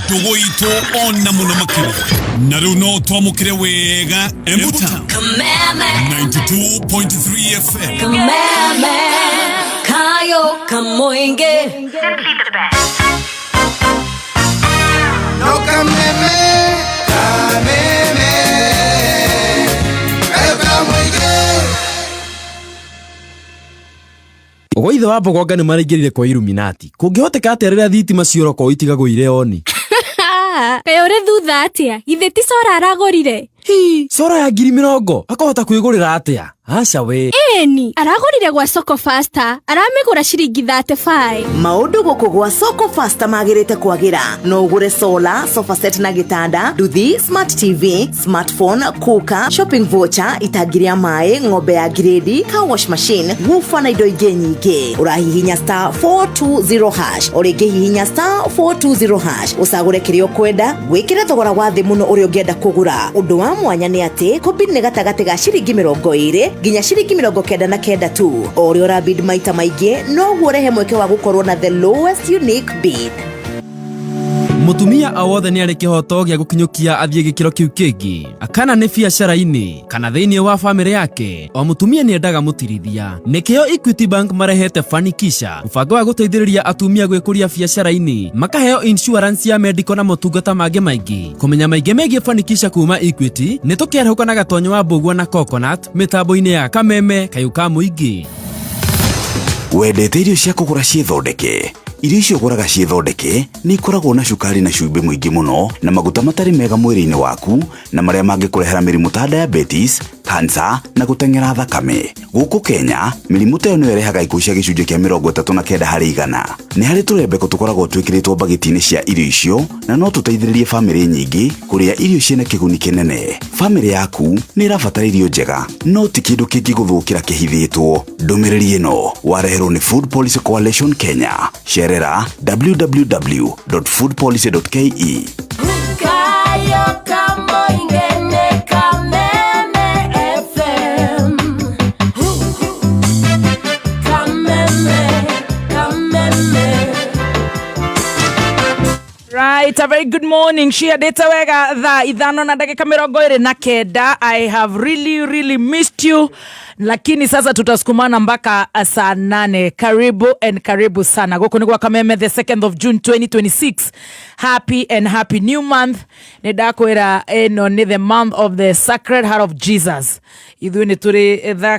Ndũgũ itũ ona mũno makĩria. Na rĩu no twamũkĩre wega Embu Town. 92.3 FM. Kameme kayo kamoinge. No kameme, kameme, kayo kamwige. Gwa ithe wa Mbogonga nĩ maraingĩrire kwa Illuminati. Kũngĩhoteka atĩa rĩrĩa thitima ciora kwao itigagwo irĩ oni? Kaĩ ũrĩ thutha atĩa? Githĩ ti cora aragũrire? Hi, cora ya 20,000 akahota kwĩgũrĩra atĩa? Aca we. Ĩni, aragũrire gwa Soko Faster, aramĩgũra ciringi 35. Maũndũ gũkũ gwa Soko Faster magĩrĩte kwagĩra. No ũgũre solar, sofa set na gĩtanda, nduthi, smart TV, smartphone, cooker, shopping voucher, itangi rĩa maĩ, ng'ombe ya grade, car wash machine, woofer na indo ingĩ nyingĩ. Ũrahihinya star 420 hash, o rĩngĩ hihinya star 420 hash, ũcagũre kĩrĩa ũkwenda, wĩkĩre thogora wa thĩ mũno ũrĩa ũngĩenda kũgũra. Ũndũ wa mwanya nĩ atĩ kũbid nĩ gatagatĩ ga ciringi 20 nginya ciringi 99 tu. O ũrĩa ũrabid maita maingĩ, noguo ũrehe mweke wa gũkorwo na the lowest unique bid. Mũtumia o wothe nĩ arĩ kĩhoto gĩa gũkinyũkia athiĩ gĩkĩro kĩu kĩngĩ, kana nĩ biacara-inĩ kana thĩinĩ wa bamĩrĩ yake. O mũtumia nĩ endaga mũtirithia. Nĩkĩo Equity Bank marehete Fanikisha, mũbango wa gũteithĩrĩria atumia gwĩkũria biacara-inĩ, makaheo insurance ya medical na motungata mangĩ maingĩ. Kũmenya maingĩ megiĩ Fanikisha kuma Equity, nĩ tũkĩarahũka na Gatonyo wa Mbũgua na Coconut mĩtambo-inĩ ya Kameme Kayũ ka Mũingĩ. Wendete irio cia kũgũra ciĩthondeke? Irio icio ũgũraga ciĩthondeke nĩ ikoragwo na cukari na cumbĩ mũingĩ mũno na maguta matarĩ mega mwĩrĩ-inĩ waku na marĩa mangĩkũrehera mĩrimũ ta diabetes, cancer na gũteng'era thakame. Gũkũ Kenya, mĩrimũ ta ĩyo nĩyo ĩrehaga ikuũ cia gĩcunjĩ kĩa 39%. Nĩ harĩ tũrembeko tũkoragwo twĩkĩrĩtwo mbagĩti-inĩ cia irio icio na no tũteithĩrĩrie bamĩrĩ nyingĩ kũrĩa irio ciĩna kĩguni kĩnene. Bamĩrĩ yaku nĩ ĩrabatara irio njega, no ti kĩndũ kĩngĩgũthũkĩra kĩhithĩtwo. Ndũmĩrĩri ĩno wareherwo nĩ Food Policy Coalition Kenya. Cerera www.foodpolicy.ke. Kayo kamoinge ne Kameme FM. Kameme, Kameme. Right, a very good morning. Ciandĩte wega thaa 5 na ndagĩka 29. I have really really missed you, lakini sasa tutasukumana mpaka saa 8. Karibu and karibu sana gũkũ nĩ gwa Kameme, the 2nd of June 2026. Happy and happy new month. Nĩ ndakwĩra ĩno nĩ the month of the Sacred Heart of Jesus. Ithuĩ nĩ tũrĩ the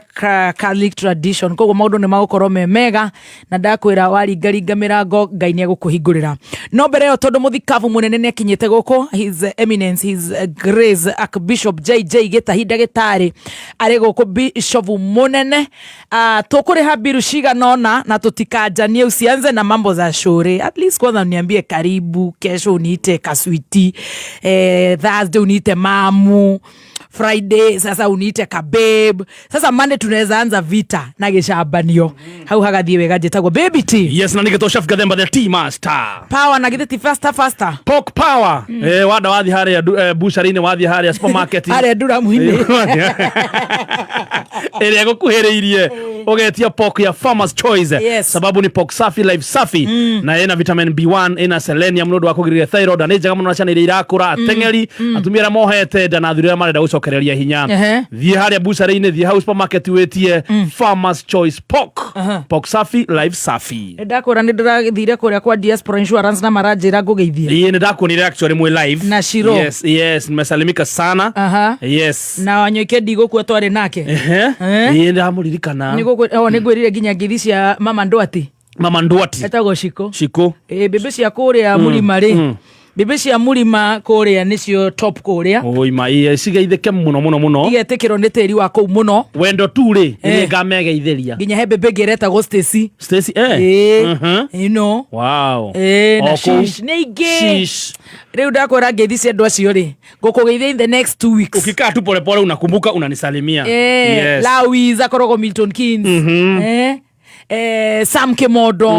Catholic tradition, koguo maũndũ nĩ magũkorwo me mega, na ndakwĩra waringaringa mĩrango Ngai nĩ egũkũhingũrĩra. No mbere ĩyo, tondũ mũthikabu mũnene nĩ akinyĩte gũkũ, His Eminence, His Grace Archbishop JJ Gĩtahi ndagĩtarĩ arĩ gũkũ, bishop mũnene. Tũkũrĩha biru cigana ũna na tũtikanjanie. Usianze na mambo za shore. At least kwanza uniambie karibu, kesho uniite kaswiti, Thursday uniite mamu, Friday sasa uniite kababe. Sasa Monday tunaweza anza vita na gĩcambanio hau hagathiĩ wega. Njĩtagwo Baby T. Yes, na nĩgĩtwo Chef Gathemba, the tea master. Power na githĩ ti faster faster? Pork power. Wanda wathiĩ harĩa butchery-inĩ, wathiĩ harĩa supermarket, harĩa nduramu-inĩ ĩrĩa ĩgũkuhĩrĩirie, ũgetia pork ya Farmers Choice. Sababu ni pork safi, life safi, na ĩna vitamin B1, ĩna selenium nĩ ũndũ wa kũgirĩrĩria thyroid, na nĩ njega mũno na ciana iria irakũra, ateng'eri, atumia arĩa mohete nda na athuri arĩa marenda gũcokereria hinya. Thiĩ harĩa butchery-inĩ, thiĩ hau supermarket, wĩtie Farmers Choice pork. Pork safi, life safi. Nĩ ndakwĩra nĩ ndĩrathire kũrĩa kwa Diaspora Insurance na maranjĩra ngũgeithie. Ĩĩ, nĩ ndakuonire actually mwĩ live. Na Shiro. Yes, nimesalimika sana. Na Wanyoike ndigũkua twarĩ nake. Ĩĩ, ndamũririkana. Nĩ ngwĩrire nginya ngeithi cia mama Ndwati. Mama Ndwati. Etagwo Shiko. Shiko. Ĩ, mbĩmbĩ cia kũrĩa mũrima rĩ, mbĩmbĩ cia mũrima kũrĩa nĩcio top kũrĩa. Oima ĩĩ, cigeithĩke mũno mũno mũno. Igetĩkĩrwo nĩ tĩri wa kũu mũno. Wendo tu rĩ, nĩ ngamegeithĩria. Nginya he mbĩmbĩ ĩngĩ ĩretagwo Stacy. Stacy. Ĩĩ. Ĩĩ, na O kũu. Shish nĩ ingĩ. Shish. Rĩu ndakwĩra ngeithi cia andũ acio rĩ, ngũkũgeithia in the next 2 weeks. Ukikaa tu polepole unakumbuka unanisalimia. Lawis akoragwo Milton Keynes. Sam Kimondo,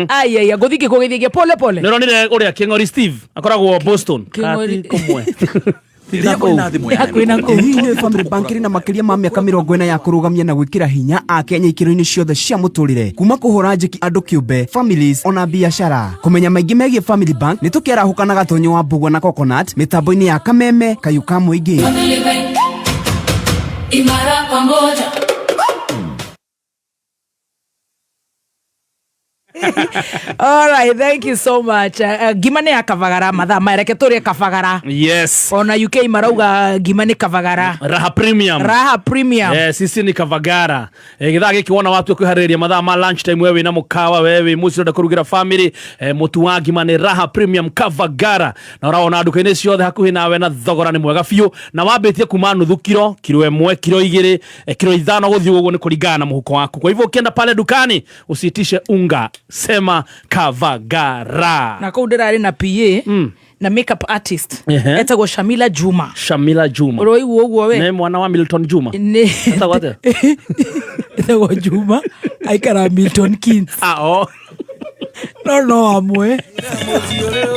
aiaia, ngũthiĩ ngĩkũgeithagia pole pole. Nĩ ũronire ũrĩa Kĩng'ori Steve akoragwo Boston. Kĩng'ori- Kati kũmwe. Hakuhĩ na kũu. Hihi nĩ Family Bank ĩrĩ na makĩria ma mĩaka 40 ya kũrũgamia na gwĩkĩra hinya akenya ikĩro-inĩ ciothe cia mũtũrĩre, kuma kũhũra njeki andũ kĩũmbe, families ona biacara. Kũmenya maingĩ megiĩ Family Bank nĩ tũkĩarahũka na Gatonyo wa Mbugua na Coconut mĩtambo-inĩ ya Kameme Kayũ ka Mũingĩ. Family Bank, imara pamoja. All right, thank you so much. Ngima nĩ ya Kavagara mathaa maya, reke tũrĩe Kavagara. Yes. Ona UK marauga ngima nĩ Kavagara. Raha Premium. Raha Premium. Yes, ici ni Kavagara. Githaa gĩkĩ wona watua kwĩharĩrĩria mathaa ma lunch time, we wĩna mũkawa, we wĩ mũciĩ ũrenda kũrugĩra family, mũtu wa ngima nĩ Raha Premium Kavagara, na ũrawona nduka-inĩ ciothe hakuhĩ nawe, na thogora nĩ mwega biũ, na wambĩtie kuma nuthu kiro, kiro 1, kiro 2, kiro 5 gũthiĩ ũguo, nĩ kũringana na mũhuko waku. Kwa hivyo ukienda pale dukani usiitishe unga, sema Kavagara. Na kũu ndĩrarĩ na PA na makeup artist etagwo Shamila Juma. Shamila Juma. Ũroigua ũguo we? Nĩ mwana wa Milton Juma. Nĩ Etagwo atĩa? Etagwo Juma, aikara Milton Keynes. Ah, oh. No amwe.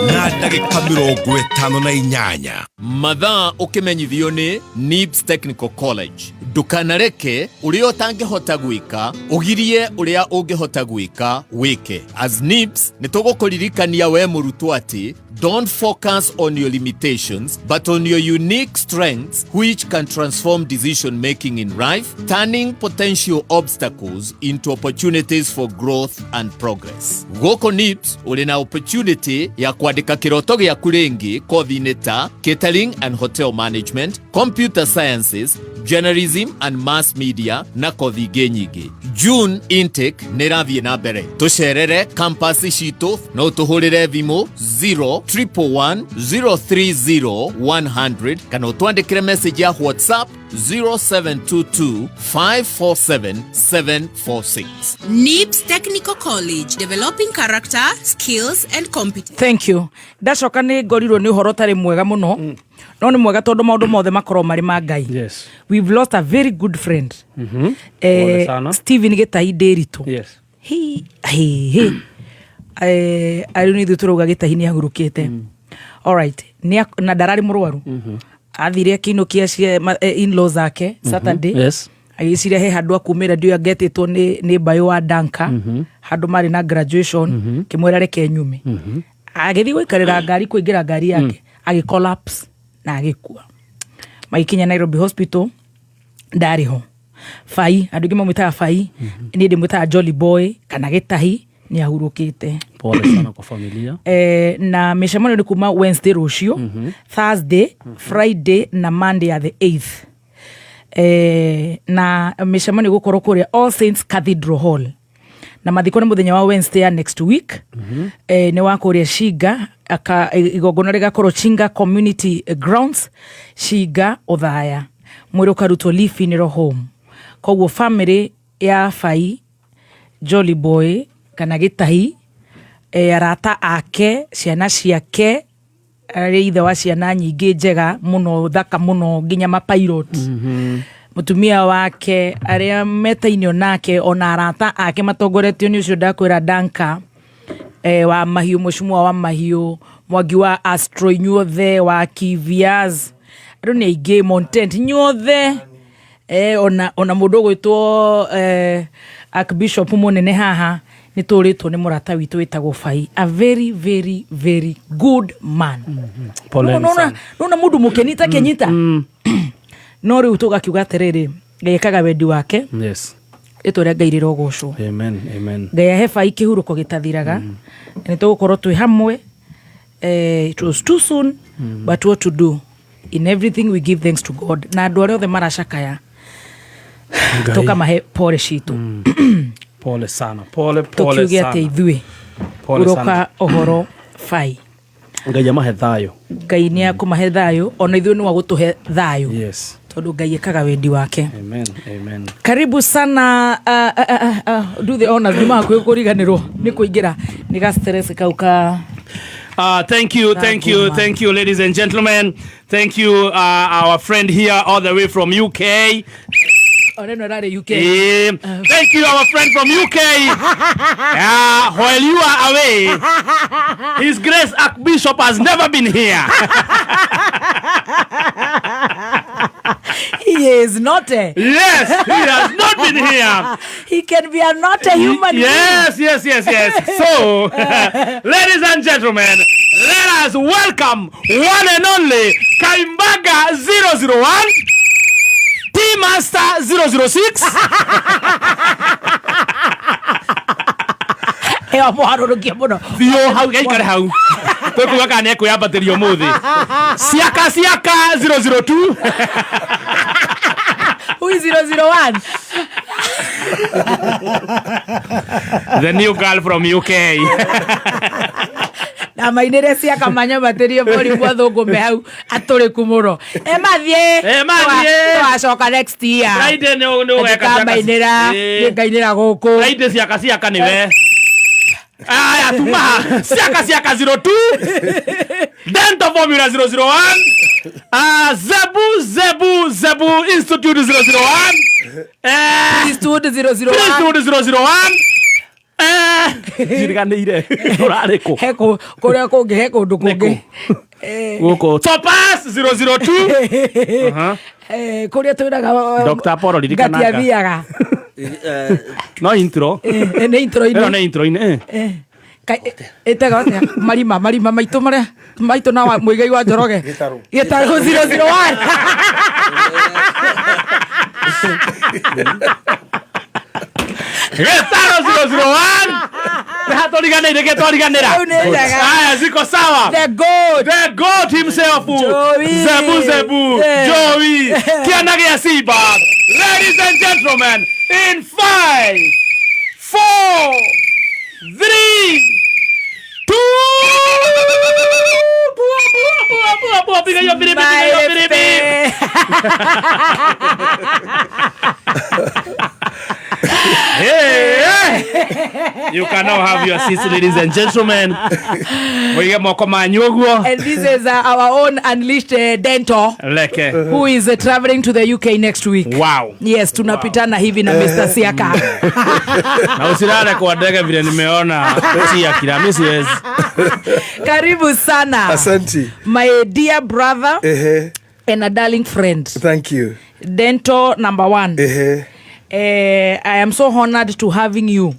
Na ndagĩka 58. Mathaa ũkĩmenyithio nĩ NIBS Technical College. Ndũkanareke ũrĩa ũtangĩhota gwĩka ũgirie ũrĩa ũngĩhota gwĩka wĩke. As NIBS nĩ tũgũkũririkania we mũrutwo atĩ don't focus on your limitations but on your unique strengths, which can transform decision making in life, turning potential obstacles into opportunities for growth and progress. Gũkũ NIBS ũrĩ na opportunity ya kwandĩka kĩroto gĩaku rĩngĩ kothi-inĩ ta catering and hotel management, computer sciences, journalism and mass media na kothi ingĩ nyingĩ. June intake nĩ ĩrathiĩ na mbere. Tũcerere campus citũ, no tũhũrĩre thimũ 0 111 030 100 kana ũtwandĩkĩre message ya WhatsApp 0722 547 746. NIBS Technical College, developing character, skills and competence. Thank you. Ndacoka nĩ ngorirwo nĩ ũhoro ũtarĩ mwega mũno, no nĩ mwega tondũ maũndũ mothe makorwo marĩ ma Ngai. We've lost a very good friend. Pole sana. Stephen Gĩtai Ndĩritũ. Hi hi hi. Arĩ nĩ ithuĩ tũrauga Gĩtahi nĩ ahurũkĩte. Alright, na ndararĩ mũrwaru. Athire akĩinũkia in-laws ake Saturday. Agĩciria he handũ akumĩra, ndiũĩ angetĩtwo nĩ mbayũ wa Danka, handũ marĩ na graduation, kĩmwĩra reke nyume. Agĩthiĩ gũikarĩra ngari, kũingĩra ngari yake, agĩ collapse na agĩkua. Magĩkinya Nairobi Hospital ndarĩ ho. Bai, andũ aingĩ mamwĩtaga Bai, niĩ ndĩmwĩtaga Jolly Boy kana Gĩtahi, nĩ ahurũkĩte. Pole sana kwa familia. Na mĩcemanio nĩ kuma Wednesday rũciũ, Thursday, Friday na Monday ya the 8th. Na mĩcemanio ĩgũkorwo kũrĩa All Saints Cathedral Hall, na mathiko nĩ mũthenya wa Wednesday ya next week. Nĩ wa kũrĩa Shinga aka, igongona rĩgakorwo Chinga Community Grounds, Shinga, Othaya. Mwĩrĩ ũkarutwo Lee Funeral Home. Koguo family ya Bai, Jolly Boy kana Gĩtahi, arata ake, ciana ciake, arĩ ithe wa ciana nyingĩ njega mũno, thaka mũno, nginya mapilot, mũtumia wake, arĩa metainio nake, ona arata ake matongoretio nĩ ũcio ndakwĩra Danka, wa mahiũ, mũcumwa wa mahiũ, Mwangi wa Astro, inyuothe wa Kivias, andũ nĩ aingĩ, Montent, inyuothe, ona mũndũ ũgwĩtwo Archbishop mũnene haha, nĩ tũrĩtwo nĩ mũrata witũ wĩtagwo Bai, a very very very good man. Poleni sana. Nona mũndũ mũkeni ta kenyita, no rĩu tũgakiuga atĩrĩrĩ, Ngai ekaga wendi wake. Rĩtwa rĩa Ngai rĩrogocwo. Amen, amen. Ngai ahe Bai kĩhurũko gĩtathiraga. Nĩ tũgũkorwo twĩ hamwe. It was too soon, but what to do, in everything we give thanks to God. Na andũ arĩa othe maracakaya, Ngai. tũkamahe pole citũ. Pole sana, pole pole Tũkiuge sana. atĩ ithuĩ Pole ũroka sana. ũhoro Bai. Ngai amahe thayũ. Ngai nĩ akũmahe thayũ, ona ithuĩ nĩ wa gũtũhe thayũ. Tondũ Ngai ekaga wendi wake. Amen, amen. Karibu sana. Do the honors, nĩ makuĩ kũriganĩrwo nĩ kũingĩra nĩ ga stress kau ka. Thank you, thank you, thank you, ladies and gentlemen. Thank you, our friend here all the way from UK. Ona ĩno ĩrarĩ UK. Thank you, our friend from UK. While you are away, His Grace Archbishop has never been here. He is not a. Yes, he has not been here. He can be a not a human being. Yes, yes, yes, yes. So, ladies and gentlemen, let us welcome one and only Kaimbaga 001, T Master 006. Ĩyo mũharũrũkie mũno. Biũ hau gaikare hau. Twĩkuga kana nĩekwĩyambatĩria ũmũthĩ. Ciaka Ciaka 002. Who is 001? The new girl from UK. Na mainĩre ciaka manyambatĩrie mũrimũ athũngũ me hau atũrĩku mũno. E mathiĩ. E mathiĩ. Tũgacoka next year. Friday nĩ ũgeka ciaka. Nĩngainĩra. Nĩngainĩra gũkũ. Friday ciaka ciaka nĩwe. Aya tuma ciaka ciaka 02. Dental Formula 001. Zebu Zebu Zebu Institute 001. Priesthood 001. Priesthood 001. Njiriganĩire ũrarĩ kũ? He kũrĩa kũngĩ, he kũndũ kũngĩ. Gũkũ Topaz 002. Kũrĩa twĩraga Dr. Apollo ririkana. Ngati athiaga. No intro. Nĩ intro-inĩ. Ĩno nĩ intro-inĩ. Ĩtega atĩa? Marima marima maitũ marĩa maitũ na Mũigai wa Njoroge. Gĩtarũ. Gĩtarũ 001. Gĩtarũ 001. Nĩhatũriganĩire gĩtwariganĩra. Rĩu nĩ njega. Aya ziko sawa. The goat. The goat himself. Joey. Zebu Zebu. Joey. Kĩana gĩa Simba. Ladies and gentlemen, in 5, 4, 3, 2, pua, pua, piga hiyo firimbi, piga hiyo firimbi. Hey, hey. You can now have your seats, ladies and gentlemen. Muige moko manyu ũguo. And this is our own unleashed Dento. Leke. Who is traveling to the UK next week. Wow. Yes, tunapitana hivi na Mr. Siaka. Na usilale kwa ndege vile nimeona. Si akira, mimi siwezi. Karibu sana. Asante. My dear brother. And a darling friend. Thank you. Dento number 1. I am so honored to having you.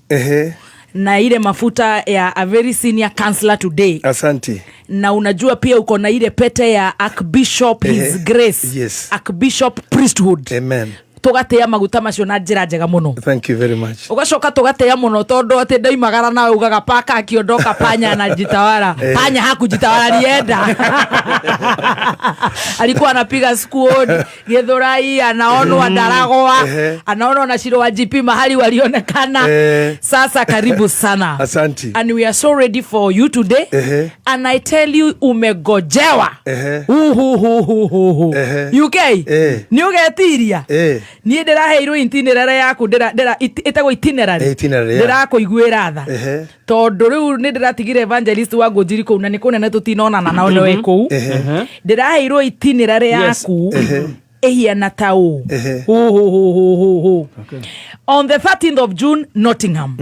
Na ile mafuta ya a very senior counselor today. Asante. Na unajua pia uko na ile pete ya Archbishop His Grace. Yes. Archbishop Priesthood. Amen. Tugatea maguta macio na njĩra njega mũno. Thank you very much. Ugacoka tugatea mũno tondũ atĩ ndaimagara nawe ugaga paka akiondoka panya anajitawala. Panya hakujitawala alienda. Alikuwa anapiga squad Githurai, anaonwa Ndaragwa, anaonwa na Shiro wa GP mahali walionekana. Sasa karibu sana. Asante. And we are so ready for you today. And I tell you umegojewa. UK. Ni ugetiria. Niĩ ndĩraheirwo itinerary yaku ĩtagwo itinerary. Ndĩrakũiguĩra tha. Tondũ rĩu nĩ ndĩratigire evangelist wa Ngũnjiri kũu na nĩ kũnene tũtinonana nao nĩ wĩ kũu. Ndĩraheirwo itinerary yaku ĩhiana ta ũũ. Hũ. On the 13th of June, Nottingham.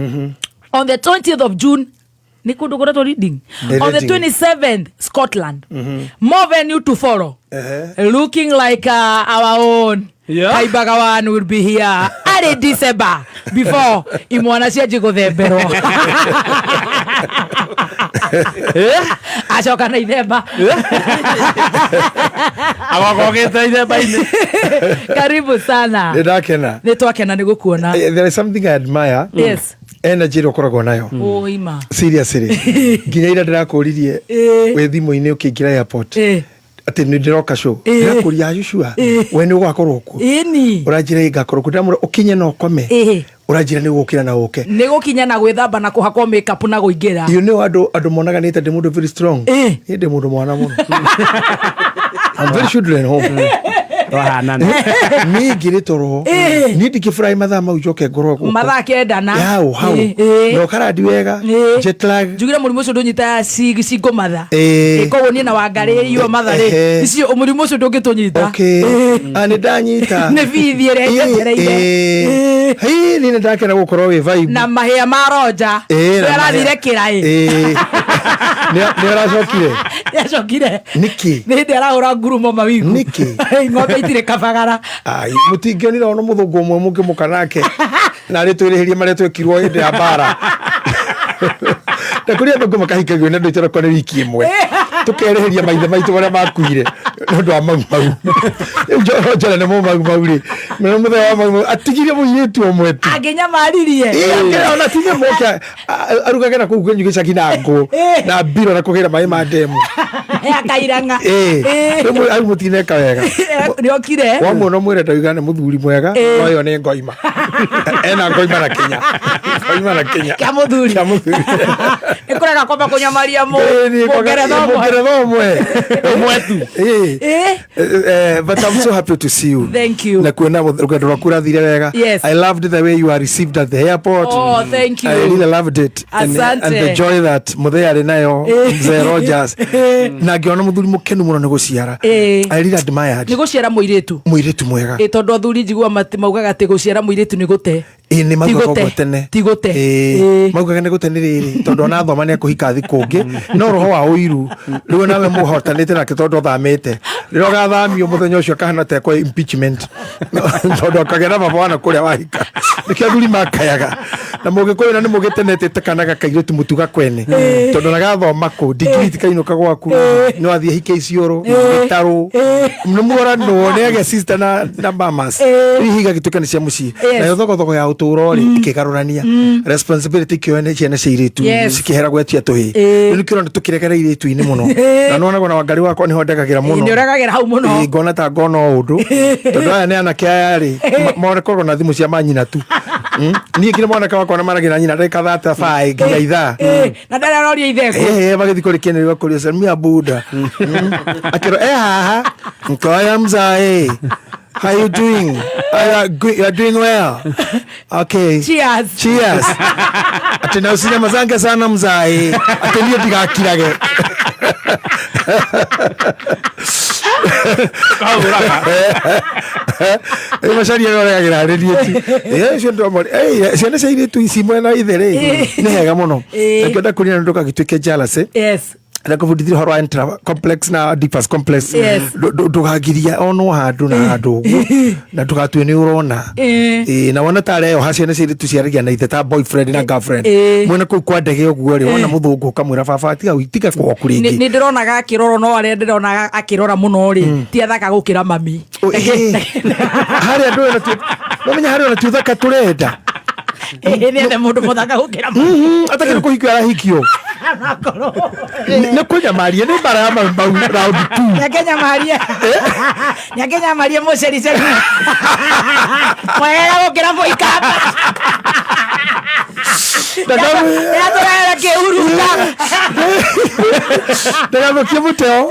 On the 20th of June, nĩ kũndũ kũretwo Reading. On the 27th, Scotland. More venue to follow. Looking like our own. Yeah. Kaibaga one will be here early December before imwana cianjie gũthemberwo. Acoka na ithemba. Agokogete ithemba-inĩ. Karibu sana. Nĩndakena. Nĩtwakena nĩ gũkuona. There is something I admire. Yes. Energy ĩrĩa ũkoragwo nayo. Ũima. Seriously. Nginya ira ndĩrakũririe wĩ thimũ-inĩ ũkĩingĩra airport. Atĩ nĩ ndĩroka show. Ndĩrakũria Joshua, we nĩ ũgakorwo kuo. Ĩni. Ũranjĩra ngakorwo kuo. Ndĩramwĩra ũkinye na ũkome. Ũranjĩra nĩ ũgũkĩra na ũke. Nĩ gũkinya na gwĩthamba na kũhakwo makeup na kũingĩra. You know andũ monaga nĩ ta ndĩ mũndũ very strong. Niĩ ndĩ mũndũ mwana mũno. I'm very children home. Niĩ ngĩrĩ toro. Niĩ ndingĩfurahi mathaa mau njoke ngorwo gũkũ. Mathaa kenda na. Yau hau. Na ũkarandi wega. Jet lag. Njugire mũrimũ ũcio ndũnyitaga cingũmatha. Koguo niĩ na Wangarĩ irio matha rĩ. Icio mũrimũ ũcio ndũngĩtũnyita. Okay. Nĩ ndanyita. Nĩ bithi ĩrĩa njetereire. Hĩ, niĩ nĩ ndakena gũkorwo wĩ vibe. Na mahĩa ma Roja. Ũrĩa arathire kĩraĩ. Nĩ aracokire. Nĩacokire. Nĩkĩ? Nĩ hĩndĩ arahũra ngurumo mawingu. Nĩkĩ? Ng'ombe itirĩ kabagara. Ai, mũtingĩonire ona mũthũngũ ũmwe mũngĩmũka nake na arĩ twĩrĩhĩrie marĩa twekirwo hĩndĩ ya mbara. Na kũrĩ athũngũ makahikagio nĩ andũ itũrakwa nĩ wiki ĩmwe, tũkerĩhĩria maithe maitũ marĩa makuire nĩ ũndũ wa mau mau. Rĩu Njoroge nĩ mũmau mau rĩ, nĩ mũthenya wa mau mau atigirie mũirĩtu ũmwe tu. Angĩnyamaririe. Ĩ, ona ti nyamũ oke arugage na kũu kwenyu gĩcagi na ngũ na mbiro na kũgĩra maĩ ma ndemu. Akairang'a. Ĩ, rĩu hau mũtineka wega. Nĩokire. Wamuona mwĩre ndauga nĩ mũthuri mwega, no ĩyo nĩ ngoima. Ena ngoima na kinya. Ngoima na kinya. Kĩa mũthuri. Kĩa mũthuri. Nĩ kũrega kwamba kũnyamaria Ĩ, nĩ mũngeretha ũmwe. Mũngeretha ũmwe. Ũmwe tu. Ĩ. Ĩ. But I'm so happy to see you. Thank you. Na kuona rũgendo rwaku rathire wega. Yes. I loved the way you are received at the airport. Oh, thank you. I really loved it. Asante. And the joy that Muthee arĩ nayo, Mzee Rogers. Na ngĩona mũthuri mũkenu mũno nĩ gũciara. Ĩ. I really admired. Nĩ gũciara mũirĩtu. Mũirĩtu mwega. Ĩ, tondũ athuri njigua maugaga atĩ gũciara mũirĩtu nĩ gũte. Ĩ, nĩ maugaga Ti gũte. ũguo tene. Ti gũte. Ĩ, Ĩ. maugaga nĩ gũte nĩ rĩrĩ tondũ ona thoma nĩ ekũhika thi kũngĩ no roho wa ũiru rĩu nawe mũhotanĩte nake tondũ ũthamĩte rĩrĩa ũgathamio mũthenya ũcio akahana ta ekwo impeachment tondũ akagĩa na baba wana kũrĩa wahika nĩkĩo athuri makayaga na mũgĩkũyũ na nĩ mũgĩtenete kana kairĩtu mũtuga kwene tondũ ona gathoma kũ ndigiri tikainũka gwaku no athiĩ hike iciũrũ gĩtarũ nĩ muoranwo nĩ agĩa sister na mamas rĩu ihiga gĩtuĩka nĩ cia mũciĩ. Yes. Nayo thogothogo ya ũtũũro rĩ ĩkĩgarũrania responsibility ikĩoya nĩ ciana cia irĩtu Yes. cikĩhera gwetia tũhĩ. Ĩ. Rĩu nĩkĩo ũrona tũkĩregera irĩtu-inĩ mũno na nĩwonagwo na Wangari wakwa nĩho ndegagĩra mũno. Nĩ ũregagĩra hau mũno. Ĩ, ngona ta ngona o ũndũ tondũ aya nĩ anake aya rĩ makoragwo na thimũ cia manyina tu. Niĩ nginya mwanake wakwa na maragia na nyina ndagĩka thata baĩ nginya ithaa. Ĩ, na ndarĩ aroria itheko. Magĩthiĩ kũrĩ kĩanĩrĩra kũrĩ Samia Buda. Akĩrwo haha nkoya mzae. How you doing? You are doing well. Okay. Cheers. Cheers. Ati na usinyamazange sana mzae. Ati niĩ ndigakirage. Rĩu macaria nĩ maregagĩra harĩ niĩ tu. Ĩ, ũcio ndĩramwĩra, ĩ, ciana cia airĩtu ici mwena ithe rĩ nĩ hega mũno. Ĩ. Nakĩo ndakũria ndũgagĩtuĩke jealous. Yes. Ndakũbundithia ũhoro wa intra complex na Oedipus complex. Yes. Ndũgagiria onwo handũ na handũ ũguo na ndũgatue nĩ ũrona. Ĩ. Ĩ, na wona ta areoha ciana cia airĩtu ciaragia na ithe ta boyfriend na girlfriend. Ĩ. Mwena kũu kwa ndege ũguo rĩ wona mũthũngũ ũkamwĩra baba tiga tiga gwaku rĩngĩ. Nĩ ndĩronaga akĩrorwo no arĩa ndĩronaga akĩrora mũno rĩ ti athaka gũkĩra mami. Ĩ. Harĩa ndũĩ na nomenya harĩa ona ti ũthaka tũrenda. Ĩ, nĩ ende mũndũ mũthaka gũkĩra mami. Atakĩrĩ kũhikio arahikio. Nĩ kũnyamaria nĩ mbara ya mau mau round two. Nĩakenyamaria. Nĩakenyamaria mũcericeri. Mwega gũkĩra mũikamba. Nĩatũrehera kĩhuruta. Ndagathũkie mũteo.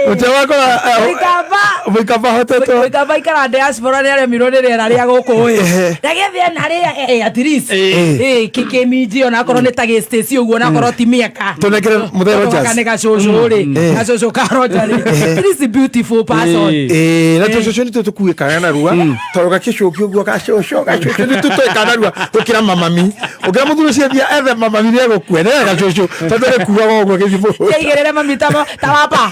Mũteo wakwa Mũikamba. Mũikamba hotetwo. Mũikamba ikara diaspora nĩ aremirwo nĩ rĩera rĩa gũkũ ĩ. Ndagĩthiĩ na rĩa at least. Ĩ kĩminji onakorwo nĩ ta gĩstaci ũguo onakorwo ti mĩaka. Tũnengere Mũthee Rogers. Nĩ gacũcũ rĩ. Gacũcũ ka Roger rĩ. At least beautiful person. Ĩ, na tũcũcũ nĩ tũkuĩkaga narua tondũ gakĩcũki ũguo gacũcũ gacũcũ nĩ tũtũĩkaga narua gũkĩra mamami. Ũkĩra mũthuri ũcio athiĩ ethe mamami nĩ egũkua nĩ gacũcũ tondũ gĩkuaga ũguo gĩthiĩ mũgũnda. Kĩaigĩrĩre mami ta wapa.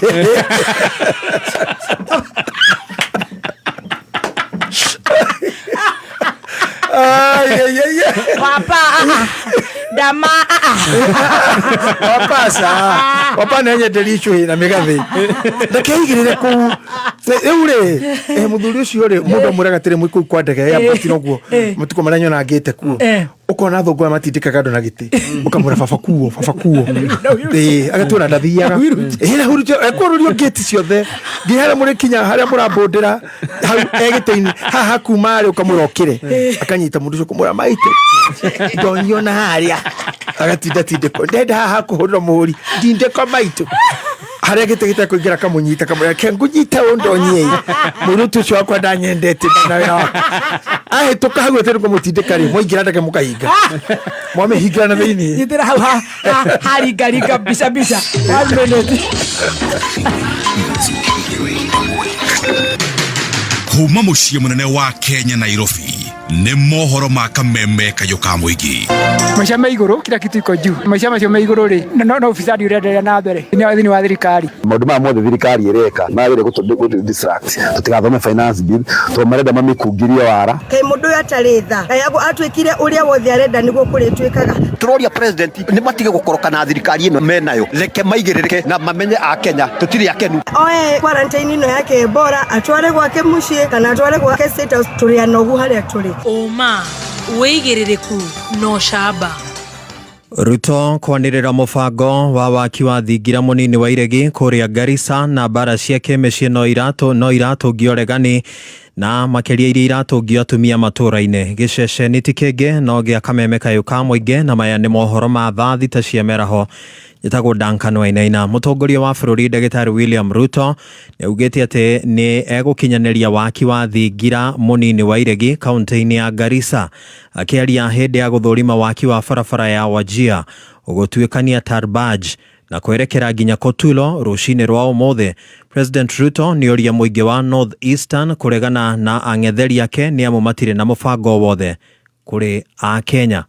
Ai, ai, ai, ai. Wapa. Dama. Wapa ca. Wapa nĩ anyenderia icũhĩ na mĩgathĩ. Ndakeigĩrĩre kũu. Rĩu rĩ, mũthuri ũcio rĩ, mũndũ amwĩraga atĩrĩ mwĩ kũu kwa ndege ya airport ũguo, matukũ marĩa nyona ngĩte kuo. Ũkona athũngũ aya matindĩkaga andũ na gĩtĩ. Ũkamwĩra baba kuo, baba kuo. Ĩ, agatuona ndathiaga. Ĩ, na hurunjwo, ekũrũrio gate ciothe. Nginya harĩa mũrĩkinya, harĩa mũrabũndĩra, hau e gĩtĩ-inĩ, haha kuma rĩ, ũkamwĩra ũkĩre. Akanyita mũndũ ũcio ũkamwĩra maitũ, ndonyio na harĩa. Agatinda tindĩkwo. Ndenda haha kũhũrĩrwo mũhũri. Ndindĩko maitũ. Harĩa gĩtĩ gĩtekũingĩra kamũnyita, kamwĩra, reke ngũnyite ũndonyie. Mũirĩtu ũcio wakwa ndanyendete na wĩra wakwa. Ahĩtũka hau atĩ nĩkũmũtindĩka rĩ, mwaingĩra ndege mũkahinga. Mwamĩhingĩra na thĩiniĩ. Nyitĩra hau haringaringa mbica mbica. 1 minute. Kuma mũciĩ mũnene wa Kenya Nairobi. Nĩ mohoro ma kameme kayũ ka mũingĩ. Maica me igũrũ, kila kitu iko juu. Maica macio me igũrũ rĩ, no ufisadi ũrenderea na mbere thĩinĩ wa thirikari. Maũndũ maya mothe thirikari ĩreka magĩrĩire gũtũ distract tũtigathome finance bill tondũ marenda mamĩkungĩrie wara. Kaĩ mũndũ ũyũ atarĩ tha, kaĩ atuĩkire ũrĩa wothe arenda nĩguo kũrĩtuĩkaga. Tũroria president nĩ matige gũkoroka na thirikari ĩno menayo, reke maigĩrĩrĩke na mamenye a Kenya tũtirĩ akenu. Oe quarantine ĩno yake bora atware gwake mũciĩ kana atware gwake State House, tũrĩ anogu harĩa tũrĩ. Ũma, wĩigĩrĩrĩku na ũcamba. Ruto kwanĩrĩra mũbango wa waki wa thingira mũnini wa iregi kũrĩa Garissa na mbara cia kĩmĩciĩ no iratũngio regani na makĩria iria iratũngio atumia matũũra-inĩ. Gĩceceni ti kĩngĩ no gĩa kameme kayũ ka mũingĩ na maya nĩ mohoro ma thaa thita cia mĩaraho. Njĩtagwo Duncan Wainaina. Mũtongoria wa bũrũri Ndagĩtarĩ William Ruto nĩaugĩte atĩ nĩ egũkinyanĩria waki wa thingira mũnini wa iregi kaunti-inĩ ya Garissa. Akĩaria hĩndĩ ya gũthũrima waki wa barabara ya Wajir ũgũtuĩkania Tarbaj na kwerekera nginya Kotulo rũcinĩ rwa ũmũthĩ, President Ruto nĩoria mũingĩ wa North Eastern kũregana na ang'etheri ake nĩamu matirĩ na mũbango wothe kũrĩ a Kenya.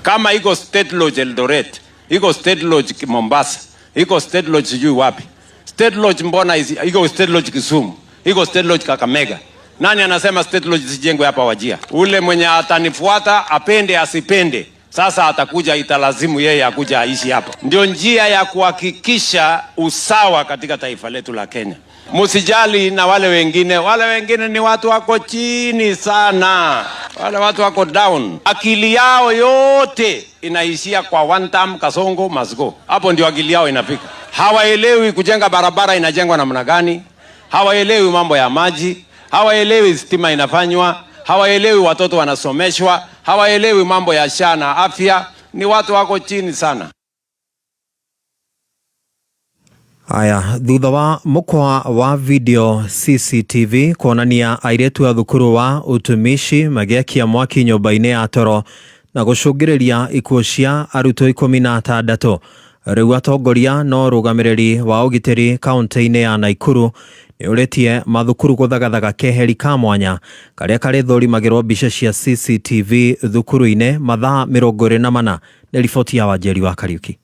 Kama iko State Lodge Eldoret, iko State Lodge Mombasa, iko State Lodge sijui wapi. State Lodge mbona iko State Lodge Kisumu, iko State Lodge Kakamega. Nani anasema State Lodge sijengwe hapa Wajir? Ule mwenye atanifuata apende asipende, sasa atakuja, italazimu yeye akuja aishi hapa. Ndio njia ya kuhakikisha usawa katika taifa letu la Kenya. Musijali na wale wengine, wale wengine ni watu wako chini sana, wale watu wako down. Akili yao yote inaishia kwa one term, Kasongo must go. Hapo ndio akili yao inafika. Hawaelewi kujenga barabara inajengwa namna gani, hawaelewi mambo ya maji, hawaelewi stima inafanywa, hawaelewi watoto wanasomeshwa, hawaelewi mambo ya SHA na afya. Ni watu wako chini sana. Aya, thutha wa mukwa wa video CCTV kuonania airĩtu a thukuru wa utumishi magĩakia mwaki nyũmba-inĩ ya toro na gũcũngĩrĩria ikuũ cia arutwo 16. Rĩu atongoria na ũrũgamĩrĩri wa ũgitĩri kaunti-inĩ ya Naikuru nĩũrĩtie mathukuru gũthagathaga keheri ka mwanya karĩa karĩthũrimagĩrwo mbica cia CCTV thukuru-inĩ mathaa 24. Nĩ riboti ya Wanjeri wa Kariuki.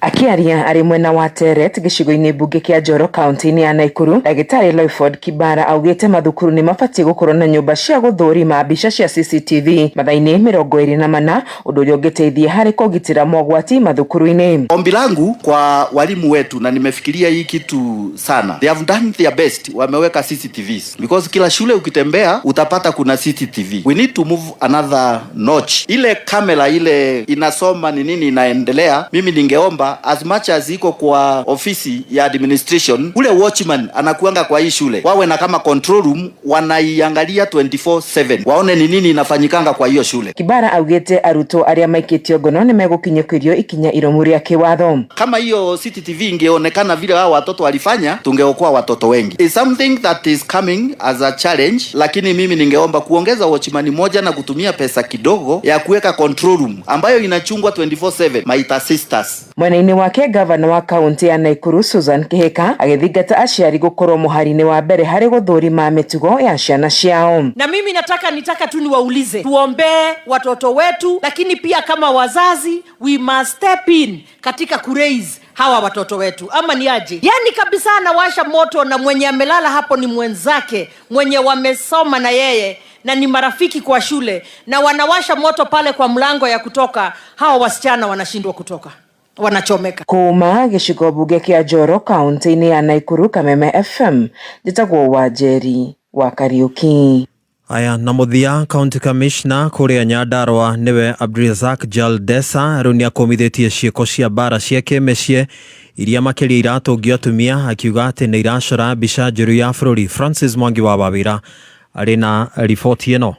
Akiaria arĩ mwena wa Teret gĩcigo-inĩ mbunge kĩa Njoro kaunti-inĩ ya Naikuru, Ndagĩtarĩ Loyford Kibara augĩte mathukuru nĩ mabatiĩ gũkorwo na nyũmba cia gũthũrima mbica cia CCTV mathaa-inĩ 24, ũndũ ũrĩa ũngĩteithia harĩ kũgitĩra mogwati mathukuru-inĩ. Ombi langu kwa walimu wetu, na nimefikiria hii kitu sana, they have done their best, wameweka CCTVs because kila shule ukitembea utapata kuna CCTV. We need to move another notch. Ile kamera ile inasoma ni nini inaendelea, mimi ningeomba as much as iko kwa ofisi ya administration, ule watchman anakuanga kwa hii shule, wawe na kama control room, wanaiangalia 24/7 waone ni nini inafanyikanga kwa hiyo shule. Kibara augite arutwo arĩa maikĩtio ngono nĩmegũkinyũkĩrio ikinya iromu rĩa kĩwatho. Kama hiyo CCTV ingeonekana vile hao watoto walifanya, tungeokoa watoto wengi. It's something that is coming as a challenge, lakini mimi ningeomba kuongeza watchman moja na kutumia pesa kidogo ya kuweka control room ambayo inachungwa 24/7. My sisters. Mwena-inĩ wake gavana wa kaunti ya Naikuru Susan Kihika agĩthingata aciari gũkorwo mũhari-inĩ wa mbere harĩ gũthũrima mĩtugo ya ciana ciao. Na mimi nitaka tu niwaulize, tuombee watoto wetu, lakini pia kama wazazi we must step in katika kuraise hawa watoto wetu, ama ni aje? Yani kabisa anawasha moto na mwenye amelala hapo ni mwenzake mwenye wamesoma na yeye na ni marafiki kwa shule, na wanawasha moto pale kwa mlango ya kutoka, hawa wasichana wanashindwa kutoka, wanachomeka. Kuma gĩcigo mbunge kĩa Njoro kaunti-inĩ ya Naikuru, Kameme FM, njĩtagwo Wanjeri wa Kariuki. Aya, na mũthia county commissioner kũrĩa Nyandarua nĩwe Abdulrazak Jaldesa rĩu nĩakũmithĩtie ciĩko cia mbara cia kĩmĩciĩ iria makĩria iratũngio atumia, akiuga atĩ nĩ iracora mbica njũru ya bũrũri. Francis Mwangi wa Wawĩra arĩ na riboti ĩno.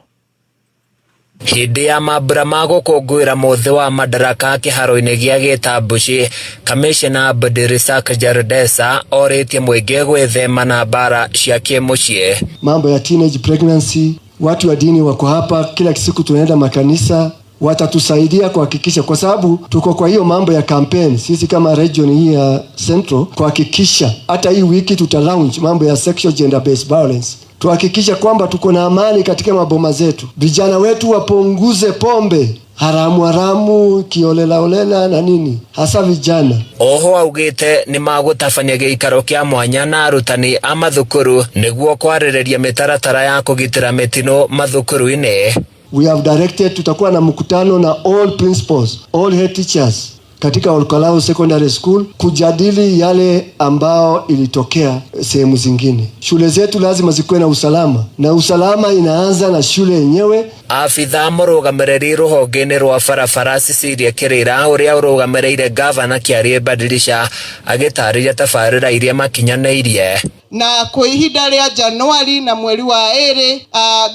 Hĩndĩ ya mambura ma gũkũngũĩra mũthĩ wa madaraka kĩharo-inĩ gĩa Gĩtambuci, Kamishna Abdirisak Jardesa orĩtie mũingĩ gwĩthema na mbara cia kĩmũciĩ. Mambo ya teenage pregnancy, watu wa dini wako hapa, kila siku tunaenda makanisa. Watatusaidia kuhakikisha, kwa sababu tuko kwa hiyo mambo ya campaign, sisi kama region hii ya Central, kuhakikisha hata hii wiki tuta launch mambo ya sexual gender based violence tuhakikishe kwamba tuko na amani katika maboma zetu, vijana wetu wapunguze pombe haramu haramu, kiolelaolela na nini, hasa vijana. Oho augite nĩ magũtabania gĩikaro kĩa mwanya na arutani a mathukuru nĩguo kwarĩrĩria mĩtaratara ya kũgitĩra mĩtino mathukuru-inĩ. We have directed, tutakuwa na mkutano na all principals, all head teachers katika Olkalau Secondary School kujadili yale ambao ilitokea sehemu zingine. Shule zetu lazima zikuwe na usalama, na usalama inaanza na shule yenyewe. Abithaa mũrũgamĩrĩri rũhonge-inĩ rwa barabara Cecilia Kĩrĩra ũrĩa ũrũgamĩrĩire gavana Kĩarie Badilisha agĩtarĩria tabarĩra iria makinyanĩirie. Na kwa ihinda rĩa Januari na mweri wa ĩrĩ,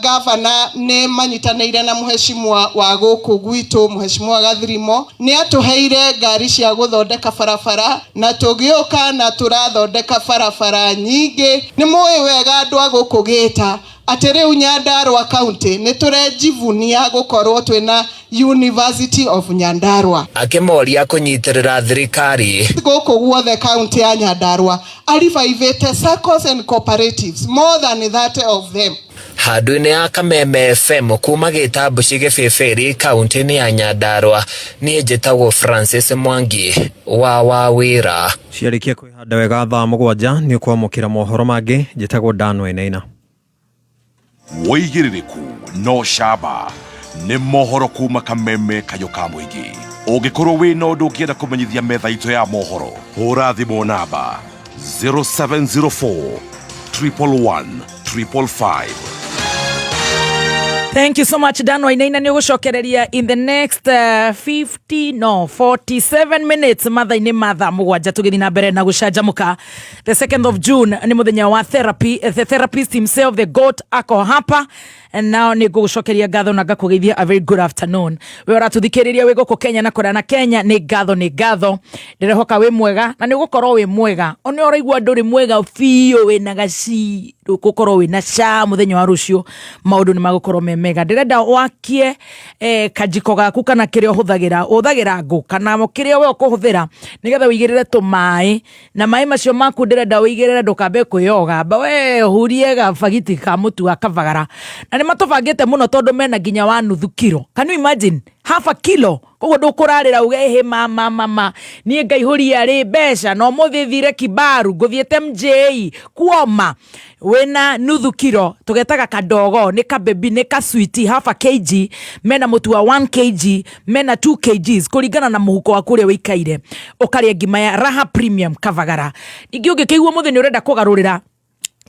gavana nĩ manyitanĩire na mũheshimiwa wa gũkũ gwitũ, mũheshimiwa Gathirimo, nĩ atũheire ngari cia gũthondeka barabara na tũgĩũka na tũrathondeka barabara nyingĩ. Nĩ mũĩ wega andũ a gũkũ Gĩta atĩ rĩu Nyandarua County nĩ tũrejivunia gũkorwo twĩna University of Nyandarua. Akĩmoria kũnyitĩrĩra thirikari. Gũkũ guothe county ya Nyandarua arivaivĩte SACCOs and cooperatives, more than 30 of them. Handũ-inĩ ya Kameme FM kuma Gĩtambuci Gĩbĩbĩri kaunti-inĩ ya Nyandarua, niĩ njĩtagwo Francis Mwangi wa Wawĩra. Ciarĩkia kwĩhanda wega thaa 7 nĩ ũkwamũkĩra mohoro mangĩ. Njĩtagwo Dan Wainaina. Wĩigĩrĩrĩku no camba nĩ mohoro kuma Kameme kayũ ka mũingĩ. Ũngĩkorwo wĩna ũndũ ũngĩenda kũmenyithia metha itũ ya mohoro, hũra thimũ namba 0704 111 555. Thank you so much, Dan Wainaina. Nĩ ũgũcokereria in the next 50 no 47 minutes mathaa-inĩ ma thaa 7 tũgĩthiĩ na mbere na gũcanjamũka. The 2nd of June nĩ mũthenya wa therapy. The therapist himself, the goat, ako hapa. And now nĩ ngũgũcokeria ngatho na ngakũgeithia a very good afternoon. We ũratũthikĩrĩria wĩ gũkũ Kenya na kũrĩa na Kenya, nĩ ngatho, nĩ ngatho. Ndĩrehoka wĩ mwega na nĩ ũgũkorwo wĩ mwega. O nĩ ũraigua ndũrĩ mwega biũ, wĩna gaci gũkorwo wĩna ca mũthenya wa rũciũ, maũndũ nĩ magũkorwo me mega. Ndĩrenda wakie kajiko gaku kana kĩrĩa ũhũthagĩra, ũhũthagĩra ngũ kana kĩrĩa we ũkũhũthĩra, nĩgetha ũigĩrĩre tũmaĩ, na maĩ macio maku ndĩrenda ũigĩrĩre, ndũkambe kwĩyoga, amba we ũhurie gabagiti ka mũtu wa Kavagara. Na nĩ matũbangĩte mũno tondũ mena nginya wa nuthu kiro. Can you imagine? Half a kilo. Koguo ndũkũrarĩra uge ĩhĩ mama mama niĩ ngaihũria rĩ mbeca na ũmũthĩ thire Kibaru ngũthiĩte MJ kuoma. Wĩna nuthu kiro tũgetaga kadogo, nĩ kabebi, nĩ kaswiti, half a kg. Mena mũtu wa 1 kg, mena 2 kgs kũringana na mũhuko waku ũrĩa ũikaire, ũkarĩa ngima ya Raha Premium Kavagara. Ningĩ ũngĩkĩigua mũthĩ nĩ ũrenda kũgarũrĩra,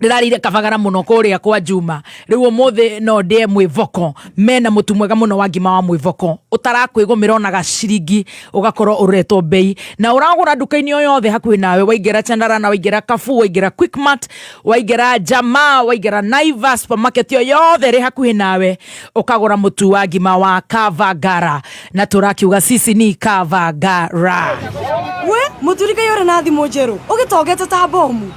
ndĩrarĩire Kavagara mũno kũrĩa kwa Juma, rĩu ũmũthĩ no ndĩe mwĩvoko, mena mũtu mwega mũno wa ngima wa mwĩvoko ũtarakwĩgũmĩra ona gaciringi, ũgakorwo ũroretwo bei na ũragũra nduka-inĩ o yothe hakuhĩ nawe. Waingĩra Chandarana, waingĩra Carrefour, waingĩra Quickmart, waingĩra Jamaa, waingĩra Naivas, supermarket o yothe ĩrĩ hakuhĩ nawe, ũkagũra mũtu wa ngima wa Kavagara, na tũrakiuga sisi ni Kavagara. We mũthuri kaĩ ũrĩ na thimũ njerũ ũgĩtongete ta bomu?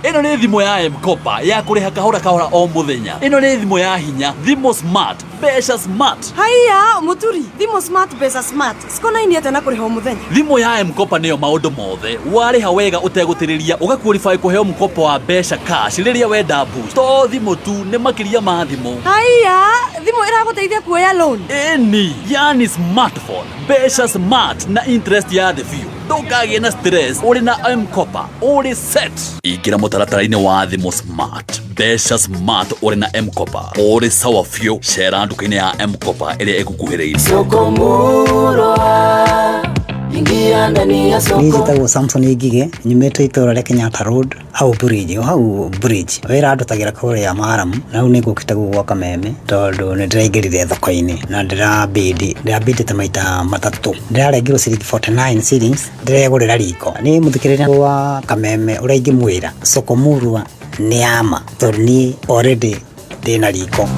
Ĩno nĩ thimũ ya M-Kopa ya kũrĩha kahora kahora o mũthenya. Ĩno nĩ thimũ ya hinya, thimũ smart, mbeca smart. Haiya mũturi, thimũ smart, mbeca smart cikonainie atĩa na kũrĩha o mũthenya? Thimũ ya M-Kopa nĩyo maũndũ mothe. Warĩha wega ũtegũtĩrĩria, ũgaqualify kũheo mkopo wa mbeca cash rĩrĩa wenda boost. To thimũ tu, nĩ makĩria ma thimũ. Haiya, thimũ ĩragũteithia kuoya loan? Ĩni, yani smartphone, mbeca smart na interest ya thĩ biũ. Ndũkagĩe na stress, ũrĩ na M-Kopa ũrĩ set. Ingĩra mũtaratara-inĩ wa thimũ smart, mbeca smart, ũrĩ na M-Kopa ũrĩ sawa biũ. Cera nduka-inĩ ya M-Kopa ĩrĩa ĩgũkuhĩrĩirie. Soko Murwa, ingia ndani ya soko. Niĩ njĩtagwo Samson Ngige, nyumĩte itũra rĩa Kenyatta Road, hau bridge, o hau bridge. Wĩra ndutagĩra kũrĩa Maramu, na rĩu nĩ ngũkĩte gũkũ gwa Kameme tondũ nĩ ndĩraingĩrire thoko-inĩ na ndĩrabindĩte maita 3. Ndĩrarengirwo ciringi 49 shillings, ndĩregũrĩra riko. Niĩ mũthikĩrĩria wa Kameme ũrĩa ingĩmwĩra, Soko Murwa nĩ yama tondũ niĩ already ndĩna riko.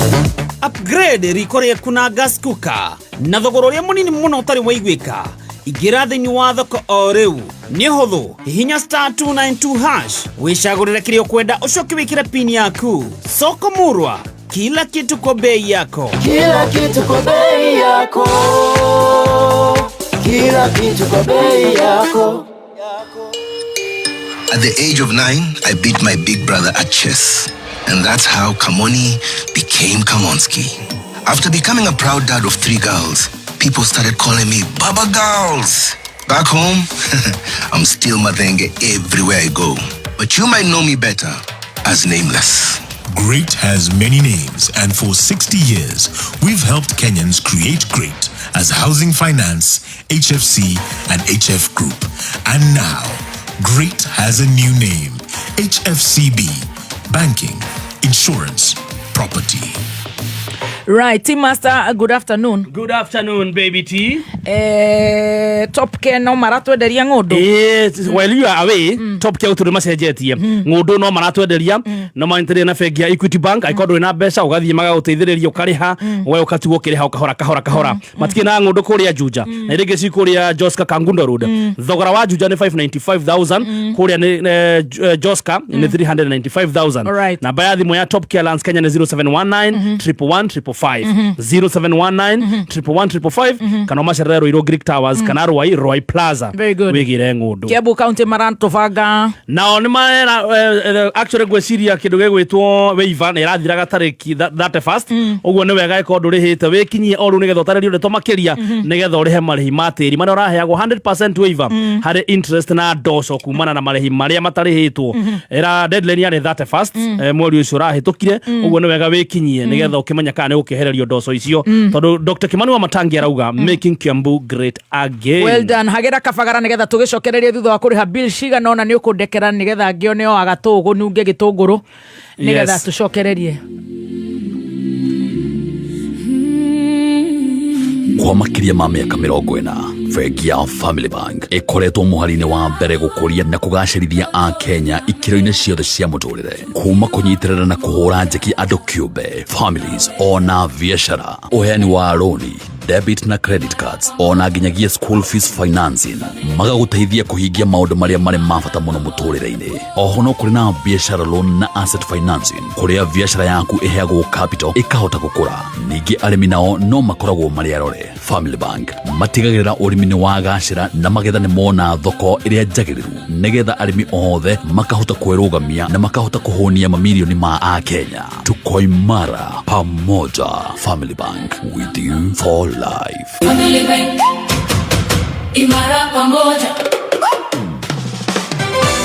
Upgrade riko rĩaku na gas cooker na thogora ũrĩa mũnini mũno ũtarĩ waiguĩka. Ingĩra thĩinĩ wa thoko o rĩu, nĩ ũhũthũ, hihinya *292# wĩcagũrĩre kĩrĩa ũkwenda, ũcoke wĩkĩre pin yaku. Soko Murwa, Kila kitu kwa bei yako. Kila kitu kwa bei yako. Kila kitu kwa bei yako. At the age of 9, I beat my big brother at chess. And that's how Kamoni became Kamonski. After becoming a proud dad of 3 girls, people started calling me Baba Girls. Back home, I'm still Mathenge everywhere I go. But you might know me better as Nameless. Great has many names, and for 60 years, we've helped Kenyans create great as Housing Finance, HFC, and HF Group. And now, Great has a new name, HFCB, Banking, Insurance, Property. Right, Team Master, good afternoon. Good afternoon, baby T. Top Care no maratwenderia ng'ũndũ. Yes, while you are away, Top Care uturi macenjetie. Ng'ũndũ no maratwenderia, no manyitanĩire na bengi ya Equity Bank, angĩkorwo ndũrĩ na mbeca ũgathiĩ magagũteithĩrĩria ũkarĩha, we ũkatigwo ũkĩrĩha ũkahora kahora kahora. Matikĩrĩ na ng'ũndũ kũrĩa Juja. Na iria ingĩ ci kũrĩa Joska Kangundo Road. Thogora wa Juja nĩ 595,000, kũrĩa nĩ Joska nĩ 395,000. Alright. Namba ya thimũ ya Top Care Lands Kenya nĩ 0719 111 555, 0719 111 555, kana ũmacerere Ruiru Greek Towers kana Ruai Ruai Plaza. Very good. Wĩgĩre ng'ũndũ. Kiambu County maratũbanga. Nao nĩ marera actually ngwĩciria kĩndũ gĩgwĩtwo waiver nĩ ĩrathiraga tarĩki 31st, ũguo nĩ wega ĩkorwo ndũrĩhĩte wĩkinyie o rĩu nĩgetha ũtarĩrio ndeto makĩria, nĩgetha ũrĩhe marĩhi ma tĩri marĩa ũraheagwo 100% waiver harĩ interest na ndoco kumana na marĩhi marĩa matarĩhĩtwo. Ĩra deadline yarĩ 31st, mweri ũcio ũrahĩtũkire, ũguo nĩ wega wĩkinyie nĩgetha ũkĩmenya kana nĩ ũkĩehererio ndoco icio, tondũ Dr. Kimani Wamatangi arauga making Kiambu great again. Well done. Hagĩra kabagara nĩgetha tũgĩcokererie thutha wa kũrĩha bill cigana ũna. Nĩ ũkũndekera nĩgetha ngĩone o agatũgũ nunge gĩtũngũrũ nĩgetha tũcokererie. Kwa makĩria ma mĩaka 40, bengi ya Family Bank ĩkoretwo mũhari-inĩ wa mbere gũkũria na kũgacĩrithia Akenya ikĩro-inĩ ciothe cia mũtũrĩre, kuma kũnyitĩrĩra na kũhũra njeki andũ kĩũmbe, families ona biacara, ũheani wa rũni, debit na credit cards, ona nginyagia school fees financing, magagũteithia kũhingia maũndũ marĩa marĩ ma bata mũno mũtũrĩre-inĩ. Oho no kũrĩ na biacara loan na asset financing, kũrĩa biacara yaku ĩheagwo capital ĩkahota gũkũra. Ningĩ arĩmi nao no makoragwo marĩ arore. Family Bank matigagĩrĩra ũrĩmi nĩ wagacĩra na magetha nĩ mona thoko ĩrĩa njagĩrĩru, nĩgetha arĩmi othe makahota kwĩrũgamia na makahota kũhũnia mamirioni ma Akenya. Tuko imara pamoja. Family Bank, with you for life. Family Bank, imara pamoja.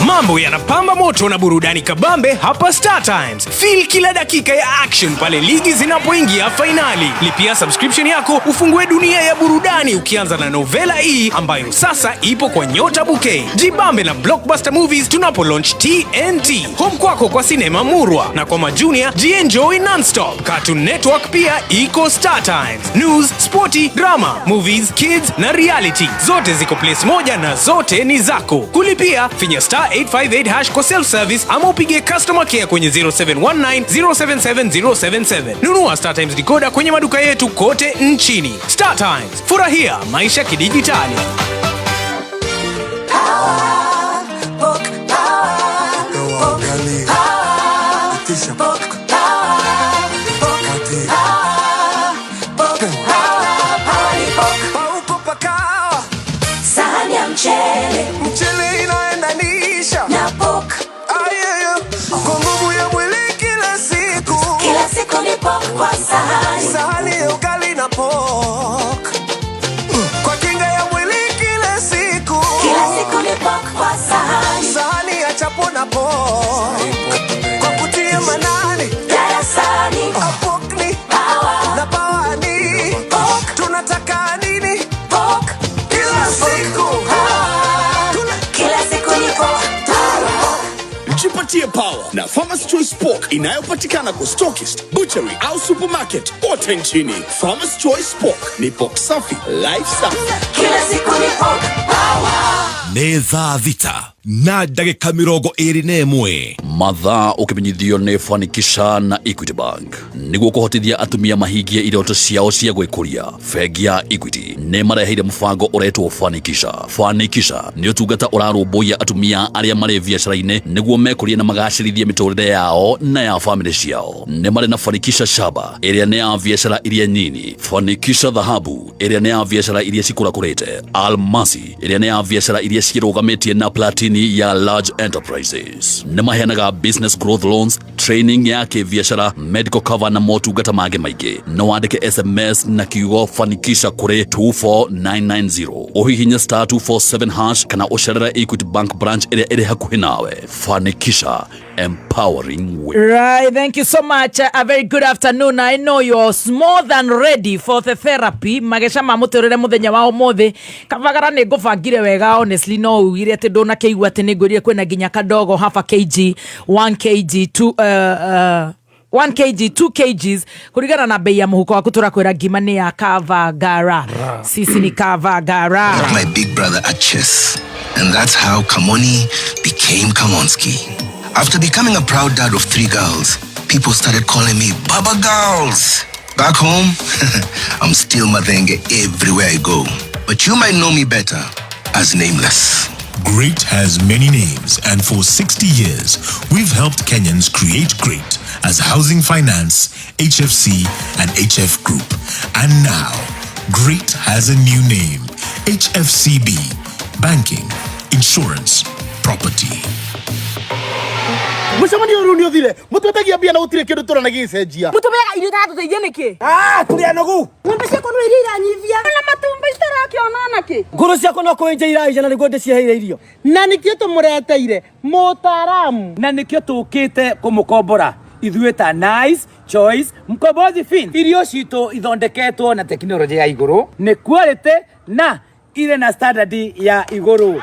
Mambo yanapamba moto na burudani kabambe hapa Star Times. Feel kila dakika ya action pale ligi zinapoingia fainali. Lipia subscription yako ufungue dunia ya burudani ukianza na Novela E ambayo sasa ipo kwa Nyota Bouquet. Jibambe na Blockbuster Movies tunapo launch TNT. Home kwako kwa sinema murwa, na kwa majunia jienjoy nonstop. Cartoon Network pia iko Star Times. News, sporty, drama, movies, kids na reality. Zote ziko place moja na zote ni zako. Kulipia finya star 858 hash kwa self service ama upige customer care kwenye 0719 077 077. Nunua Star Times decoder kwenye maduka yetu kote nchini. Star Times, furahia maisha kidijitali. Sahani ya mchele, mchele inaendanisha na pork. Ayeyo, kwa nguvu ya mwili kila siku. Kila siku ni pork kwa sahani. Sahani ya ugali na pork. Kwa kinga ya mwili kila siku. Kila siku ni pork kwa sahani. Sahani ya chapo na pork. Kwa kutia manani. Darasani. Pork ni power. Na power ni pork. Tunataka nini? Pork. Kila siku. Kila siku ni pork. Jipatie power na Farmer's Choice Pork inayopatikana kwa stockist, butchery au supermarket kote nchini. Farmer's Choice Pork ni pork safi, life safi. Kila siku ni pork power. Nĩ thaa 6 Na ndagĩka 21. Mathaa ũkĩmenyithio nĩ Fanikisha na Equity Bank nĩguo kũhotithia atumia mahingie iroto ciao cia gwĩkũria. Bengi ya Equity nĩ mareheire mũbango ũretwo Fanikisha. Fanikisha nĩ ũtungata ũrarũmbũiya atumia arĩa marĩ biacara-inĩ nĩguo mekũrie na magacĩrithie mĩtũrĩre yao na ya famĩlĩ ciao. Nĩ marĩ na Fanikisha Shaba ĩrĩa nĩ ya biacara iria nyini, Fanikisha Dhahabu ĩrĩa nĩ ya biacara iria cikũrakũrĩte, Almasi ĩrĩa nĩ ya biacara iria ciĩrũgamĩtie na Platini ya large enterprises. Nĩ maheanaga business growth loans, training ya kĩbiacara, medical cover na motungata mangĩ maingĩ. No wandĩke SMS na kiugo Fanikisha kũrĩ 24990, ũhihinye star 247 hash kana ũcerere Equity Bank branch ĩrĩa ĩrĩ hakuhĩ nawe. Fanikisha, empowering women. Right, thank you so much. A very good afternoon. I know you're more than ready for the therapy. Mageca ma muturire muthenya wa umuthi. Kabagara nĩ ngũbangire wega, honestly, no ugire atĩ ndũnakĩigua atĩ nĩ ngwĩrire kwĩna nginya kadogo half a kg, 1 kg, 2 1 kg, 2 kgs kũringana na bei ya mũhuko waku. Tũrakwĩra ngima nĩ ya Kavagara, sisi ni Kavagara. My big brother at chess. And that's how Kamoni became Kamonski. After becoming a proud dad of three girls, people started calling me Baba Girls. Back home, I'm still Mathenge everywhere I go. But you might know me better as Nameless. Great has many names, and for 60 years, we've helped Kenyans create great as Housing Finance, HFC, and HF Group. And now, Great has a new name: HFCB, Banking, Insurance, Property. Mũcemanio rĩu nĩ ũthire, mũtwetagia mbia na gũtirĩ kĩndũ tũrona gĩgĩcenjia. Mũtũmeaga irio itatũteithia nĩkĩ? Ah, tũrĩ anogu. Ng'ombe ciakwa no iria iranyivia na matumbĩ itarakĩona nakĩ. Ngũrũ ciakwa no kũenja iraija na nĩguo ndĩciheire irio. Na nĩkĩo tũmũreteire mũtaaramu. Na nĩkĩo tũkĩte kũmũkombora ithuĩ ta Nice Choice Mkombozi Fin. Irio citũ ithondeketwo na tekinoronjĩ ya igũrũ, nĩ quality na irĩ na standard ya igũrũ.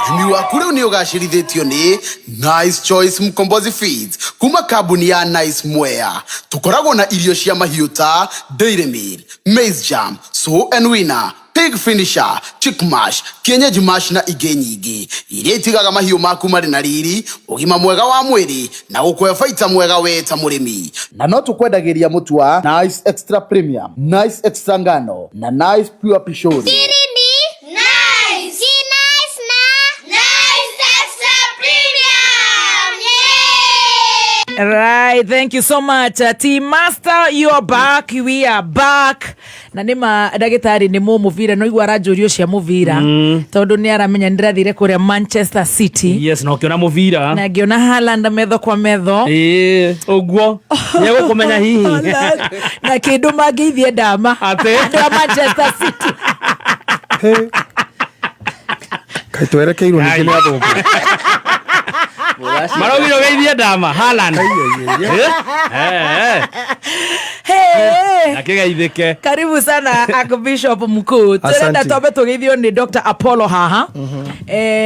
Ũrĩmi waku rĩu nĩ ũgacĩrithĩtio nĩ Nice Choice Mkombozi Feeds kuma kambuni ya Nice Mwea. Tũkoragwo na irio cia mahiũ ta Dairy Meal, Maize Jam, Sow and Winner, Pig Finisher, Chick Mash, Kienyeji Mash na ingĩ nyingĩ iria itigaga mahiũ maku marĩ na riri, ũgima mwega wa mwĩrĩ na gũkũhe baita mwega we ta mũrĩmi. Na no tũkwendagĩria mũtu wa Nice Extra Premium, Nice Extra Ngano na Nice Pure Pishori. Siri ni nice. Si nice na Nice Extra Premium. Yeah. Right, thank you so much. Team Master, you are back. We are back. Na nĩ ma ndagĩtarĩ nĩ mũmũbira no igua aranjũrio cia mũbira tondũ nĩ aramenya nĩ ndĩrathire kũrĩa Manchester City. Yes, na ũkĩona mũbira. Na ngĩona Haaland metho kwa metho. Ĩĩ, ũguo nĩegũkũmenya hihi. Haaland. Na kĩndũ mangĩithie ndama. Atĩ? Andũ a Manchester City. Kaĩ twerekeirwo ningĩ nĩ athũngũ. Maraugire ũgeithie ndama Haaland. Eh, eh. Hey. Akĩgeithĩke. Karibu sana Archbishop mkuu. Asante. Tũrenda twambe tũgeithio nĩ Dr. Apollo haha.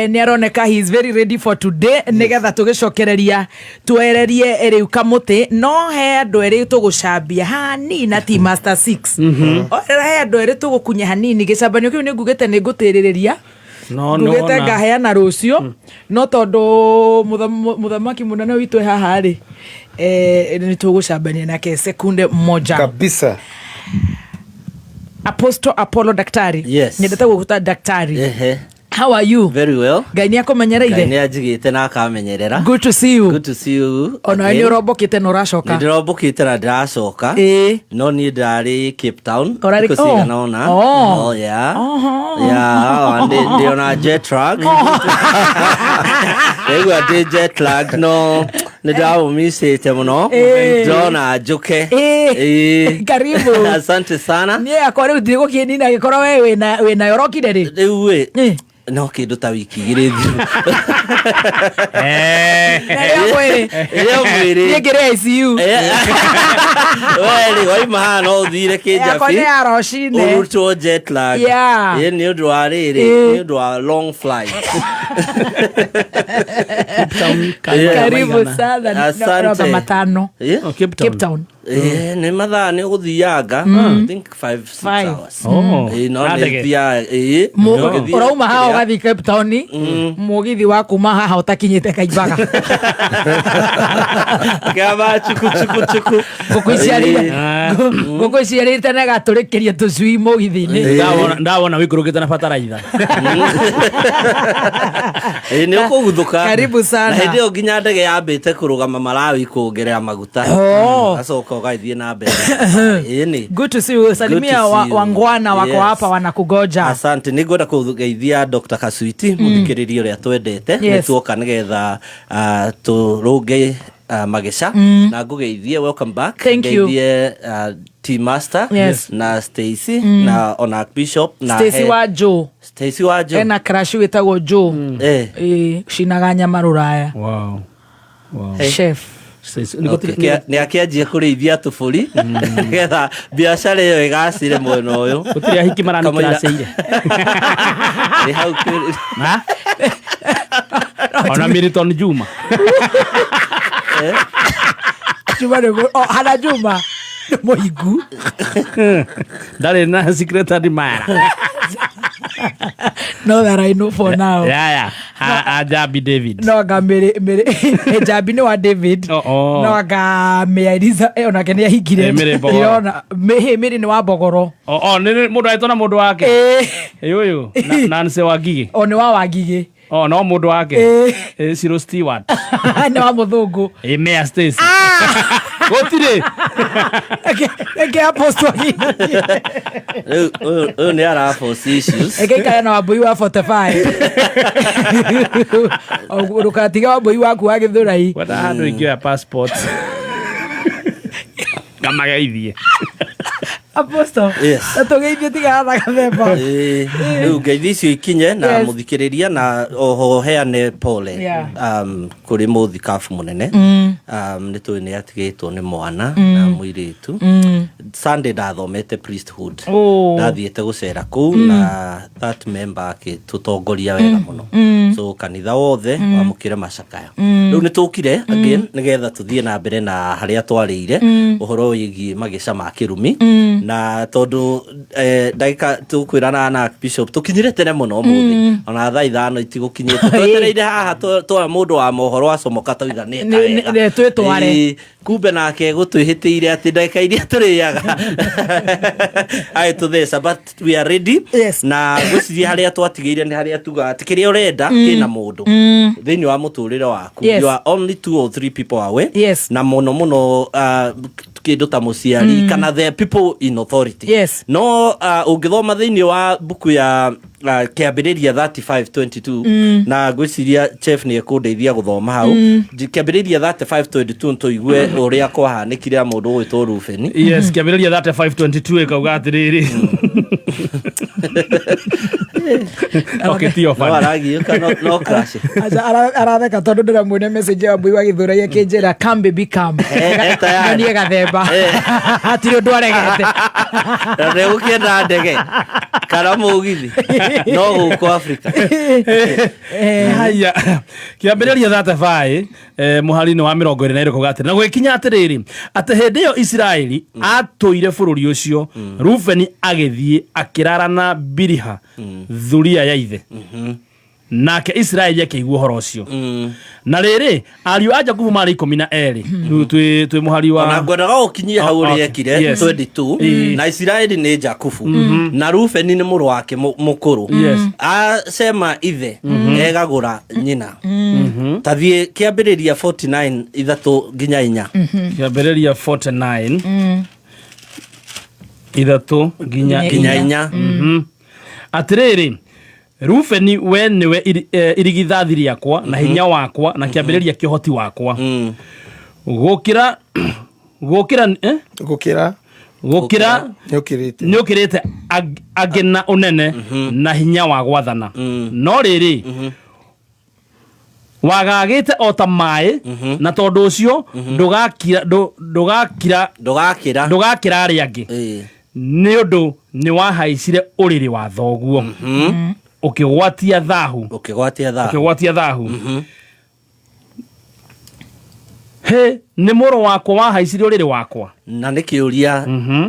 Nĩ aroneka he is very ready for today, nĩgetha tũgĩcokereria twererie rĩu kamũtĩ. No he andũ erĩ tũgũcambia hanini na Team Master 6. He andũ erĩ tũgũkunya hanini gĩcambanio kĩu, nĩ ngugĩte nĩ ngũtĩrĩrĩria No, ngugĩte no, ngaheana rũciũ, no tondũ mũthamaki mũnene witũ e haha rĩ, nĩ tũgũcambania nake sekunde moja. Kabisa. Apostle Apollo, daktari. Yes. Nyendete gũgũta daktari. Ehe. How are you? Very well. Ngai nĩ akũmenyereire. Ngai nĩ anjigĩte na akamenyerera. Good to see you. Good to see you. Ona again. nĩ ũrombokĩte na ũracoka. Nĩ ndĩrombũkĩte na ndĩracoka. Ĩĩ. No niĩ ndarĩ Cape Town. Ũrarĩ- Thikũ oh. cigana ũna. Oh. Oh, yeah. Oho. Yeah, ndĩ ona jet lag. Ndaigua ndĩ jet lag, no nĩ ndĩramũmicĩte mũno. Ĩĩ. Ndĩrona njũke. Ĩĩ. Ĩĩ. Karibu. Asante sana. Niĩ yakwa rĩu ndigũkĩnina gĩkorwo we wĩnayo ũrokire rĩ. Rĩu ĩ no kĩndũ ta wiki 2 thiru. Rĩa mwĩrĩ. Rĩa mwĩrĩ. Niĩ ngĩrĩ ICU. We rĩ waima haha no ũthire Yakwa nĩ kĩnjabi ya rũcinĩ. ũrutwo jet lag. Yeah. Ĩ, nĩ ũndũ wa rĩrĩ, Ĩ. nĩ ũndũ wa long flight. Yeah. Karibu sana. Asante. Roba matano. Yeah? Cape Town. Eh, nĩ mathaa nĩ ũgũthianga I think 5 6 Five. hours. Oh. Ĩĩ, no Na nĩ ndege. thiaga ĩĩ ũgĩthiĩ Ũrauma haha kĩrĩa- ũgathiĩ Cape Town mũgithi wa kuma haha ũtakinyĩte Kaimbaga. Kĩama chuku chuku chuku. Ngũkũ iciarĩire ngũkũ iciarĩte na ĩgatũrĩkĩria tũcui mũgithi-inĩ. Ndawona wĩikũrũkĩte na bataraitha. Ĩĩ, nĩ ũkũguthũka. Karibu sana. Na hĩndĩ ĩyo nginya ndege yambĩte kũrũgama Malawi kuongerera maguta. Oh. Gacoka ũgagĩthiĩ na mbere. Ĩĩ nĩ. Good to see you. Salimia Good to wa, see you. wangwana wako Yes. hapa wanakugoja. Asante, nä ngwenda kå geithia Dr. Kasuiti må thikä rä ria å rä a twendete Yes. nä tuoka nä getha tå rå nge mageca na ngå geithie welcome back. Thank you. Ngeithie T Master Yes. na Stacy na ona Bishop na Stacy wa Joe. Stacy wa Joe. Ena crush wĩtagwo Joe. Eh. Ĩĩ, cinaga nyama rũraya. Wow. Wow. Hey. Chef. Okay, nä akä kå rä ithia tå bå ri nĩgetha biacara ä yo ä gacire mwena å yå Gũtirĩ ahiki maranĩkĩracĩire. Nĩ hau Ona Milton Juma. Juma nĩ oh, hana Juma nĩ mũhingu. Ndarĩ na secret admirer. No that I know for now. Yeah, yeah. Ajabi David. No anga mĩrĩ mĩrĩ Njambi nĩ wa David. Oh. No anga Mĩa Eliza onake nĩ ahikire. Eh, Mĩrĩ Mbogoro. Ndĩrona Mĩrĩ nĩ wa Mbogoro. Oh, oh, nĩ mũndũ aretwo na mũndũ wake. Ĩĩ. Ĩ ũyũ Nancy Wangigĩ. O nĩ wa Wangigĩ. Oh, no mũndũ wake. Ĩĩ. Ĩ Cyril Stewart. Nĩ wa mũthũngũ. Ĩ Mayor Stacy. Gũtirĩ. Reke apostle Rĩu ũyũ nĩ ara force issues. Reke ikare na wambui wa 45. Ndũgatige wambui waku wa gĩthũrai. Wenda handũ ingĩoya passport. Ngamageithie. Apostle. Yes. Na tũgeithie tiga na gathemba. Ĩĩ, rĩu ngeithi icio ikinye na Yes. mũthikĩrĩria na oho heane pole Yeah. kũrĩ mũthikabu mũnene. Nĩ tũĩ nĩ atigĩtwo nĩ mwana na mũirĩtu. Sunday ndathomete priesthood. Oh. Ndathiĩte gũcera kũu na that member akĩtũtongoria wega mũno. So kanitha wothe wamũkĩre macakaya. Rĩu nĩ tũkire again nĩgetha tũthiĩ na mbere na harĩa twarĩire ũhoro wĩgiĩ mageca ma kĩrumi na tondũ ndagĩka tũkwĩrana na Bishop tũkinyire tene mũno ũmũthĩ ona thaa 5 itigũkinyĩte twetereire haha twa mũndũ wa mohoro acomoka tauga nĩ eka wega. Nĩ twĩtware. Ĩĩ, kumbe nake gũtwĩhĩtĩire atĩ ndagĩka iria tũrĩaga agĩtũtheca, but we are ready. Yes. Na ngwĩciria harĩa twatigĩire nĩ harĩa tugaga atĩ kĩrĩa ũrenda kĩna mũndũ thĩinĩ wa mũtũrĩre waku. Yes. You are only 2 or 3 people away. Yes. Na mũno mũno kĩndũ ta mũciari kana the people in authority. Yes. No ũngĩthoma thĩinĩ wa mbuku ya kĩambĩrĩria 35:22 na ngwĩciria chef nĩ ekũndeithia gũthoma hau. Kĩambĩrĩria 35:22 tũigue ũrĩa kwahanĩkire mũndũ ũgwĩtwo Rubeni. Yes, kĩambĩrĩria 35:22 ĩkauga atĩrĩrĩ. Okay, ti No offer. aragiũka no crash. Aca aratheka tondũ ndĩramwĩre message ya mbui wa gĩthũrai akĩnjĩra come baby come. Eh, tayari. Nyonie gathemba. Hatirĩ ũndũ aregete. Na ndegũkĩenda ndege kana mũgithi no gũkũ Afrika. Haya, kĩambĩrĩria 35 mũhari-inĩ wa 22 kuga atĩrĩ, na gũgĩkinya atĩrĩrĩ atĩ hĩndĩ ĩyo Isiraeli atũire bũrũri ũcio, Rubeni agĩthiĩ akĩrara na Biliha thuria ya ithe, nake Isiraeli akĩigua ũhoro ũcio. Na rĩrĩ, ariũ a Jakubu marĩ 12. Rĩu twĩ mũhari wa Ona ngwendaga ũkinyie hau Oh, ũrĩa okay. ekire Yes. 22 Ĩĩ. na Isiraeli nĩ Jakubu na Rubeni nĩ mũrũ wake mũkũrũ. Yes. Acema ithe egagũra nyina. Tathiĩ kĩambĩrĩria 49 3 nginya 4. Kĩambĩrĩria 49 3 nginya Nginya 4. Atĩrĩrĩ, Rubeni we nĩwe irigithathi rĩakwa na hinya wakwa na kĩambĩrĩria kĩa ũhoti wakwa gũkĩra gũkĩra Gũkĩra gũkĩra nĩũkĩrĩte nĩũkĩrĩte angĩ na ũnene na hinya wa gwathana, no rĩrĩ wagagĩte o ta maĩ, na tondũ ũcio ndũgakira ndũgakira Ndũgakĩra. ndũgakĩra arĩa angĩ, nĩ ũndũ nĩ wahaicire ũrĩrĩ wa thoguo ũkĩgwatia thahu. Ũkĩgwatia thahu. Ũkĩgwatia thahu. He nĩ mũrũ wakwa wahaicire ũrĩrĩ wakwa. Na nĩ kĩũria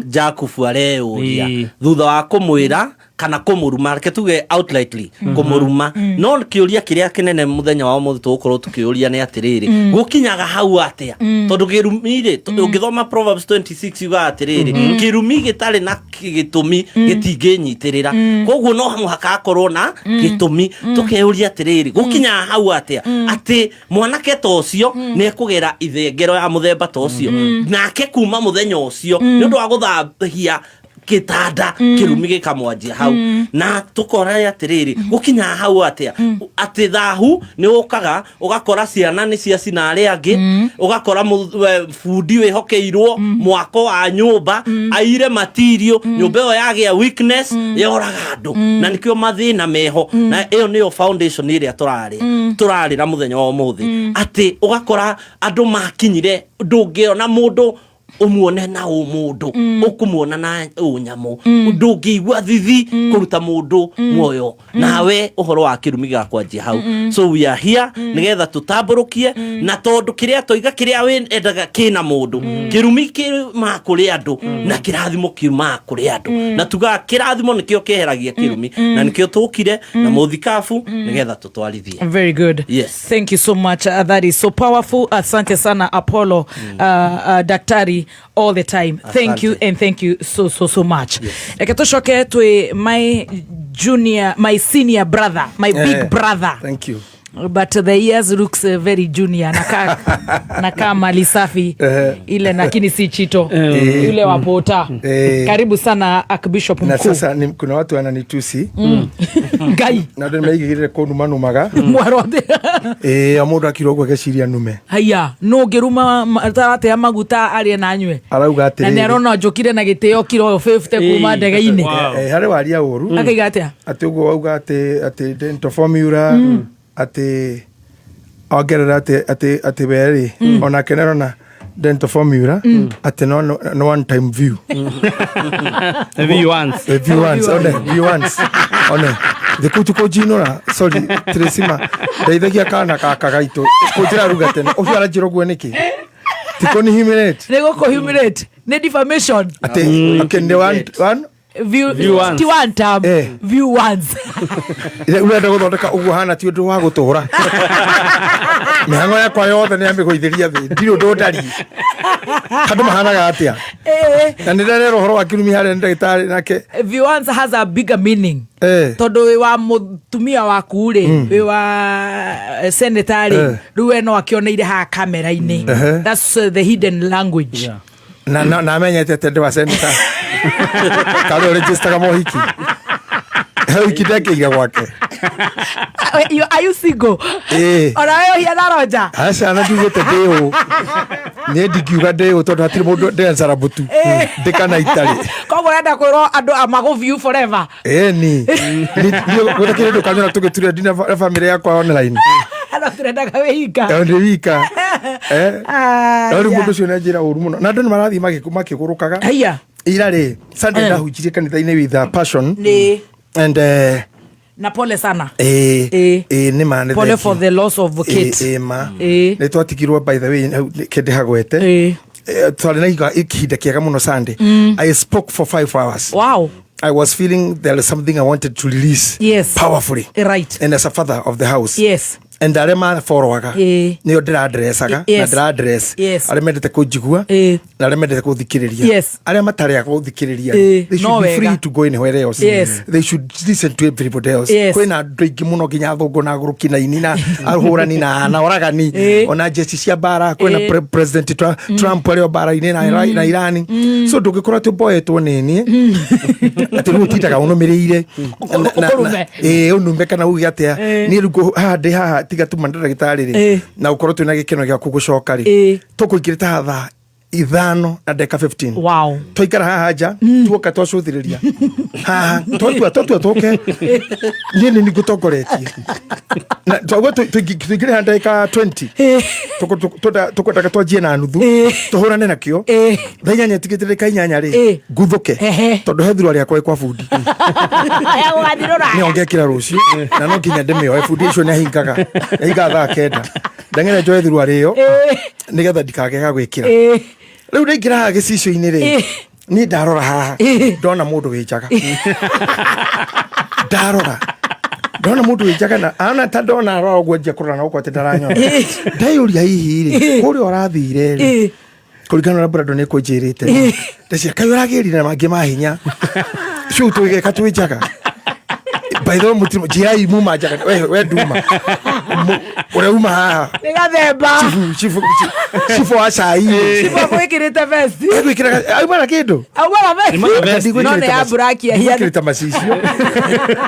Jakubu areyũria thutha wa kũmwĩra kana kũmũruma, reke tuge outrightly kũmũruma. No kĩũria kĩrĩa kĩnene mũthenya wa ũmũthĩ tũgũkorwo tũkĩũria nĩ atĩrĩrĩ, gũkinyaga hau atĩa? Tondũ kĩrumi rĩ, ũngĩthoma Proverbs 26 yugaga atĩrĩrĩ, kĩrumi gĩtarĩ na gĩtũmi gĩtingĩnyitĩrĩra. Koguo no mũhaka akorwo na gĩtũmi. Tũkeyũria atĩrĩrĩ, gũkinyaga hau atĩa atĩ mwanake ta ũcio nĩ ekũgera ithengero ya mũthemba ta ũcio, nake kuma mũthenya ũcio nĩ ũndũ wa gũthambia gĩtanda kĩrumi gĩkamwanjia hau? Na tũkora atĩrĩrĩ, gũkinyaga hau atĩa atĩ thahu nĩ ũkaga ũgakora ciana nĩ ciacina arĩa angĩ, ũgakora bundi wĩhokeirwo mwako wa nyũmba aire matirio, nyũmba ĩyo yagĩa weakness, yoraga andũ, na nĩkĩo mathĩna meho? Na ĩyo nĩyo foundation ĩrĩa tũrarĩ tũrarĩra mũthenya wa ũmũthĩ, atĩ ũgakora andũ makinyire ndũngĩona mũndũ umuone na ũmũndũ, ũkũmuona na ũnyamũ, ndũngĩigua thithi kũruta mũndũ muoyo nawe ũhoro wa kĩrumi gĩgakwanjia hau. So we are here nĩgetha tũtambũrũkie, na tondũ kĩrĩa toiga kĩrĩa wendaga kĩna mũndũ, kĩrumi kĩumaga kũrĩ andũ na kĩrathimo kiumaga kũrĩ andũ, na tugaga kĩrathimo nĩkĩo kĩeheragia kĩrumi, na nĩkĩo tũkire na mũthikabu nĩgetha tũtwarithie. Very good. Yes. Thank you so much. That is so powerful. Asante sana, Apollo, Daktari, all the time. Thank you and thank you so so so much. Reke tucoke twi my junior, my senior brother, my big brother. Thank you. But the years looks very junior. Nakaa mali safi ile, lakini si chito yule wa pota. Karibu sana, Archbishop Na mkuu. Sasa kuna watu wananitusi. Ngai. Na andũ nĩmaigĩrĩre kũnumanumaga. Mwarothe. Ĩĩ, o mũndũ akirwo ũguo ageciria nume. Haya, no ngĩruma taratea maguta arĩe na anyue. Arauga Na nĩ atĩrĩrĩ, arona njũkire na gĩtĩo kiro 50 kuma ndege-inĩ. Harĩ waria ũru. Akaiga atĩa? Atĩ ũguo wauga atĩ dental formula, atĩ ongerera atĩ we rĩ, onake nĩarona dental formula atĩ no one time view. View once. View once, one view once, one thikũ ti kũnjinũra. Sorry, Tresima, ndeithagia kana gaka gaitũ kũnjĩra ruga tene ũcio aranjĩra ũguo nĩkĩ ti kũni humiliate. Nĩ gũkũ humiliate, nĩ defamation. Atĩ okay, nĩ one one View, View once. Ti one time. View once. Urenda gũthondeka ũguo hana ti ũndũ wa gũtũra mĩhang'o yakwa yothe nĩ yamĩgũithĩria thĩ, ndirĩ ũndũ ndari andũ mahanaga atĩa. Na nĩ ndarera ũhoro wa kĩrumi harĩa nĩ ndagĩtarĩ nake. View once has a bigger meaning. Tondũ wĩ wa mũtumia waku rĩ, wĩ wa senator rĩ, rĩu we no akĩoneire haha kamera-inĩ. That's the hidden language. Na amenyete atĩ ndĩ wa senator karĩ ũregistaga mohiki, he wiki ndekĩire gwake. Are you single? Ĩĩ. Ona we ũhiana Roger? Aca, na ndiugĩte ndĩ ũ, niĩ ndingiuga ndĩ ũ tondũ hatirĩ mũndũ ndĩansara mũtu ndĩ kana itarĩ. Koguo ũrenda kwĩrwo andũ amagũ forever? Ĩni gũtakĩrĩ ndũkanyona tũgĩturia ndina na bamĩrĩ yakwa online. No tũrendaga wĩhinga. Ndĩ wika. Ah, No rĩu yeah. mũndũ ũcio nĩ anjĩra ũru mũno na andũ nĩ marathiĩ makĩgũrũkaga. Haiya. Ira rĩ, Sunday, ndahunjirie kanitha-inĩ with a passion Nĩ and na pole sana. Ĩ nĩ ma nĩ Pole thank for you. the loss of Kate. Ĩ ma Ĩ. nĩ twatigirwo, by the way, hau kĩndĩ hagwete. Twarĩ na ihinda kĩega mũno Sunday. I spoke for 5 hours. I was feeling there is something I wanted to release powerfully and as a father of the house and arĩa maborwaga nĩo ndĩradressaga na ndĩradress arĩa mendete kũnjigua na arĩa mendete kũthikĩrĩria. Arĩa matarĩ a gũthikĩrĩria, they No should be wega. free to go anywhere else. They should listen to everybody else. Kwĩna andũ aingĩ mũno, nginya athũngũ na agũrũki na ini na ahũrani na oragani, ona jeshi cia mbara. Kwĩna President Trump arĩ o mbara-inĩ na Irani, so ndũngĩkorwo atĩ ũmboetwo nĩ niĩ atĩ rĩu ũtindaga ũnũmĩrĩire Ũkũrume. Ĩĩ, ũnume kana uge atĩa. Niĩ rĩu haha ndĩ haha tiga tuma na ndagĩtarĩ rĩ, na ũkorwo twĩna gĩkeno gĩaku gũcoka rĩ, tũkũingĩrĩte haha thaa 5 na ndagĩka 15. Twaikara haha nja, tuoka twacũthĩrĩria haha, twatua tũke niĩ nĩ ngũtongoretie na twaguo tũingĩre haha ndagĩka 20. Tũkwendaga twanjie na nuthu tũhũrane nakĩo thaa 8 tigĩte ndagĩka 8 rĩ, nguthũke tondũ he thurwa rĩakwa ĩ kwa bundi. Ya gũgathiĩ rũraya. Nĩyo ngekĩra rũciũ na no nginya ndĩmĩoe. Bundi ũcio nĩ ahingaga 9:00, ndeng'ere njoe thurwa rĩo. Nĩgetha ndikage ga gwĩkĩra. Ĩĩ. Rĩu ndaingĩra haha gĩcicio-inĩ rĩ, Ĩĩ. niĩ ndarora haha Ĩĩ. ndona mũndũ wĩ njaga. Ndarora ndona mũndũ wĩ njaga na ana ta ndona arora ũguo njia kũrora na gũkũ atĩ ndaranyona. Ndeyũria hihi rĩ, kũrĩa ũrathire rĩ, kũringana na Brandon nĩ kũnjĩrĩte ndacia kaĩ ũragĩrire na mangĩ ma hinya cu twĩgeka twĩ njaga. By the way, mũtirĩ njĩrai muma njaga, we nduma ũrĩa uma haha. Nĩ gathemba. Chifu, chifu, chifu wa cai. Chifu akwĩkĩrĩte vesti. Egwĩkĩraga auma na kĩndũ. Auma na vesti. No nĩ ya buraki ahiana. Ndigwĩkĩrĩte macicio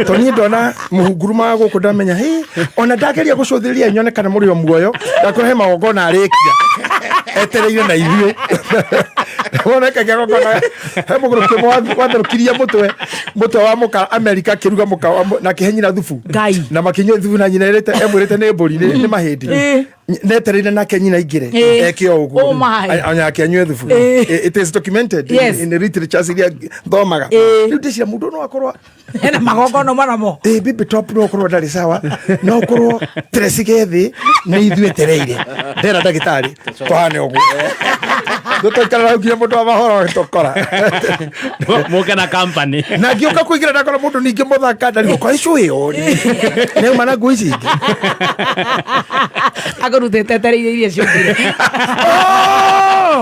to niĩ ndona mũhunguruma wa gũkũ ndamenya hĩ ona ndageria gũcũthĩrĩria nyone kana mũrĩ o muoyo ndakora he magongona arĩkia etereire na ithuĩ woneka kĩgongona he mũgũrũki ũmwe watherũkirie mũtwe wa mũka Amerika akĩruga mũka na akĩhe nyina thubu na makĩnyua thubu na nyina ĩrĩte emwĩrĩte nĩ mbũri nĩ mahĩndĩ. Netereire nake nyina aingĩre eke o ũguo. Oh my. Onake anyue thubu. It is documented in the literature iria thomaga. Rĩu ndĩciria mũndũ no akorwo ena magongona maramo. Bibi top no akorwo ndarĩ sawa, no akorwo trecige thĩ nĩ ithuĩ etereire. Ndera ndagĩtarĩ tũhane ũguo tũtaikarara hau nginya mũndũ wa mahoro agĩtũkora. Mũke na company. Na ngĩũka kũingĩra ndakora mũndũ ningĩ mũthaka ndarigwo kwa icũ ĩyo nĩauma na nguo ici ingĩ. Akũrutĩte etereire iria ciũkire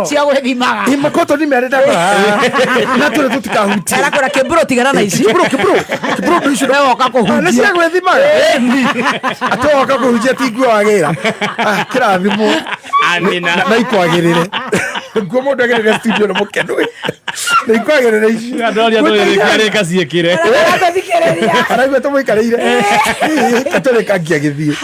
cia gwĩthimaga. Ĩ, makoto nĩ merĩ ndakora na tũrĩ tũtikahutie. Arakũra kĩmbũrũ tigana na ici. Kĩmbũrũ, kĩmbũrũ, kĩmbũrũ ndũ icio. We woka kũhunjia. Nĩ cia gwĩthimaga. Atĩ woka kũhunjia ti nguo wagĩra. Ah, kĩrathimwo. Amina. Na ikwagĩrĩre. Nguo mũndũ agĩrĩre studio nĩ mũkenu. Na ikwagĩrĩre ici. Andũ arĩa tũrĩrĩkia rĩka ciĩkĩre. Araigua tũmũikarĩire. Katũrĩkangia gĩthiĩ.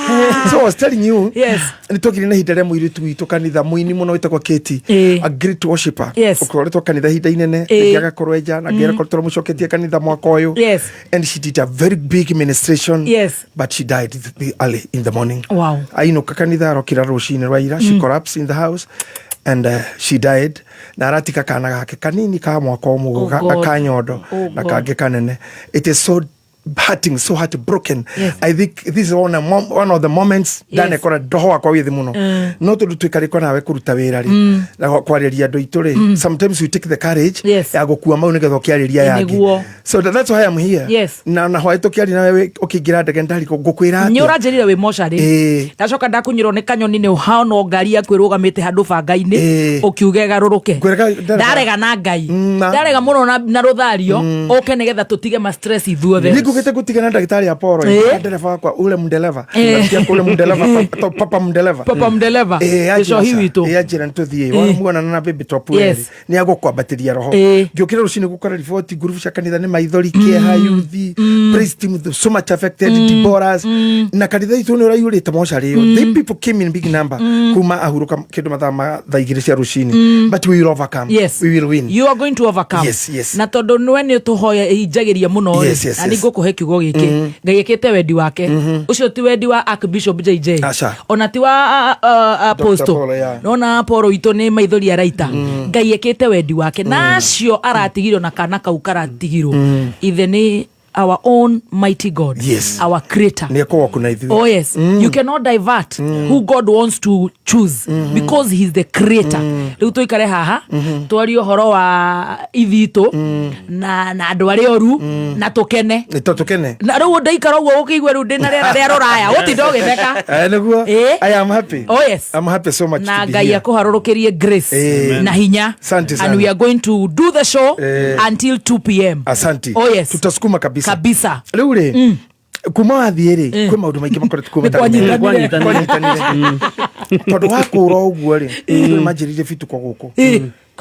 So I was telling you. Yes. Nĩ twokire na ihinda rĩa mũirĩtu witũ kanitha mũini mũno wĩtagwo Katie, a great worshipper. Ũkoretwo kanitha ihinda inene, rĩngĩ agakorwo enja na ngĩ agakorwo tũramũcoketie kanitha mwaka ũyũ. And she did a very big ministration. But she died early in the morning. Wow. Ainũka kanitha arokĩra rũcinĩ rwa ira, she collapsed in the house and she died. Na aratika kana gake kanini ka mwaka ũmwe Oh God. ka nyondo Oh na God. kangĩ kanene. It is so hurting, so heartbroken. Yes. I think this is one of the moments ndanekora ndoho wakwa wĩ thĩ mũno. No tondũ twĩkarĩkwo nawe kũruta wĩra rĩ, na kwarĩria andũ aitũ rĩ, sometimes you take the courage ya gũkua mau nĩgetha ũkĩarĩria aya angĩ. Nĩguo. So that's why I'm here. Na na hwaĩ tũkĩaria nawe ũkĩingĩra ndege ndarikũ ngũkwĩra Nĩ atĩa. ũranjĩrire wĩ mocarĩ. Ndacoka ndakunyĩrwo nĩ kanyoni nĩ ũhana o ngari yaku ĩrũgamĩte handũ banga-inĩ ũkiuga ĩgarũrũke. Ndarega na Ngai. Ndarega mũno na rũthario ũke nĩgetha tũtige ma stress ithuothe. Nĩ ngũgĩte gũtigana na ndagĩtarĩ Apollo ndereba wakwa ule mndeleva. Nasikia ule mndeleva, papa mndeleva. Papa mndeleva. Gĩcohi witũ. Anjĩra nĩ tũthiĩ wamuonana na baby top rĩ, nĩ agũkwambatĩria roho. Ngĩũkĩra rũcinĩ gũkora riboti ngurubu cia kanitha nĩ maithori, kĩeha, youth praise team so much affected, Deborahs na kanitha itũ nĩ ũraiyũrĩte mocarĩ ĩyo. The people came in big number kuma ahurũka kĩndũ mathaa ma thaa igĩrĩ cia rũcinĩ. But we will overcome. Yes. We will win. You are going to overcome. Yes, yes. Na tondũ nĩwe nĩ ũtũhoya injagĩria mũno rĩ, Yes, yes, na nĩ yes. ngũkũhe kiugo gĩkĩ. Ngai ĩkĩte wendi wake. Ũcio ti wendi wa Archbishop JJ. Aca. Ona ti wa Apostle. Paul, yeah. Nona Apollo witũ nĩ maithori araita. Ngai ĩkĩte wendi wake. Na acio aratigirwo na kana kau karatigirwo. Ithe nĩ our own mighty God. Yes. Our creator. Nĩ ekorwo kuna ithuĩ. Oh yes. You cannot divert who God wants to choose because he's the creator. Rĩu tũikare haha twarie ũhoro wa ithitũ na andũ arĩa oru na tũkene. Nĩ to tũkene. Na rĩu ndaikara ũguo ũkĩigua rĩu ndĩna rĩera rĩa rũraya ũtinda ũgĩtheka. Nĩguo. I am happy. Oh yes. I'm happy so much Na to be Ngai here. akũharũrũkĩrie grace na hinya. Asante sana. And we are going to do the show until 2 p.m. Asante. Oh yes. Tutasukuma kabisa. Kabisa. Rĩu rĩ, kuma wathiĩ rĩ, kwĩ maũndũ maingĩ makoretwo kuo Nĩ matarĩ mega. kwanyitanire. Kwanyitanire. Tondũ wa kũra ũguo rĩ, andũ nĩ manjĩrĩirie bituko gũkũ.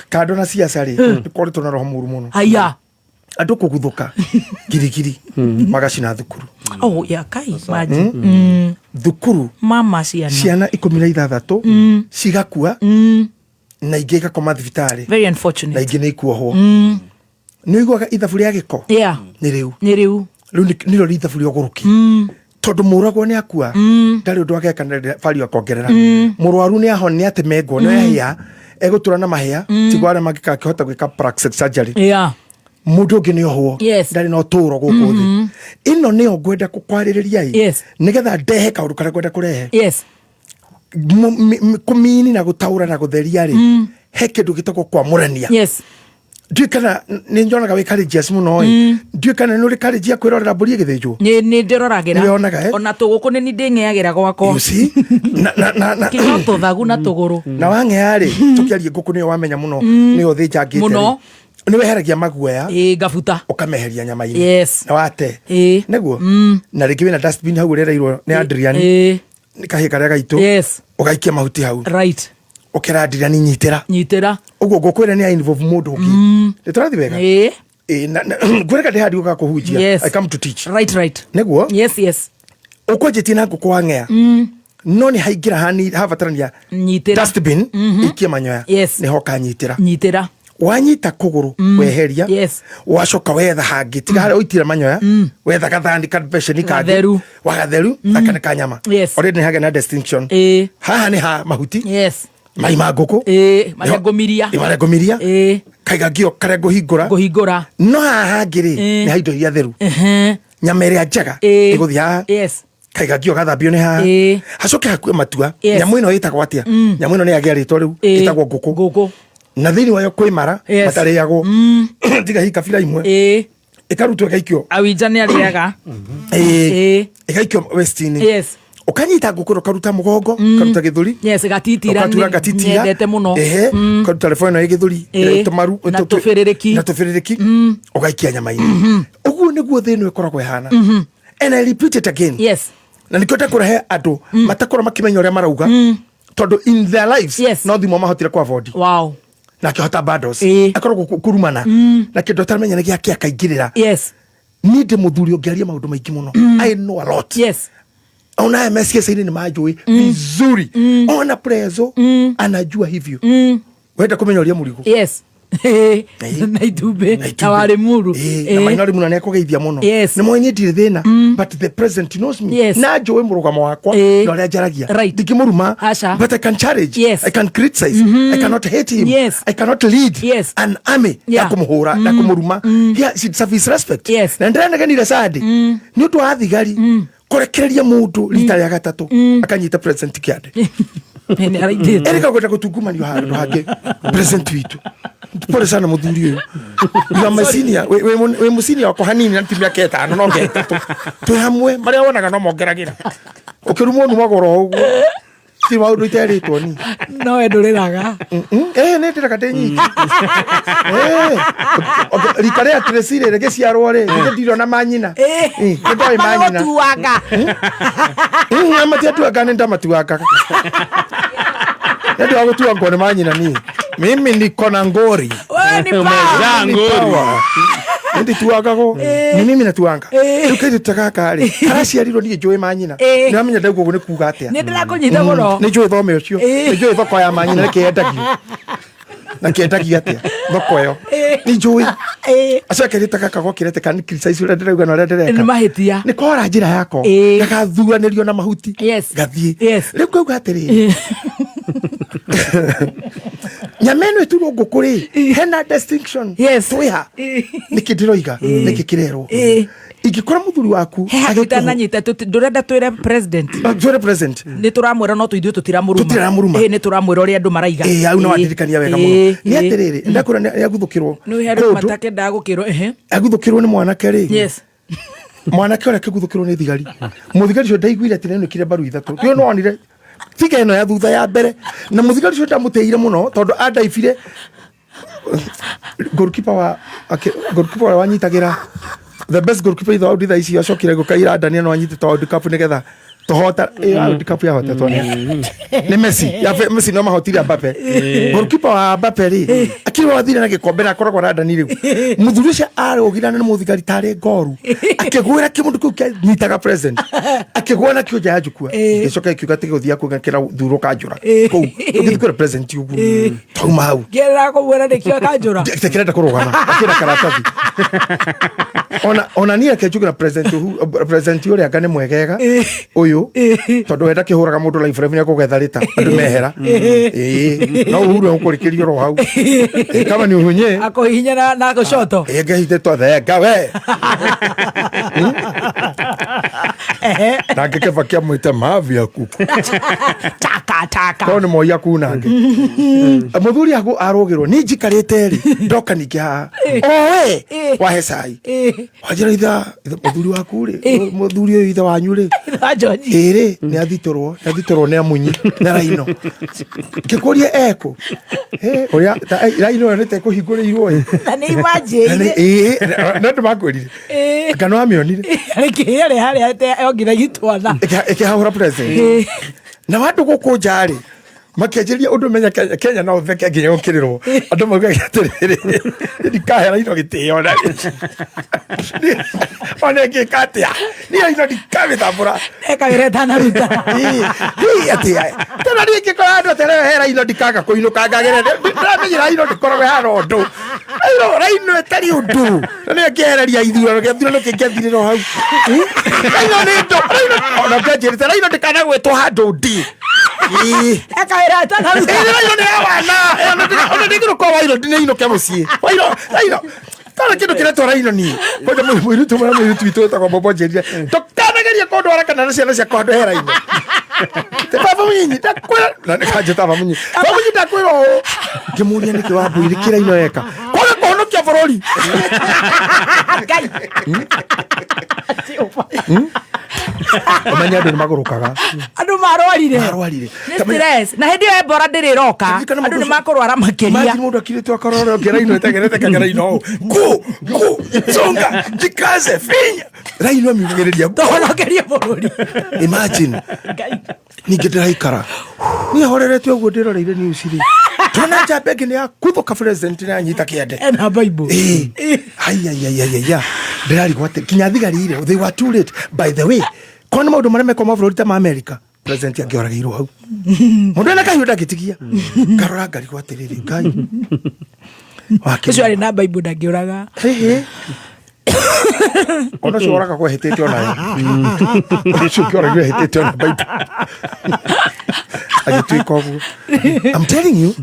Kando na siasa rĩ, nĩ koretwo na roho mũru mũno. Haya. Andũ kũguthũka girigiri magacina thukuru. Oh ya kai maji. Thukuru Mama ciana. ciana 16 cigakua na ingĩ igakoma thibitarĩ. Very unfortunate. Na ingĩ nĩ ikuohwo. Nĩ ũiguaga ithabu rĩa gĩko? Yeah. Nĩ rĩu. Nĩ rĩu. Rĩu nĩrĩo rĩ ithabu rĩa ũgũrũki. Tondũ mũragwo nĩ akua, ndarĩ ũndũ ageka na value akongerera. Mũrwaru nĩ ahona, nĩ atemengwo, nĩ ahĩa, egũtũra na mahĩa, tiguo arĩa mangĩkakĩhota gwĩka plastic surgery. Yeah. Mũndũ ũngĩ nĩ ohwo. Yes. Ndarĩ na ũtũũro gũkũ thĩ. Ĩno nĩyo ngwenda kwarĩrĩria ĩ. Yes. Nĩgetha ndehe kaũndũ karĩa ngwenda kũrehe. Yes. Kũmini na gũtaũra na gũtheria rĩ, he kĩndũ gĩtagwo kwamũrania. Ndiũĩ kana nĩ nyonaga wĩ courageous mũno ĩ. Ndiũĩ kana nĩ ũrĩ courage ya kwĩrorera mbũri ĩgĩthĩnjwo. Nĩ ndĩroragĩra. Nĩyonaga, eh? Ona tũgũkũ nĩ ni ndĩng'eagĩra gwakwa. You see? Na Kĩno tũthagu na tũgũrũ. Na wang'ea rĩ, tũkĩarie ngũkũ nĩyo wamenya mũno, nĩyo ũthĩnjangĩte Mũno. rĩ. Nĩ weheragia maguoya. Ĩ, ngabuta. Ũkameheria nyama-inĩ. Yes. Na wate. Nĩguo na rĩngĩ wĩna dustbin hau ũrereirwo nĩ Adrian. Nĩ kahĩĩ karĩa gaitũ. Yes. Ũgaikia mahuti hau. Right. Ũkera Adrian nyitĩra. Nyitĩra. Ũguo ngũkwĩra nĩ involve mũndũ ũngĩ. Nĩ tũrathiĩ wega? Ĩ. Ĩ, ngwĩreka ndĩ handi gũka kũhunjia. Yes. I come to teach. Right, right. Nĩguo? Yes, yes. Ũkwanjĩtie na ngũkũ wang'ea. No nĩ haingĩra hani habatarania Nyitĩra. dustbin ikie manyoya. Yes. Nĩho ũkanyitĩra. Nyitĩra. Wanyita kũgũrũ weheria. Yes. Wacoka wetha hangĩ tiga harĩa ũitire manyoya, wetha gathani kabeceni kangĩ. Gatheru. Wagatheru gaka nĩ ka nyama. Yes. Already nĩ hagĩa na distinction. Haha nĩ ha mahuti. Yes. Mai ma ngũkũ. Marĩa ngũmiria. Marĩa ngũmiria. Kaiga ngio karĩa ngũhingũra. Ngũhingũra. No haha hangĩ rĩ, nĩ ha indo iria theru. Nyama ĩrĩa njega ĩgũthiĩ haha. Yes. Kaiga ngio gathambio nĩ haha. Hacoke hakue matua. Yes. Nyamũ ĩno ĩtagwo atĩa? Nyamũ ĩno nĩ yagĩa rĩtwa rĩu. Ĩtagwo ngũkũ. Ngũkũ. Na thĩinĩ wayo kwĩ mara Yes. matarĩagwo, tiga hihi kabira imwe ĩkarutwo ĩgaikio. Awinja nĩ arĩaga. Ĩgaikio west-inĩ. Yes. Ũkanyita ngũkũ ũkaruta mũgongo, ũkaruta gĩthũri. Yes, gatitira. Ũkatura gatitira. Nyendete mũno. Ehe, ũkaruta rebo ĩno ĩ gĩthũri, tũmaru Na tũbĩrĩrĩki. Na tũbĩrĩrĩki ũgaikia nyama-inĩ. Ũguo nĩguo thĩ ĩno ĩkoragwo ĩhana. And I repeat it again. Yes. Na nĩkĩo ndakũrehe andũ matakorwo makĩmenya ũrĩa marauga, tondũ in their lives no thimũ mahotire ku avoid. Wow. Na akĩhota bundles. Akoragwo kurumana na kĩndũ ataramenya nĩ gĩake akaingĩrĩra. Yes. Niĩ ndĩ mũthuri ũngĩaria maũndũ maingĩ mũno. I know a lot. Yes. Ona MSS-inĩ nĩ manjũĩ vizuri. Ona prezo anajua hivyo. Wenda kũmenya ũrĩa mũrigo. Yes. Na itumbĩ na warĩ muru. Na maina rĩmwe nĩ akũgeithia mũno. Yes. Nĩ moĩ niĩ ndirĩ thĩna, but the president knows me. Yes. Na njũĩ mũrũgamo wakwa na ũrĩa njaragia. Ndingĩmũruma. Aca. But I can challenge. Yes. I can criticize. I cannot hate him. Yes. I cannot lead Yes. an army ya kũmũhũra na kũmũruma. He should serve his respect. Yes. Na ndĩranegenire Sunday nĩ ũndũ wa thigari kũrekereria mũndũ rita rĩa gatatũ akanyita president kĩande. Nĩ araitĩtwo. Erika kwenda gũtungumanio handũ hangĩ president witũ. Pole sana mũthuri ũyũ. You are my senior. Wĩ mũsenior wakwa hanini na ti mĩaka 5 no 3. Twĩ hamwe marĩa wonaga no mongeragĩra. Ũkĩrumwo numagwo oro ũguo. Ti maũndũ iterĩtwo ni. No we ndũrĩraga. Nĩ ndĩraga ndĩ nyiki. Rika rĩa Tracy rĩ rĩgĩciarwo rĩ, githĩ ndirona manyina. Nĩ ndoĩ manyina. Magũtuanga. Matiatuanga, nĩ ndamatuangaga. Nĩ ndĩ wa gũtuangwo nĩ manyina niĩ. Mimi niko na ngori. Wewe ni power. Ni power. Nĩ ndituangagwo. Ni mimi natuanga. Rĩu kairĩtu ta gaka rĩ, karaciarirwo niĩ njũĩ manyina. Nĩ wamenya ndauga ũguo nĩ kuga atĩa? Nĩ ndĩrakũnyita mũno. Nĩ njũĩ thome ũcio. Nĩ njũĩ thoko ya manyina nĩkĩ yendagio. Na kĩendagio atĩa thoko ĩyo. Nĩ njũĩ. Acio kairĩtu ta gaka gokĩrete ka nĩ criticize ũrĩa ndĩrauga na ũrĩa ndĩreka. Nĩ mahĩtia. Nĩ kora njĩra yako. Gagathuranĩrio na mahuti. Yes. Gathiĩ. Yes. Rĩu ngauga atĩrĩrĩ, nyama ĩno ĩturwo ngũkũ rĩ, hena distinction. Yes. Twĩha. Nĩkĩ ndĩroiga? Nĩkĩ kĩrerwo? Ingĩkora mũthuri waku He handũ itananyita, ndũrenda twĩre president. Twĩre president. Nĩ tũramwĩra no ithuĩ tũtiramũruma. Tũtiramũruma. Nĩ tũramwĩra ũrĩa andũ maraiga. Ĩĩ, hau no wandirikania wega mũno. Nĩ atĩrĩrĩ, ndakwĩra nĩ aguthũkĩrwo. Nĩ he andũ Kũndũ, matakendaga gũkĩrwo. Ehe. aguthũkĩrwo nĩ mwanake rĩ. Yes. Mwanake ũrĩa akĩguthũkĩrwo nĩ thigari. Mũthigari ũcio ndaiguire atĩ nĩainũkire mbaru 3. Ndiũĩ no onire tiga ĩno ya thutha ya mbere. Na mũthigari ũcio ndamũtĩire mũno tondũ andaibire goalkeeper wa goalkeeper ũrĩa wanyitagĩra the best goalkeeper ithe wa thaa ici acokire gũkaira Daniel no anyitĩte World Cup nĩgetha tũhota World Cup yahotetwo nĩ Messi. Ya Messi no mahotire Mbappe. Goalkeeper wa Mbappe rĩ akĩrĩ wathire na gĩkombe na akoragwo na Dani rĩu. Mũthuri ũcio arũgirana nĩ mũthigari tarĩ ngoru akĩgwĩra kĩmũndũ kĩu kĩanyitaga present akĩgwa nakĩo nja ya njukua gĩcoka gĩkiuga atĩ gĩgũthiĩ kuga kĩrathurwo kanjũra kũu ũgĩthiĩ kwĩra present ũguo tauma hau. Ngĩrĩra kũmwĩra nĩkĩo kanjũra. Kĩrenda kũrũgama akĩra karatathi. Ona niĩ reke njuge na president ũrĩa anga nĩ mwegega ũyũ tondũ we ndakĩhũraga mũndũ life life nĩ akũgetha rĩta andũ mehera. No Uhuru egũkũrĩkĩria oro hau. Kama ni uhunye Akũhihinya na gũcoto. Ngahithĩtwo thenga we. Nake Kĩbaki amwĩte mavi ya kuku. Taka taka. Korwo nĩ moi akunange. Mũthuri aku arũgĩrwo niĩ njikarĩte rĩ ndoka ningĩ haha owe wahe cai wanjĩra itha mũthuri waku rĩ, mũthuri ũyũ ithe wanyu rĩ, ĩrĩ nĩ athitũrwo, nĩ athitũrwo nĩ amunyi na raino. Ngĩkũria ekũ. Ũrĩa raino ĩyo nĩ ta ĩkũhingũrĩirwo ĩ. Na nĩ imanjĩire. Ĩĩ, no ndĩmakwĩrire. Anga nĩ wamĩonire. Rĩkĩ harĩa harĩa yongire twana. Ĩkĩhahũra president. Na andũ gũkũ nja rĩ makĩanjĩrĩria ũndũ menya Kenya, Kenya no ũtheke nginya gũkĩrĩrwo. Andũ maugaga atĩrĩrĩ, ndikahera ino gĩtĩo na ona ĩngĩka atĩa, niĩ ino ndikamĩtambũra. Ekagĩra ĩtanaruta. Ĩĩ, atĩa tena niĩ ingĩkora andũ atĩ rĩo hera ino ndikaga kũinũka ngagere ndĩramenyera ino ndĩkoragwo ĩhana ũndũ. Raino, raino ĩtarĩ ũndũ. Na nĩyo ĩngĩehereria ithurano, gĩthurano kĩngĩathirĩra o hau. Raino nĩ ndo, raino, ona ũngĩanjĩrĩte, raino ndĩkanagwetwo handũ ndĩ. Ĩĩ. Ekawĩra ĩtanaruta. Ĩĩ, raino nĩ ya wana. Ĩĩ, ona ndĩngĩrũka wairo, ndinĩinũke mũciĩ. Wairo, raino. Kana kĩndũ kĩretwo raino niĩ. Kwanja mũirĩtu ũmwe na mũirĩtu witũ wĩtagwo Bobo anjĩrire, ndũkanagerie kũndwara kana na ciana ciakwa handũ he raino. Baba mũnyinyi, ndakwĩra. Na nĩkanjĩta baba mũnyinyi. Baba mũnyinyi ndakwĩra ũũ. Ngĩmũria nĩkĩ wambũire kĩra ino eka. Kwaga kũhonokia bũrũri. Ngai. Ũmenye andũ nĩ magũrũkaga. Andũ marwarire. Marwarire. Nĩ stress. Na hĩndĩ ĩyo Ebola ndĩrĩ ĩroka. Andũ nĩ makũrwara makĩria. Imagine mũndũ akirĩtwo akarora ũngĩ raino ĩtengerete kagera ino ũũ. Ngũ, ngũ, songa, jikaze, finya. Raino amiugagĩrĩria. Tũhonokerie bũrũri. Imagine. Ningĩ ndĩraikara. Niĩ horerete ũguo ndĩroreire news rĩ. Tona njamba ĩngĩ nĩ yakuthũka president nĩ anyita kĩande. Ena Bible. Ĩĩ. Ai ai ai ai ai. Ndĩrarigwo atĩ nginya thigari rĩ, they were too late. By the way, korwo nĩ maũndũ marĩa mekwo mabũrũri ta ma America, president angĩoragĩirwo hau. Mũndũ ena kahiũ ndangĩtigia. Ngarora ngarigwo atĩrĩrĩ, Ngai. Ũcio arĩ na Bible ndangĩũraga. Ĩhĩ. Ona ũcio woraga kwehĩtĩte onayo. Ũcio ũngĩ oragire ehĩtĩte ona Bible. Agĩtuĩka ũguo. I'm telling you,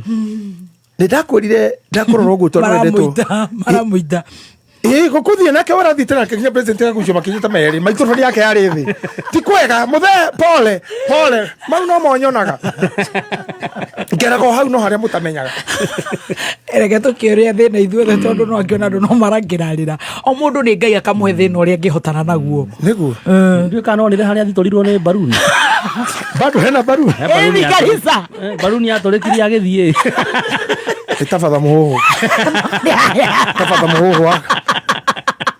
nĩ ndakwĩrire ndakũrora ũguo tondũ wendetwo. Maramũita, maramũita. Ĩĩ, gũkũthiĩ nake ũrathiĩte nake nginya president agagucio makinyĩte merĩ, microphone yake yarĩ thĩ. Ti kwega, mũthee, pole, pole, mau no monyonaga. Ngeraga o hau no harĩa mũtamenyaga. Reke tũkĩũria thĩna ithuothe tondũ no angĩona andũ no marangĩrarĩra. O mũndũ nĩ Ngai akamũhe thĩna ũrĩa angĩhotana naguo. Nĩguo. Ndiũĩ kana onire harĩa athitũrirwo nĩ baruni. Bado hena baruni? He baruni Ĩni kanitha. Baruni yatũrĩkirie agĩthiĩ. Nĩ ta batha mũhũhũ. Ta batha mũhũhũ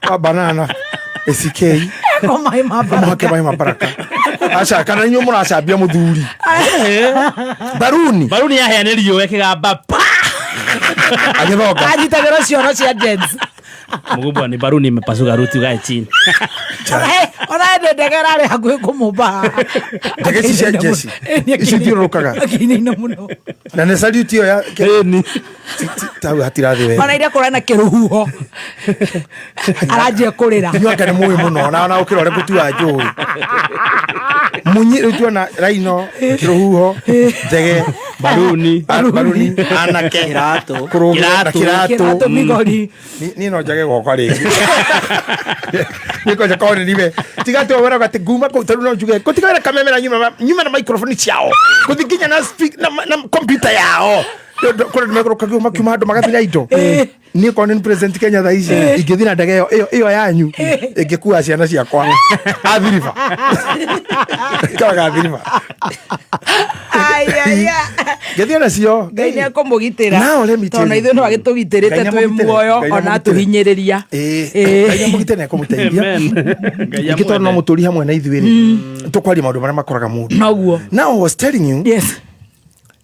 wa banana. ACK. Eko maĩ ma baraka. Mũhake maĩ ma baraka. Aca, kana inyuĩ mũracambia mũthuri. Baruni. Baruni yahĩa nĩ riũa ĩkĩgamba pa. Agĩthonga. Anyitagĩrwo cioro cia jets. Mkubwa ni baruni imepasuka ruti ukae chini. Ona ende ndege ĩrarĩ hakuhĩ kũmũmba. Ndege ici cia jeshi. Ici ithiũrũrũkaga. Akĩinaina mũno. Na nĩ salute ĩyo ya Ĩni. Tau hatirathi wega. Ona iria kũrĩa na kĩrũhuho. Aranjia kũrĩra. Inyuĩ anga nĩ mũĩ mũno na ona ũkĩra ũrĩa ngũtua njũĩ. Munyi rĩu tuona raino, kĩrũhuho, njege, Baruni. Baruni, anake, Kĩratũ. kũrũgĩra na Kĩratũ. kĩratũ. Kĩratũ migori. Niĩ no njage gwakwa rĩngĩ. Niĩ kwanja korwo nĩ niwe. Tiga atĩ ũweraga atĩ nguma kũu tondũ no njuge gũtiga wĩra kameme na nyuma na microphone ciao. Gũthiĩ nginya na speak na computer yao. Kũrĩa andũ megũrũkagio makiuma handũ magathiĩ na indo. Niĩ korwo nĩ president Kenya thaa ici ingĩthiĩ na ndege ĩyo yanyu ĩngĩkua ciana ciakwa. Athiriba. Ĩkaraga athiriba. Ai, ai, ai. Ngĩthiĩ nacio. Ngai nĩ ekũmũgitĩra. Now let me tell Tondũ you. ithuĩ no agĩtũgitĩrĩte Ngai twĩ nĩamũgitĩre. muoyo Ngai ona nĩamũgitĩre. atũhinyĩrĩria. Ĩĩ. Ĩĩ. Ngai nĩamũgitĩre na ekũmũteithia. Amen. Ngai Ningĩ tondũ no amwende. mũtũri hamwe na ithuĩ rĩ tũkwaria maũndũ marĩa makoraga mũndũ. Noguo. Now I was telling you Yes.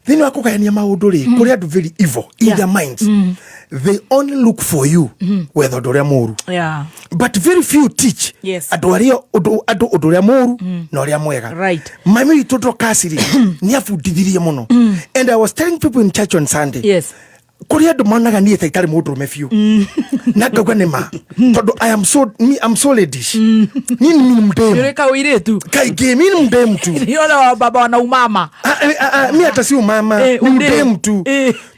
thĩinĩ wa kũgayania maũndũ rĩ kũrĩ andũ very evil in their minds. They only look for you wetha ũndũ ũrĩa mũru. Yeah. But very few teach Yes. andũ arĩa ũndũ andũ ũndũ ũrĩa mũru na ũrĩa mwega. Right. Mami witũ Dorcas rĩ nĩ abundithirie mũno. And I was telling people in church on Sunday. Yes. Kũrĩ andũ monaga niĩ ta itarĩ mũndũrũme biũ na ngauga nĩ ma tondũ I am so, me, I'm so ladies. Niĩ ni mdemu. Nĩ ũrĩ kaũirĩtu. Kaingĩ mi ni mdemu tu. Niona wa baba wana umama. Ah, Mi hata si umama, Eh, ni udem. udem tu,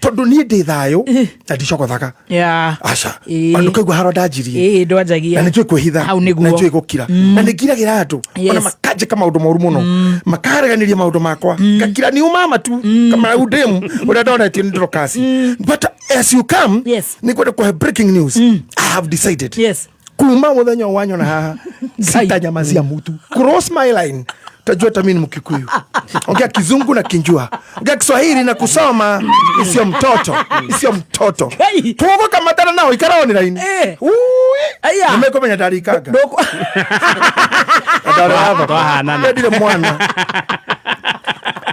tondũ niĩ ndĩ thayũ na ndicokothaga. Yeah. Aca. Ĩĩ. Ona ndũkaigua haro ndanjirie. Ĩĩ, ndwanjagia. Na nĩ njũĩ kwĩhitha. Hau nĩguo. Na njũĩ gũkira. Na nĩ ngiragĩra andũ. Ona makanjĩka maũndũ moru mũno, makareganĩria maũndũ makwa, ngakira ni umama tu kama udem ũrĩa ndonetio nĩ Dorcas. But as you come, nĩ ngwenda kũhe breaking news. I have decided, kuma mũthenya ũyũ wanyona haha, sitanyamazia mutu. Cross my line, tajua hata mimi ni Mkikuyu. Ongea Kizungu na kinjua, ongea Kiswahili na kusoma. Isio mtoto, isio mtoto tugukamatana nao ikara online. Nimekomenya ndarikanga. Twahanana. Ndire mwana,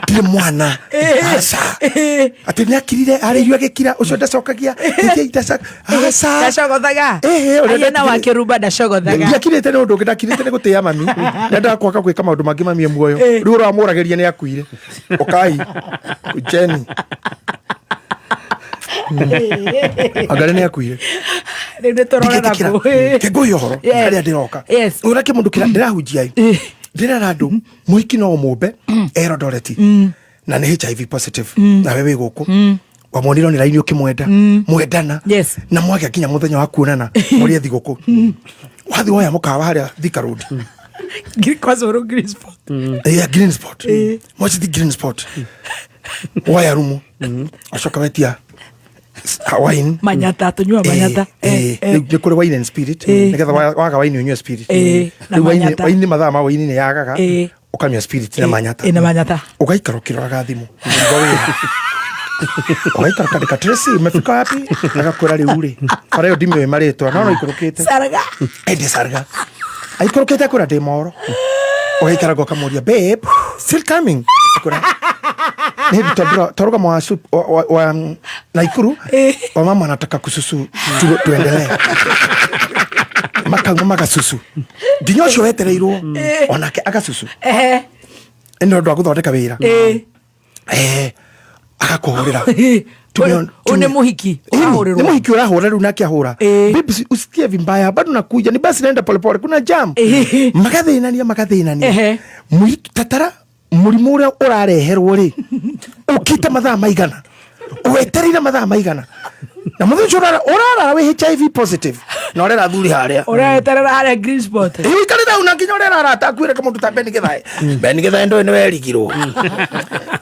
ndirĩ mwana. Aca, atĩ nĩ akirire arĩirio agĩkira ũcio ndacokagia. Aca. Ndacogothaga. Ĩhĩ, ũrĩa Aye, na ndatigire- wakĩrumba ndacogothaga. Ndiakirĩte nĩ ũndũ ũngĩ, ndakirĩte nĩ gũtĩĩa mami. Ndendaga kwaga gwĩka maũndũ mangĩ mami e muoyo. Rĩu ũramũragĩria nĩ akuire. Ũkai Jeni, angarĩ nĩ akuire. Rĩu nĩ tũrorera Ndingĩtĩkĩra. kũ. Kĩngũi ũhoro harĩa ndĩroka ũrĩa kĩmũndũ kĩrĩa ndĩrahunjia ĩ, ndĩrera andũ mũhiki no mũmbe Eldoret na nĩ HIV positive, nawe wĩ gũkũ wamwonire nĩ raini ũkĩmwenda, mwendana na mwagĩa nginya mũthenya wa kuonana mũrĩe thigũkũ, wathi woya mũkawa harĩa Thika Road. Kwa Zoro Green Spot. Yeah, Green Spot. Mwacithi Green Spot, woya rumu, acoka wetia wine. Manyata, tũnyua manyata. Rĩu nĩ kũrĩ wine and spirit, nĩgetha waga wine ũnyue spirit. Na Rĩu manyata. wine mathaa ma wine nĩ yagaga, ũkanyua spirit na manyata. Na manyata. Ũgaikara ũkĩroraga thimũ ũkĩigua wĩra, ũgaikara ũkandĩka, "Tracy, umefika wapi?" Agakwĩra, "Rĩu rĩ bara ĩyo ndimĩũĩ marĩtwa, no no ikũrũkĩte." Sarga. Ĩndĩ sarga aikũrũkĩte, akwĩra, "Ndĩ moro." Ũgaikara ũkamũria, "Babe, still coming?" Akwĩra, "Nĩ hĩndĩ twarũgama wa Naikuru, wamama wanataka kususu, tuendelee." Makauma magasusu nginya ũcio wetereirwo onake agasusu nĩ ũndũ wa gũthondeka wĩra. Agakũhũrĩra. Ũyũ nĩ mũhiki ũrahũrĩrwo. Nĩ mũhiki ũrahũra rĩu, nake ahũra, "Babes, usikie vibaya, bado nakuja, ni basi naenda polepole, kuna jam." Magathĩnania, magathĩnania. Tatara mũrimũ ũrĩa ũrareherwo rĩ, ũkĩte mathaa maigana, wetereire mathaa maigana, na mũthenya ũcio ũrarara wĩ HIV positive na ũrera thuri harĩa. Ũreterera harĩa Green Spot. Ĩ, ũikarĩte hau na nginya ũrera arata akuĩre kamũndũ ta Ben Githae. Ben Githae, ndũĩ nĩ werigirwo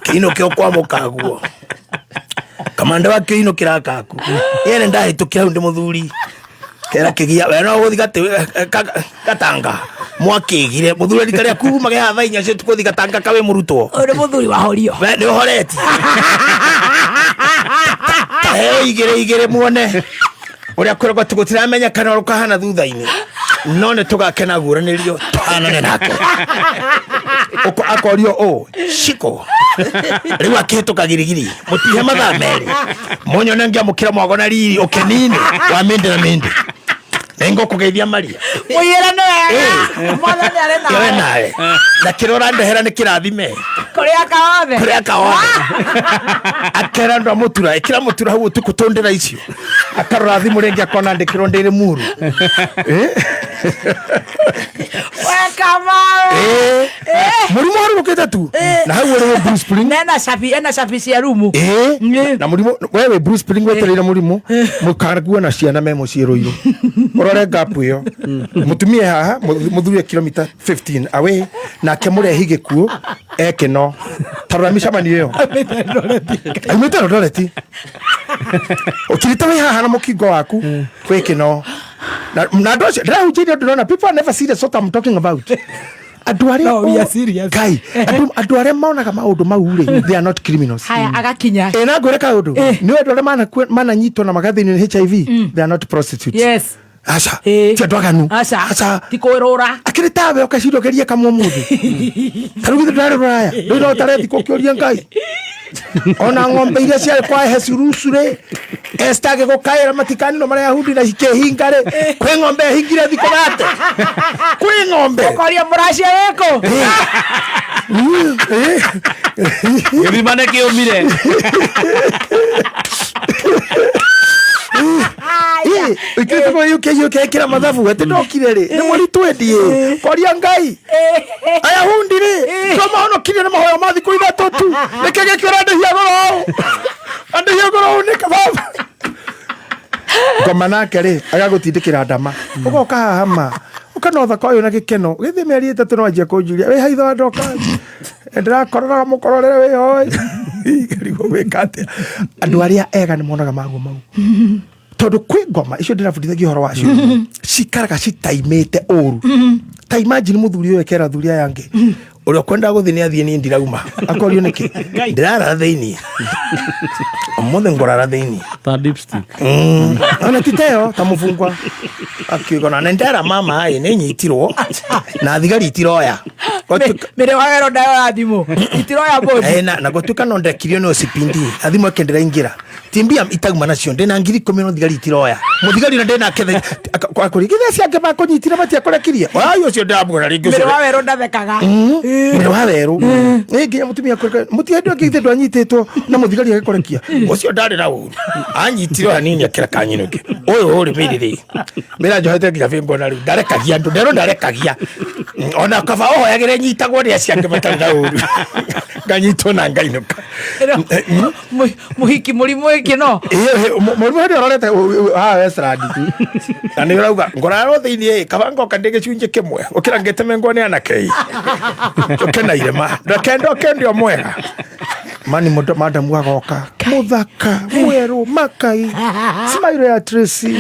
kĩino kĩo kwa mũkaguo kamande wa kĩino kĩrakaku yene ndahĩtũkĩra hau ndĩ mũthuri kera kĩgia we no gũthi gatanga mwakĩgire mũthuri rika rĩaku mage haha thaa 4 cia ũtukũ ũthi gatanga kawe mũrutwo. Ũyũ nĩ mũthuri wa horio. We nĩ ũhoreti taheo igĩrĩ igĩrĩ muone ũrĩa kwĩragwo atĩ gũtiramenyekana ũrĩa ũkahana thutha-inĩ, no nĩ tũgakena guranĩrio tũhanane nake. Akorio ũ ciko rĩu akĩhĩtũka girigiri mũtihe mathaa 2 munyone ngĩamũkĩra mwago na riri ũkeni-inĩ wa mĩndĩ na mĩndĩ nĩngũkũgeithia Maria. Mũiyĩre nĩ wega mwathani arĩ we nawe. Nawe na kĩrĩa ũrandehera nĩ kĩrathime. Kũrĩa kawothe. Kũrĩa kawothe akera andũ a mũtura, ĩkĩra mũtura hau ũtukũ tũndĩra icio, akarora thimũ rĩngĩ akona ndĩkĩrwo ndĩrĩ muru. We Kamau. Mũrimũ warũgũkĩte tu na hau ũrĩ wĩ Bruce Spring. Nena cabi, ena cabi cia rumu. Na mũrimũ we wĩ Bruce Spring wetereire mũrimũ mũkaguo na ciana me mũciĩ Rũirũ, ũrore gap ĩyo, mũtumia haha, mũthuri e kilomita 15 away, nake mũrehi gĩkuũ ekĩno. Tarora mĩcemanio ĩyo aumĩte Eldoret, ũkirĩte wĩ haha na mũkingo waku wĩ kĩno na andũ acio ndĩrahunjĩirie ndĩrona people are never serious what I'm talking about. Andũ arĩa No, we are serious. Kai, andũ arĩa monaga maũndũ mau rĩ, they are not criminals. Haya, agakinya. Ĩ, na ngwĩre kaũndũ, nĩ andũ arĩa mananyitwo na magathĩnio nĩ HIV, they are not prostitutes. Aca, ti andũ aganu. Aca. Aca. Ti kwĩrũra. Akĩrĩ tawe ũkaciria ũgerie kamwe ũmũthĩ, tarĩu githĩ ndũrarĩ rũraya rĩu no ũtarethi kũkĩũria Ngai ona ng'ombe iria ciarĩ kwa Hesirusu rĩ, Esta agĩgũkaĩra matikaninwo marĩa Yahudi na cikĩhinga rĩ, kwĩ ng'ombe ĩhingire thikũ gate kwĩ ng'ombe. Ũkoria mũracia wĩkũ. Gĩthima nĩ kĩũmire. Ikirite kwa yuke yuke kira mathabu ati ndokire rĩ nĩ mweri twendie koria Ngai Ayahundi rĩ to mahonokirie na mahoya ma thikũ 3 tu. Nĩkĩ gĩkĩ ũrandĩhia goro ũũ? Andĩhia goro ũũ nĩkĩ baba? Ngoma nake rĩ agagũtindĩkĩra ndama ũgoka haha ma ũkana ũthaka ũyũ na gĩkeno gĩthiĩ mĩeri 3 no anjie kũnjuria wĩ haitho wa ndoka ndĩrakorora mũkororere wĩ hoi ngarigwo gwĩka atĩa. Andũ arĩa ega nĩ monaga maguo mau tondũ kwĩ ngoma icio ndĩrabundithagia ũhoro wacio cikaraga citaimĩte ũru. Ta imagine mũthuri ũyũ ekera athuri aya angĩ ũrĩa ũkwendaga gũthiĩ nĩ athiĩ, niĩ ndirauma. Akorio nĩkĩ? Ndĩrarara thĩiniĩ ũmũthĩ, ngũrara thĩiniĩ ta dipstick. Ona ti teyo ta mũbungwa akiuga na ndera mama ĩ nĩ nyitirwo na thigari itiroya. Mĩrĩ wa wero ndayoya thimũ itiroya bodi. Na gũtuĩka no ndekirio nĩ OCPD na thimũ ĩke ndĩraingĩra timbia itauma nacio ndĩna 10,000 no thigari itiroya mũthigari na ndĩna kethe akũri githe ciake makũnyitire matiakũrekirie ai ũcio ndĩramuona rĩngĩ Mĩrĩ ũcio wa wero ndathekaga. Mwĩrĩ wa werũ ĩ nginya mũtumia kũreka mũtiendwo angĩ ithe ndwanyitĩtwo na mũthigari agĩkũrekia ũcio ndarĩ na ũru anyitirwo hanini akĩra kanyinũke ũyũ ũrĩ mĩrĩ rĩ mĩra njohete nginya bĩngwo na rĩu ndarekagia andũ nderwo ndarekagia ona kaba ũhoyagĩre nyitagwo nĩ acio angĩ matarĩ na ũru nganyitwo na ngainũka. Mũhiki mũrimũ ĩkĩ no Mũrimũ hĩndĩ ũrorete haha Westland na nĩ ũrauga ngorarwo thĩiniĩ kaba ngoka ndĩ gĩcunjĩ kĩmwe ũkĩra ngĩtemengwo nĩ anake ĩ njũke na irema ndeke ndoke ndio mwega mani mũndũ madamu agoka mũthaka mwerũ makai smile ya Tracy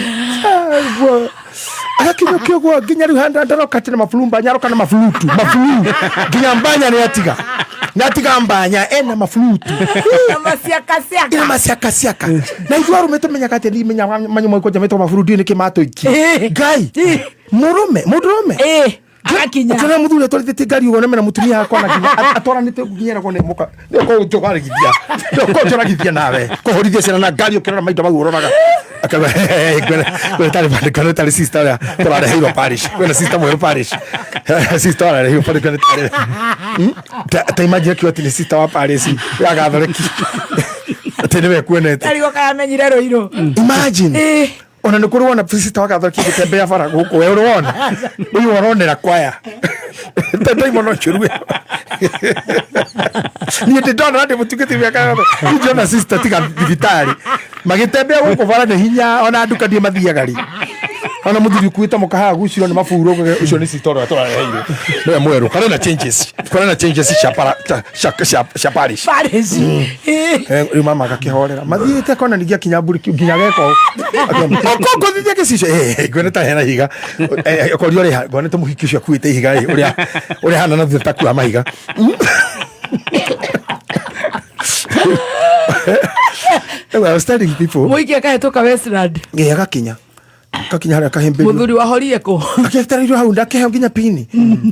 aguo agakinyũkia ũguo nginya rĩu handa ndaroka atĩ na mabulu nyaroka na mabulutu mabulu nginya mbanya nĩ atiga nĩ atiga mbanya ena mabulutu na maciakaciaka ina maciakaciaka na ithuĩ arũme tũmenyaga atĩ nimenya manyũmwe kwanja metwo maburu ndiũĩ nĩkĩ matũikie ngai mũrũme mũndũrũme agakinya ũkĩona mũthuri atwarithĩtie ngari ũguo nemena mũtumia hakwa na nginya atwaranĩte nginya eragwo nĩ mũka nĩũkũnjũgarigithia nĩũkũnjũragithia nawe kũhũrithia ciana na ngari ũkĩrora maindo mau ũroraga akauga kwena tarĩ sister ũrĩa tũrareheirwo parish kwena sister mwerũ parish sister ũrareheirwo parish kwena tarĩ ta imagine akiuga atĩ nĩ sister wa parish ya gatholeki atĩ nĩwe kuonete arigwo kayamenyire rũirũ. Imagine ona nä kå rä wona sister wa gatholeki gĩtembea bara gũkũ we ũrĩ wona ũyũ ũronera kwaya ndaimono njũru niĩ ndĩ ndona ndĩ mũtungati mĩaka yothe ndĩona sister tiga thibitarĩ magĩtembea gũkũ bara nĩ hinya ona nduka ndiĩ mathiaga rĩ ona mũthuri ũkuĩte mũkahaga gucirwo nĩ maburu ũcio nĩ sister ũrĩa tũrareheirwo nĩwe mwerũ kwarĩ na changes kwarĩ na changes cia para cia parish. Parish. Rĩu mama agakĩhorera mathiĩte kona ningĩ akinya mburi nginya geka ũkũthithia gĩcicio ngwene ta hena ihiga akorio rĩha ngone ta mũhiki ũcio akuĩte ihiga ĩ, ũrĩa ũrĩa hana na thutha takua mahiga. Rĩu I was telling people Mũhiki akahĩtũka Westland. Ĩ, agakinya gakinya harĩa kahĩmbĩrio Mũthuri wahorire kũ? Akĩetereirwo hau ndakĩheo nginya pini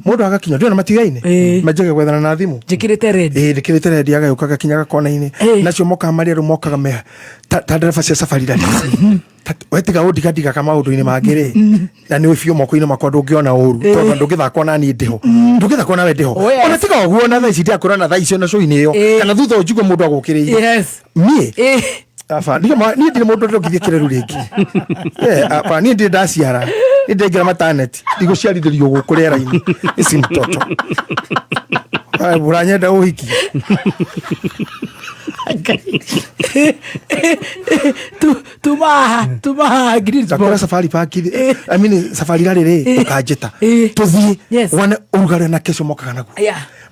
mũndũ agakinya ndĩona matigaine manjagia gwethana na thimũ Njĩkĩrĩte red. Ĩ ndĩkĩrĩte rendi agagĩũka gakinya gakona-inĩ nacio mokaga marĩa rĩu mokaga me ta ndereba cia safari rally we tiga ũndigadigaga maũndũ-inĩ mangĩ rĩ na nĩ biũ moko-inĩ makwa ndũngĩona ũru tondũ ndũngĩthakwo na niĩ ndĩho ndũngĩthakwo nawe ndĩho. Oh, yes. Ona tiga ũguo na thaa ici ndirakũra na thaa icio na show-inĩ ĩyo kana thutha ũnjigue mũndũ agũkĩrĩire niĩ aba niĩ ndirĩ mũndũ ndũngithie kĩreru rĩngĩ. Aba niĩ ndirĩ ndaciara niĩ ndĩraingĩra mataneti ndigũciarithĩrio gũkũ rĩera-inĩ ici mtoto ũranyenda ũhiki. Tuma haha tuma haha Greensboro. Ndakora safari park I mean safari rally rĩ ũkanjĩta tũthiĩ wone ũrugarĩ na kesho mokaga naguo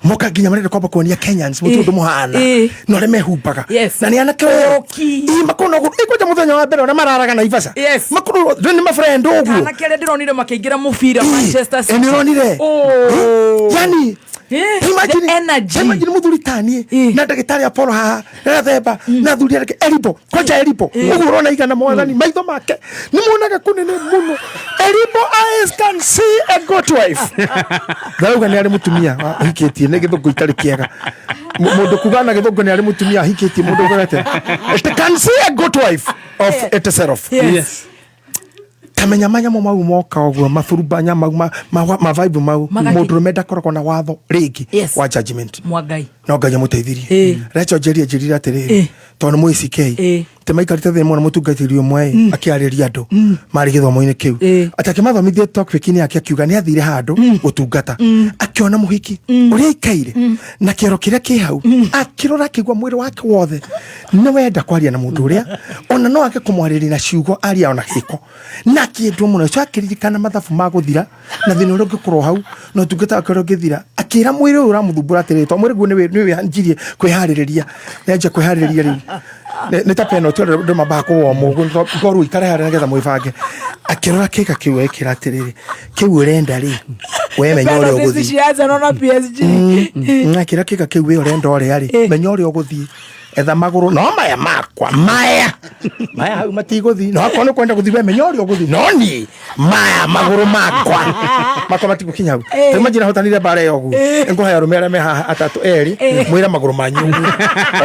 moka nginya marenda kwamba kuonia Kenyans mũtu ũndũ mũhana na ũrĩa mehumbaga na nĩ anake ĩ makona ũguo ĩ kwanja mũthenya wa mbere ũrĩa mararaga Naivasha makorwo ndũ nĩ mafriend ũguo. Anake arĩa ndĩronire makĩingĩra mũbira Manchester City. Ĩ, nĩ ũronire? Oh. Yani The energy. Imagine mũthuri taniĩ na ndagĩtarĩ Apollo haha na themba na athuri areke Elibo kwanja Elibo ũguo ũrona igana mwathani maitho make nĩ monaga kũnene mũno. Elibo eyes can see a good wife. Ndarauga nĩ arĩ mũtumia ahikĩtie nĩ gĩthũngũ itarĩ kĩega mũndũ kuga na gĩthũngũ nĩ arĩ mũtumia ahikĩtie mũndũ ugaga atĩa it can see a good wife of itself. Yes. Tamenya manyamũ mau moka ũguo maburubanya mau ma vibe mau mũndũrũme ndakoragwo na watho rĩngĩ wa judgment Mwangai no ngai amũteithirie Rachel njerie njĩrire atĩrĩrĩ Tondũ nĩ mũACK te maikarĩte thĩ mũno mũtungatĩri ũmwe akĩarĩria andũ marĩ gĩthomo-inĩ kĩu atĩ akĩmathomithia topic-inĩ yake akiuga nĩ athire handũ gũtungata akĩona mũhiki ũrĩa aikaire na kĩero kĩrĩa kĩ hau akĩrora akĩigua mwĩrĩ wake wothe nĩ wenda kwaria na mũndũ ũrĩa ona no age kũmwarĩria na ciugo aria ona gĩko na akĩendwo mũno ũcio akĩririkana mathabu ma gũthira na thĩna ũrĩa ũngĩkorwo hau na ũtungata wake ũrĩa ũngĩthira akĩra mwĩrĩ ũyũ ũramũthumbũra atĩrĩrĩ to mwĩrĩ guo nĩ wĩanjirie kwĩharĩrĩria nĩanjia kwĩharĩrĩria rĩu nĩ ta penalty andũ andũ mambaga kũwomwo ũguo ngorwo ikare harĩa nĩgetha mwĩbange akĩrora kĩga kĩu ekĩra atĩrĩrĩ kĩu ũrenda rĩ we menya ũrĩa Penalties ũgũthiĩ cia Arsenal na PSG. Akĩra kĩga kĩu we ũrenda ũrĩa rĩ menya ũrĩa ũgũthiĩ etha magũrũ no maya makwa maya maya hau matigũthiĩ no akorwo nĩ kwenda gũthiĩ we menya ũrĩa ũgũthiĩ no niĩ maya magũrũ makwa makwa matigũkinya hau rĩu manjĩra hotanire mbara ĩyo ũguo ngũhaya arũme arĩa me haha atatũ erĩ mwĩre magũrũ manyu ũguo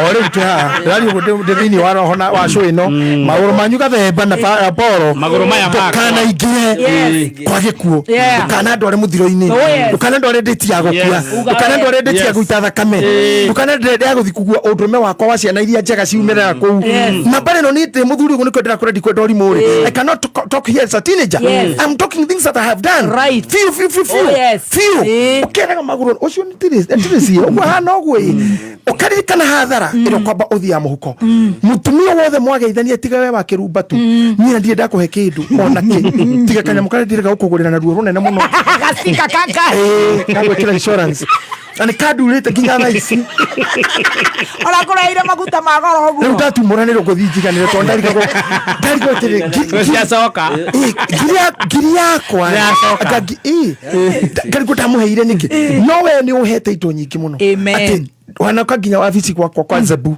o rĩu twĩ haha ndĩraria ũguo ndĩ thĩinĩ wa roho na wa cũ ĩno magũrũ manyu gathemba na poro Magũrũ maya makwa. ndũkanaingĩre Yes. kwa gĩkuũ Yeah. ndũkanandware mũthiro-inĩ Oh, yes. ndũkanandware ndĩti ya gũkua Yes. ndũkanandware ndĩti ya Yes. gũita thakame ndũkanandware ya gũthiĩ kugua ũndũrũme wakwa wa ciana iria njega ciumĩrĩra kũu Yes. na mbara ĩno niĩ ndĩ mũthuri ũguo nĩkĩo ndĩrakũra ndikwenda ũrimũ rĩ I cannot talk here as a teenager. Yes. I'm talking things that I have done. Right. Few, few, few, few. Oh, yes. Few. Ũkĩeraga magũrũ ũcio nĩ tirĩcie ũguo hana ũguo ĩ ũkaririkana hathara ĩrĩa ũkwamba ũthiaga mũhuko mũtumia wothe mwageithania tiga we wa kĩrumba tu niĩ ndirĩ ndakũhe kĩndũ ona kĩ tiga kanyamũ karĩa ndirĩga gũkũgũrĩra na ruo rũnene mũno Gastika kaka. Ĩĩ, gagwĩkĩra insurance na nĩ kandurĩte nginya thaa ici Ona kũreire maguta ma goro rĩu ũguo. ndatumũranĩrwo ngũthiĩ njiganĩre tondũ ndarigagwo ndarigagwo atĩrĩ Ciacoka. Ngiri yakwa Nĩyacoka. Anga ngarigwo ndamũheire nĩkĩ no we nĩ ũhete indo nyingĩ mũno Amen. Atĩ wanaka nginya wabici gwakwa kwa Zebu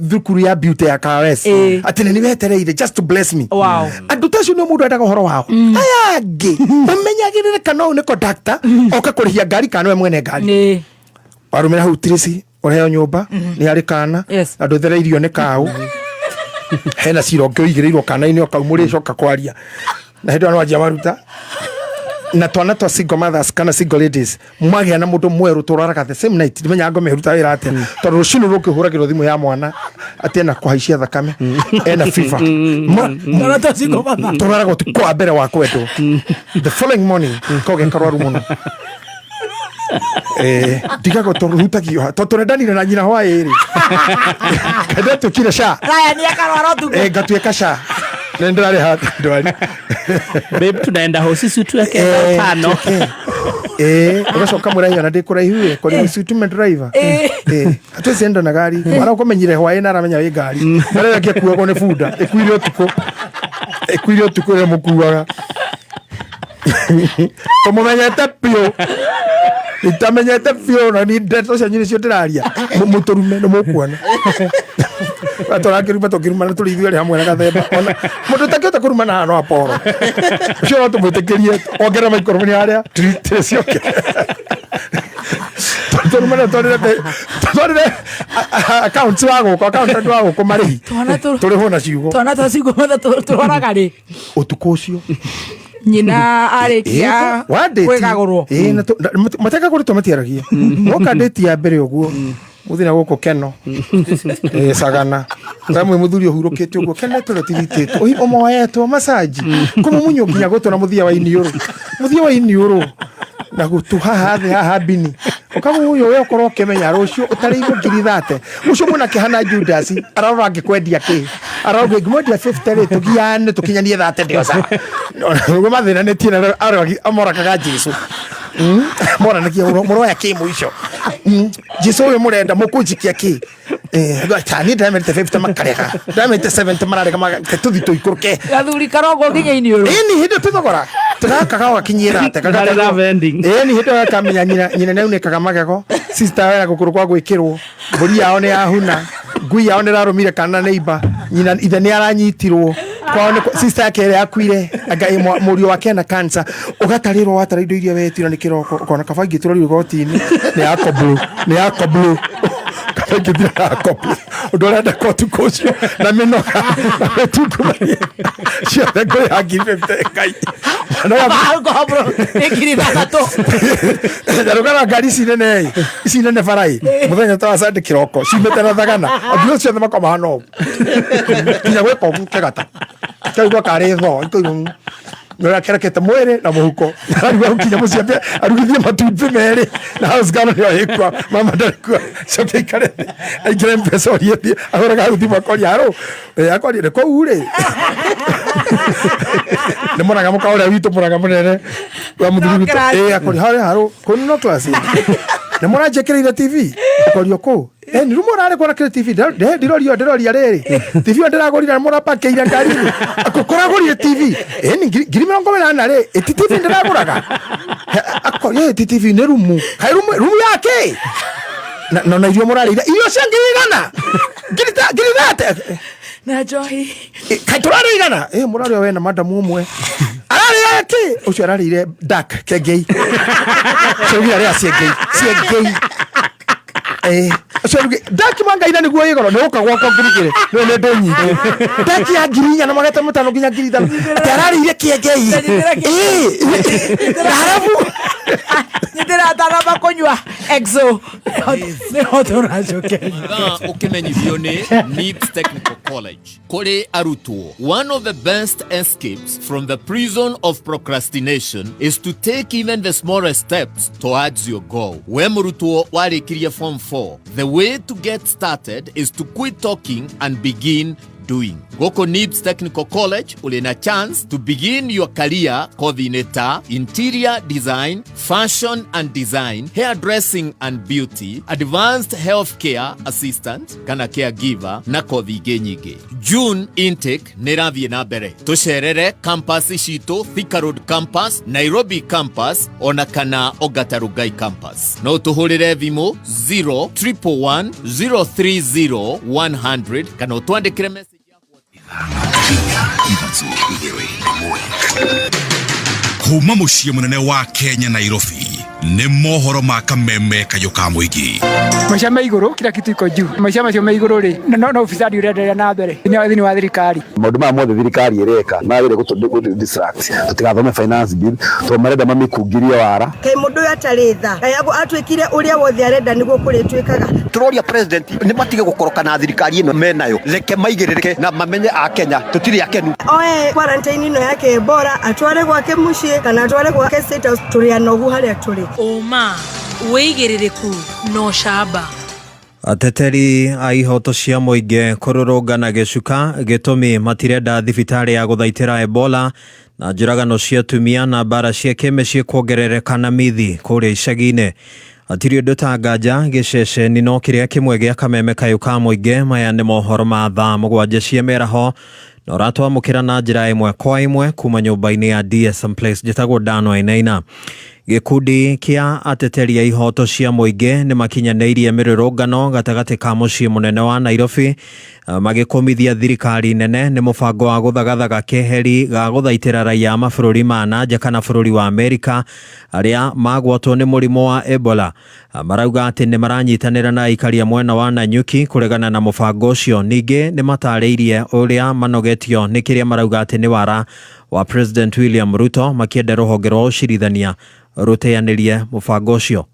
thukuru ya beauty ya KRS atĩ nĩ wetereire just to bless me Wow. andũ ta acio nĩ mũndũ endaga ũhoro wao aya angĩ ũmenyagĩrĩre kana ũyũ nĩ conductor oka kũrĩhia ngari kana nĩwe mwene ngari warũmĩra hau Tracy ũreheo nyũmba nĩ harĩ kana na ndũthereirio nĩ kaũ hena cira ũngĩ ũigĩrĩirwo kana-inĩ o kau mũrĩcoka kwaria na hĩndĩ ĩyo nĩwanjia maruta na twana twa single mothers kana single ladies mwagĩa na mũndũ mwerũ tũraraga the same night ndimenyaga ngoma ĩruta wĩra atĩa tondũ rũcinĩ rũkĩhũragĩrwo thimũ ya mwana atĩ ena kũhaicia thakame ena fever Twana twa single mother. tũraraga ũtukũ wa mbere wa kwendwo the following morning koge karwaru mũno ndigagwo tũrutagio ha tondũ tũrendanire na nyina hwaĩ rĩ kandetukire ca Ryan akarwara ũtukũ. Ngatuĩka ca nĩ ndĩrarĩha ndwari Babe tunaenda hosi tuweke tano. Ũgacoka mũraihu ona ndĩ kũraihu ĩ kũrĩ ũcio driver atwĩcienda na gari mwana ũkũmenyire hwaĩ na aramenya wĩ ngari arĩa ĩngĩ ĩkuagwo nĩ bunda ĩkuire ũtukũ ĩkuire ũtukũ ĩrĩa mũkuaga tũmũmenyete biũ itamenyete biũ na ni ndeto cianyu nĩcio ndĩraria mũtũrume nĩ mũkuona tũrakĩruma tũkĩrumana tũrĩ ithuerĩ hamwe na gathemba ona mũndũ ũtakĩhota kũrumana haha no aporo ũcio no tũmwĩtĩkĩrie ongerera maikroboni harĩa tũrĩcioke tũrumane twarĩre accounts wa gũkũ accountant wa gũkũ marĩhi Twana tũrĩhwo na ciugo Twana twa single mother tũrwaraga rĩ ũtukũ ũcio nyina arĩkia kwĩgagũrwo. matekagũrĩtwo matiaragia woka ndĩti ya mbere ũguo mũthĩ na gũkũ keno sagana ramwe mũthuri ũhurũkĩte ũguo kenetwo rũtiritĩtwo ũmoetwo macaji kũmumunywo nginya gũtũ na mũthia wa iniũrũ mũthia wa iniũrũ na gũtũ haha thĩ haha mbini ũkamumunywo we ũkorwo ũkĩmenya rũciũ ũtarĩirwo ngiri thate ũcio mwanake hana Judas ararora angĩkwendia kĩ arauga ngĩmwendia 50 rĩ tũgiane tũkinyanie thate ndĩoca ũguo mathĩnanĩtie na amorakaga Jesu moranagia mũroya kĩ mũico Jesu ũyũ mũrenda mũkũnjikia kĩ niĩ ndamerĩte 50 makarega ndamerĩte 70 mararega tũthi tũikũrũke Gathuri karogwo nginya iniũrũ. Ĩni hĩndĩ tũthogora tũgakaga gakinyie thate Ndarĩ love ending. Ĩni hĩndĩ ĩyo akamenya nyina nyina nĩaunĩkaga magego sister wera gũkũrũ kwa gwĩkĩrwo mbũri yao nĩ yahuna ngui yao nĩ ĩrarũmire kana neighbor nyina ithe nĩ aranyitirwo kwao nĩ sister yake ĩrĩa akuire anga mũriũ wake ena cancer ũgatarĩrwo watara indo iria wetira nĩ kĩroko ũkona kaba ingĩtũrwo igoti-inĩ nĩ yako blue nĩ yako blue kaba ingĩtira yako blue Ũndũ ũrenda kwa ũtukũ ũcio na mĩnoga na gũtungumania ciothe ngũrĩha 50,000 Ngai. Nĩ 6,000. Ndarũgara ngari ici nene ĩ, ici nene bara ĩ, mũthenya ta wa Sunday kĩroko ciumĩte na thagana andũ ciothe makoma hana ũguo nginya gwĩka ũguo kĩgata kaigua karĩ thoo ikaigua nĩũrakerekete mwĩrĩ na mũhuko arigua gũkinya mũciĩ ambe arugithie matumbĩ merĩ na house girl nĩyo ĩkua mama ndarĩ kuo coke aikare thĩ aingĩre mpesa orie thiĩ ahũraga hau thimũ akoria harũ akoria nĩ kũu rĩ nĩ mũraga mũka ũrĩa witũ mũraga mũnene wa mũthuri witũ akoria harĩa harũ kũu no class nĩ mũranjĩkĩrĩire TV akoria kũu nĩ rumu ũrarĩ kuona kĩrĩ TV ndiroria ndiroria rĩrĩ TV ĩyo ndĩragũrire nĩ mũrapakĩire ngari-inĩ kũragũrire TV nĩ 80,000 rĩ ĩti TV ndĩragũraga akoria ĩti TV nĩ rumu kaĩ rumu yake na na irio mũrarĩire irio cia 100,000 300,000 na njohi kaĩ tũrarĩa igana mũrarĩa we na madamu ũmwe ararĩa kĩ ũcio ararĩire dark kengei ũcio arĩa ciengei ciengei ũcio ruge daki mwangaina nĩguo ĩgoro nĩ ũka gwakwa ngũrugĩre nĩ nĩ ndũ nyingĩ daki ya 4,500 nginya 5,000 atĩ ararĩire kĩengei na harabu nyitĩra kũnyua exo nĩho tũracokeria Mathaa ũkĩmenyithio nĩ NIBS Technical College kũrĩ arutwo. One of the best escapes from the prison of procrastination is to take even the smallest steps towards your goal. We mũrutwo warĩkirie form 4, the way to get started is to quit talking and begin doing. Gũkũ NIBS Technical College ũrĩ na chance to begin your career kothi-inĩ ta interior design, fashion and design, hairdressing and beauty, advanced healthcare assistant kana caregiver na kothi ingĩ nyingĩ. June intake nĩ ĩrathiĩ na mbere. Tũcerere campus citũ Thika Road campus, Nairobi campus ona kana Ongata Rongai campus. No tũhũrĩre thimũ 0 111 030 100 kana ũtwandĩkĩre message. Kuma mũciĩ mũnene wa Kenya Nairobi nĩ mohoro ma kameme kayũ ka mũingĩ. Maica me igũrũ, kila kitu iko juu. Maica macio me igũrũ rĩ, no ufisadi ũrenderea na mbere thĩinĩ wa thirikari. Maũndũ maya mothe thirikari ĩreka magĩrĩire gũtũ distract tũtigathome finance bill tondũ marenda mamĩkungĩrie wara. Kaĩ mũndũ ũyũ atarĩ tha, kaĩ atuĩkire ũrĩa wothe arenda nĩguo kũrĩtuĩkaga. Tũroria president nĩ matige gũkoroka na thirikari ĩno menayo, reke maigĩrĩrĩke na mamenye a Kenya tũtirĩ akenu. Oe quarantine ĩno yake bora atware gwake mũciĩ kana atware gwake State House, tũrĩ anogu harĩa tũrĩ. Ũma wĩigĩrĩrĩku no camba. Ateteri a ihoto cia mũingĩ kũrũrũngana gĩcuka gĩtũmi matirenda thibitarĩ ya gũthaitĩra Ebola na njũragano cia atumia na mbara cia kĩmĩciĩ kuongerereka na mithi kũrĩa icagi-inĩ. Hatirĩ ũndũ ta nganja gĩceceni no kĩrĩa kĩmwe gĩa kameme kayũ ka mũingĩ. Maya nĩ mohoro ma thaa 7 cia mĩaraho na ũratwamũkĩra na njĩra ĩmwe kwa ĩmwe kuma nyũmba-inĩ ya DSM Place. Njĩtagwo Dano Ainaina. Gĩkundi kĩa ateteri a ihoto cia mũingĩ nĩ makinyanĩirie mĩrũrũngano gatagatĩ ka mũciĩ mũnene wa Nairobi magĩkũmithia thirikari nene nĩ mũbango wa gũthagathaga keheri ga gũthaitĩra raia a mabũrũri ma nanja kana bũrũri wa Amerika arĩa magwatwo nĩ mũrimũ wa Ebola. Marauga atĩ nĩ maranyitanĩra na aikari a mwena wa Nanyuki kũregana na mũbango ũcio. Ningĩ nĩ matarĩirie ũrĩa manogetio nĩ kĩrĩa marauga atĩ nĩ wara wa President William Ruto makĩenda rũhonge rwa ũcirithania rũteanĩrie mũbango ũcio.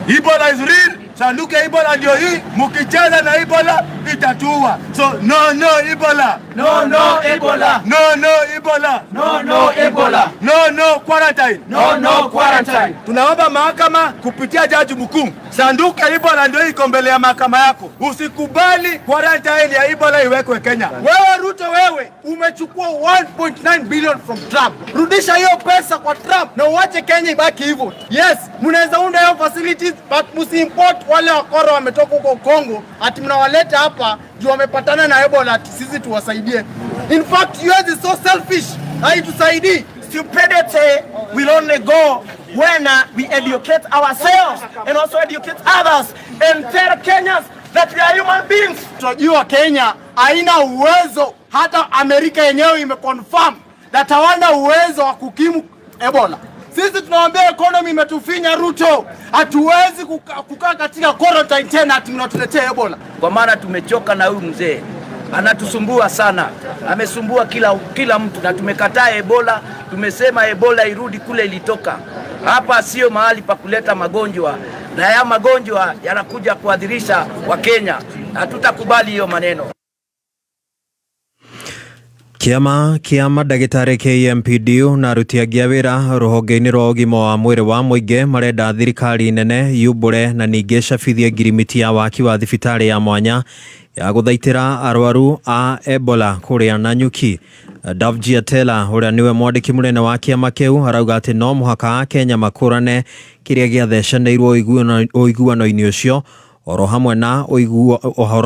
Ebola is real. Sanduku ya Ebola ndio hii. Mkicheza na Ebola itatua. So no no Ebola. No no Ebola. No no Ebola. No no Ebola. No no quarantine. No no quarantine. Tunaomba mahakama kupitia jaji mkuu. Sanduku ya Ebola ndio iko mbele ya mahakama yako. Usikubali quarantine ya Ebola iwekwe Kenya. Wewe Ruto, wewe umechukua 1.9 billion from Trump. Rudisha hiyo pesa kwa Trump na uache Kenya ibaki hivyo. Yes, mnaweza unda hiyo facilities but msiimport wale wakora wametoka huko Kongo ati mnawaleta hapa juu wamepatana na Ebola ati sisi tuwasaidie. In fact, yours is so selfish. Haitusaidii. Stupidity will only go when we educate ourselves and also educate others and tell Kenyans that we are human beings. Tunajua Kenya haina uwezo, hata Amerika yenyewe imeconfirm that hawana uwezo wa kukimu Ebola. Sisi tunawaambia economy imetufinya Ruto, hatuwezi kukaa katika quarantine tena ati mnatuletea Ebola. Kwa maana tumechoka na huyu mzee, anatusumbua sana, amesumbua kila mtu, na tumekataa Ebola. Tumesema Ebola irudi kule ilitoka. Hapa sio mahali pa kuleta magonjwa, na haya magonjwa yanakuja kuadhirisha Wakenya. Hatutakubali hiyo maneno. Kĩama kĩa mandagĩtarĩ KMPDU na aruti angĩ a wĩra rũhonge-inĩ rwa ũgima wa mwĩrĩ wa mũingĩ marenda thirikari nene yumbũre na ningĩ ĩcabithie ngirimiti ya waki wa thibitarĩ ya mwanya ya gũthaitĩra arwaru a Ebola kũrĩa Nanyuki. Davji Atela ũrĩa nĩwe mwandĩki mũnene wa kĩama kĩu arauga atĩ no mũhaka Akenya makũrane kĩrĩa gĩathecanĩirwo ũiguano-inĩ ũcio oro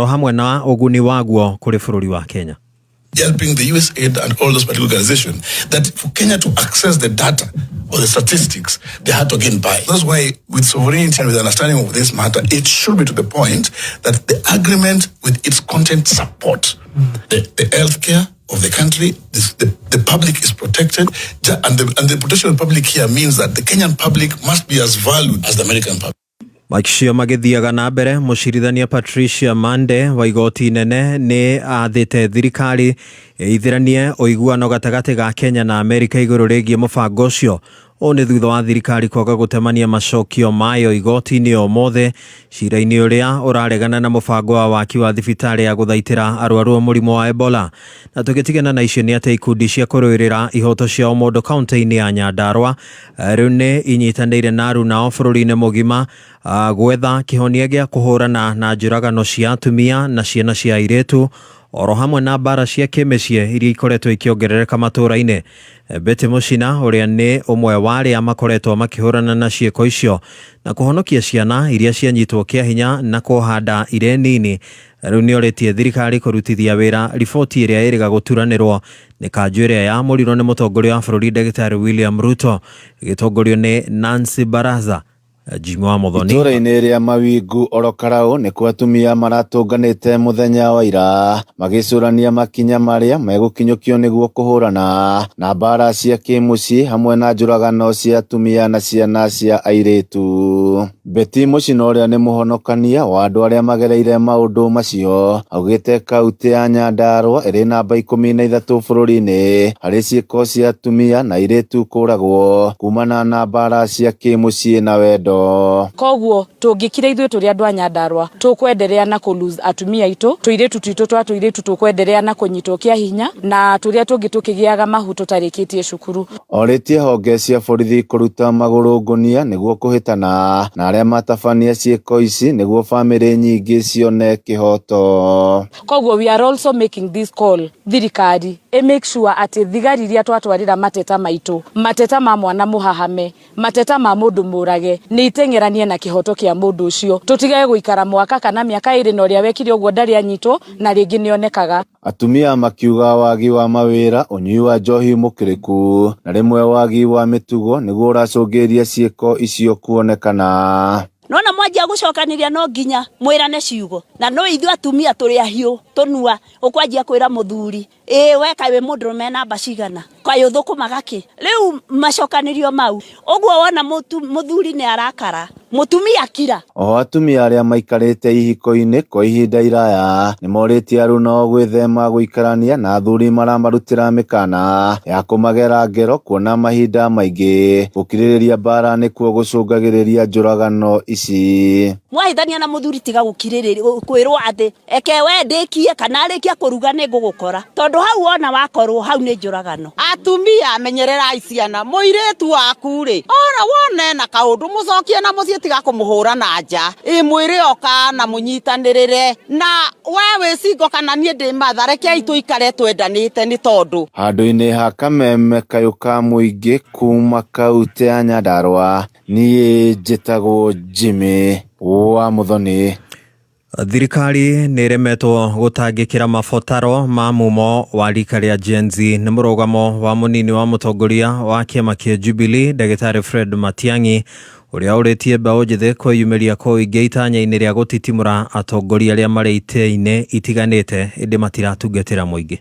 hamwe na ũguni waguo kũrĩ bũrũri wa Kenya. Helping the USAID and all those particular organizations, that for Kenya to access the data or the statistics, they had to again buy. That's why with sovereignty and with understanding of this matter, it should be to the point that the agreement with its content support the healthcare of the country, the public is protected, and the protection of the public here means that the Kenyan public must be as valued as the American public. Makicio magĩthiaga na mbere mũcirithania Patricia Mande wa igoti inene nĩ athĩte thirikari ĩithĩranie ũiguano gatagatĩ ga Kenya na Amerika igũrũ rĩgiĩ mũbango ũcio. Ũũ nĩ thutha wa thirikari kwaga gũtemania macokio mayo igoti-inĩ ũmũthĩ cira-inĩ ũrĩa ũraregana na mũbango wa waki wa thibitarĩ ya gũthaitĩra arwaru a mũrimũ wa Ebola. Na tũgĩtigana na icio nĩ atĩ ikundi cia kũrũĩrĩra ihoto cia ũmũndũ kaunti-inĩ ya Nyandarua rĩu nĩ inyitanĩire na arunao bũrũri-inĩ mũgima gwetha kĩhonia gĩa kũhũrana na njũragano cia atumia na ciana cia airĩtu oro hamwe na mbara cia kĩmĩciĩ iria ikoretwo ikĩongerereka matũũra-inĩ. Betty Mũcina ũrĩa nĩ ũmwe wa arĩa makoretwo makĩhũrana na ciĩko icio na kũhonokia ciana iria cianyitwo kĩa hinya na kuoha nda irĩ nini rĩu nĩorĩtie thirikari kũrutithia wĩra riboti ĩrĩa ĩrĩga gũturanĩrwo nĩ kanjũ ĩrĩa yamũrirwo nĩ mũtongoria wa bũrũri Ndagĩtarĩ William Ruto ĩgĩtongorio nĩ Nancy Baraza. Jimmy wa Muthoni. Itũũra-inĩ rĩa Mawingu oro Karau nĩkuo atumia maratũnganĩte mũthenya wa ira magĩcũrania makinya marĩa megũkinyũkio nĩguo kũhũrana na mbara cia kĩmũciĩ hamwe na njũragano cia atumia na ciana cia airĩtu. Betty Mũcina ũrĩa nĩ mũhonokania wa andũ arĩa magereire maũndũ macio augĩte kaunti ya Nyandarua ĩrĩ namba 13 bũrũri-inĩ harĩ ciĩko cia atumia na airĩtu kũragwo kumana na mbara cia kĩmũciĩ na wendo. Koguo tũngĩkira ithuĩ tũrĩ andũ a Nyandarua tũkwenderea na kũ lose atumia aitũ tũirĩtu twitũ twa tũirĩtu tũkwenderea na kũnyitwo kĩa hinya na tũrĩa tũngĩ tũkĩgĩaga mahu tũtarĩkĩtie cukuru. Orĩtie honge cia borithi kũruta magũrũ ngũnia nĩguo kũhĩtana na arĩa matabania ciĩko ici nĩguo bamĩrĩ nyingĩ cione kĩhoto. Koguo we are also making this call thirikari ĩ make sure atĩ thigari iria twatwarĩra mateta maitũ, mateta ma mwana mũhahame, mateta ma mũndũ mũrage nĩ iteng'eranie na kĩhoto kĩa mũndũ ũcio, tũtigage gũikara mwaka kana mĩaka ĩrĩ na ũrĩa wekire ũguo ndarĩ anyitwo na rĩngĩ nĩonekaga. Atumia makiuga wagi wa mawĩra, ũnyui wa njohi mũkĩrĩku na rĩmwe wagi wa mĩtugo nĩguo ũracũngĩrĩria ciĩko icio kuonekana. Nona mwanjia gucokaniria no nginya mwirane ciugo na no ithuĩ atumia tũrĩ ahiũ tũnua ũkwanjia kwĩra mũthuri ĩ we kaĩ wĩ mũndũrũme namba cigana kaĩ ũthũkũmaga kĩ rĩu macokanĩrio mau ũguo wona mũthuri nĩ arakara mũtumia kira. O atumia arĩa maikarĩte ihiko-inĩ kwa ihinda iraya nĩmorĩtie aruna gwĩthema gũikarania na athuri maramarutĩra mĩkana ya kũmagera ngero kuona mahinda maingĩ gũkirĩrĩria mbara nĩkuo gũcũngagĩrĩria njũragano ici. Mwahithania na mũthuri tiga gũkirĩrĩria kwĩrwo atĩ eke we ndĩkie kana arĩkia kũruga nĩ ngũgũkora tondũ hau wona wakorwo hau nĩ njũragano. Atumia menyererai ciana mũirĩtu waku rĩ ona wone na kaũndũ mũcokie na mũciĩ tiga kũmũhũra na nja ĩ mwĩrĩ oka na mũnyitanĩrĩre na we wĩ single kana niĩ ndĩ matha rekei tũikare twendanĩte nĩ tondũ. Handũ-inĩ ha kameme kayũ ka mũingĩ kuma kaunti ya Nyandarua niĩ njĩtagwo Jimmy wa Muthoni. Thirikari nĩ ĩremetwo gũtangĩkĩra mabataro ma mumo wa rika rĩa Gen Z. Nĩ mũrũgamo wa mũnini wa mũtongoria wa kĩama kĩa Jubilee Ndagĩtarĩ Fred Matiang'i ũrĩa ũrĩtie mbeũ njĩthĩ kwĩyumĩria kwa ũingĩ itanya-inĩ rĩa gũtitimũra atongoria arĩa marĩ itĩ-inĩ itiganĩte ĩndĩ matiratungatĩra mũingĩ.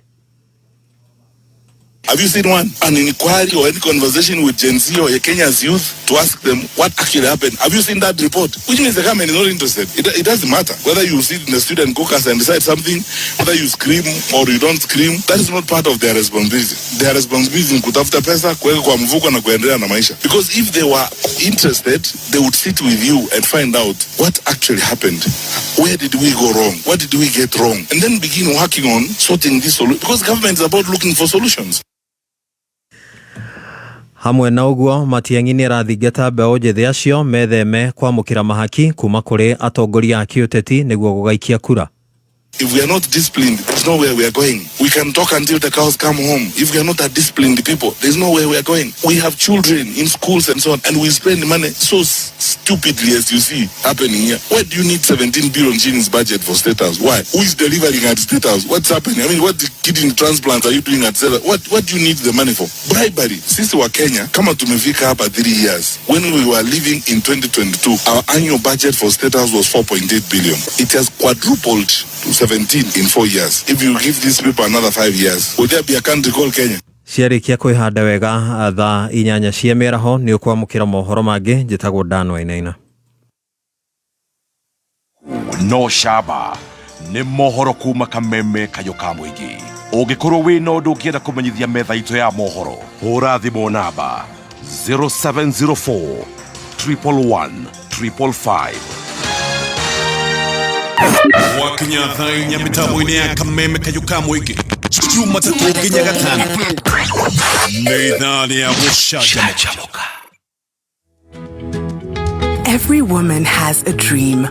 Have you seen one? An inquiry or any conversation with Gen Z or Kenya's youth to ask them what actually happened? Have you seen that report? Which means the government is not interested. It doesn't matter whether you sit in the student caucus and decide something, whether you scream or you don't scream. That is not part of their responsibility. Their responsibility ni kutafuta pesa, kuweka kwa mfuko na kuendelea na maisha. Because if they were interested, they would sit with you and find out what actually happened. Where did we go wrong? What did we get wrong? And then begin working on sorting this solution. Because government is about looking for solutions. Hamwe na ũguo, Matiang'i nĩ arathingata mbeũ njĩthĩ acio metheme kwamũkĩra mahaki kuma kũrĩ atongoria a kĩũteti nĩguo gũgaikia kura. If we are not disciplined, there's nowhere we are going. We can talk until the cows come home. If we are not a disciplined people, there's nowhere we are going. We have children in schools and so on, and we spend money so stupidly, as you see happening here. Why do you need 17 billion shillings budget for State House? Why? Who is delivering at State House? What's happening? I mean, what kidney transplants are you doing at State House? What do you need the money for? Bribery. Sisi Wakenya, kama tumefika hapa 3 years, when we were leaving in 2022, our annual budget for State House was 4.8 billion. It has quadrupled to 17 in 4 years. If you give these people another 5 years, will there be a country called Kenya? Ciarĩkia kwĩhanda wega thaa 8 cia mĩaraho nĩ ũkwamũkĩra mohoro mangĩ. Njĩtagwo Dan Wainaina. No shaba nĩ mohoro kuma Kameme kayũ ka mũingĩ. Ũngĩkorwo wĩna ũndũ ũngĩenda kũmenyithia metha itũ ya mohoro, hũra thimũ namba 0704 111 555. Gwakinya thaa 4 mĩtambo-inĩ ya Kameme kayũ ka mũingĩ, Jumatatũ nginya Gatano, nĩ ithaa rĩa gũcanjamũka. Every woman has a dream.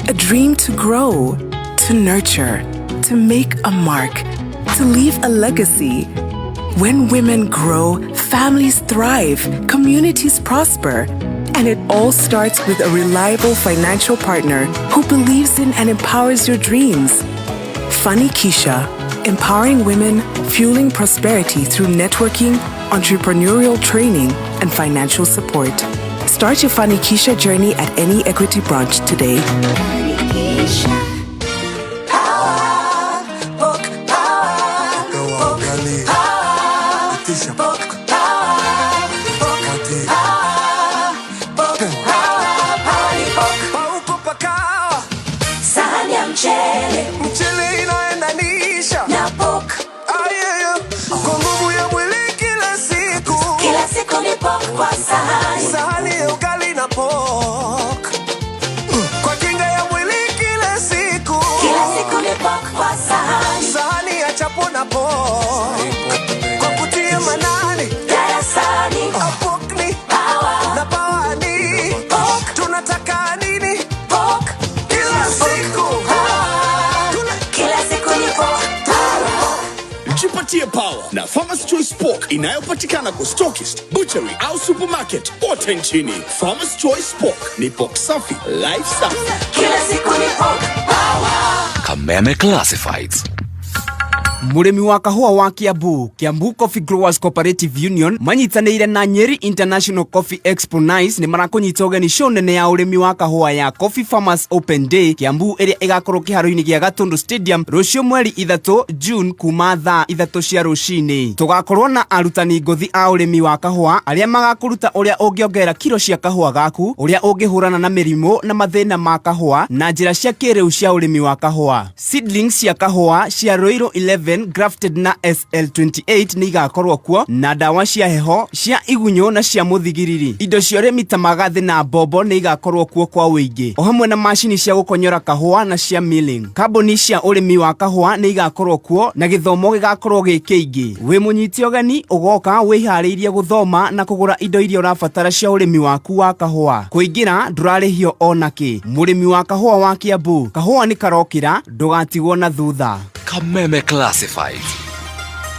A dream to grow, to nurture, to make a mark, to leave a legacy. When women grow, families thrive, communities prosper. And it all starts with a reliable financial partner who believes in and empowers your dreams. Fanikisha, empowering women, fueling prosperity through networking, entrepreneurial training, and financial support. Start your Fanikisha journey at any Equity branch today. Power, book, power, book, power, book, power, book, power, book, power, party book. Paupo pakawa. Sahani ya mchele. Mchele inaendanisha na pork. Ayeyo. Kwa nguvu ya mwili kila siku. Kila siku ni pork kwa sahani. Sahani ya ugali na pork. Kwa kinga ya mwili kila siku. Kila siku ni pork kwa sahani. Sahani ya chapo na pork. Kwa kutia manani. Darasani. Pork ni power. Na power ni pork. Tunataka nini? Pork. Kila siku. Kila siku ni pork. Jipatie power na Farmer's Choice Pork inayopatikana kwa stockist, butchery au supermarket kote nchini. Farmer's Choice Pork ni pork safi, life safi. Kila siku ni pork power. Kameme Classifieds. Mũrĩmi wa kahũa wa Kiambu, Kiambu Coffee Growers Cooperative Union manyitanĩire na Nyeri International Coffee Expo Nice nĩ marakũnyita ũgeni show nene ya ũrĩmi wa kahũa ya Coffee Farmers Open Day Kiambu, ĩrĩa ĩgakorwo kĩharo-inĩ gĩa Gatundu Stadium rũciũ mweri 3 June kuma thaa 3 cia rũcinĩ. Tũgakorwo na arutani ngũthi a ũrĩmi wa kahũa arĩa magakũruta ũrĩa ũngĩongerera kiro cia kahũa gaku, ũrĩa ũngĩhũrana na mĩrimũ na mathĩna ma kahũa na njĩra cia kĩrĩu cia ũrĩmi wa kahũa. Seedlings cia kahũa cia Ruiru 11 grafted na SL28 nĩ igakorwo kuo na ndawa cia heho, cia igunyũ na cia mũthigiriri. Indo cia ũrĩmi ta magathĩ na mbombo nĩ igakorwo kuo kwa ũingĩ, o hamwe na macini cia gũkonyora kahũa na cia milling. Kambuni cia ũrĩmi wa kahũa nĩ igakorwo kuo na gĩthomo gĩgakorwo gĩ kĩingĩ. Wĩ mũnyite ũgeni ũgoka wĩharĩirie gũthoma na kũgũra indo iria ũrabatara cia ũrĩmi waku wa kahũa. Kũingĩra ndũrarĩhio ona kĩ. Mũrĩmi wa kahũa wa Kiambu, kahũa nĩ karokĩra, ndũgatigwo na thutha. Kameme Classifieds.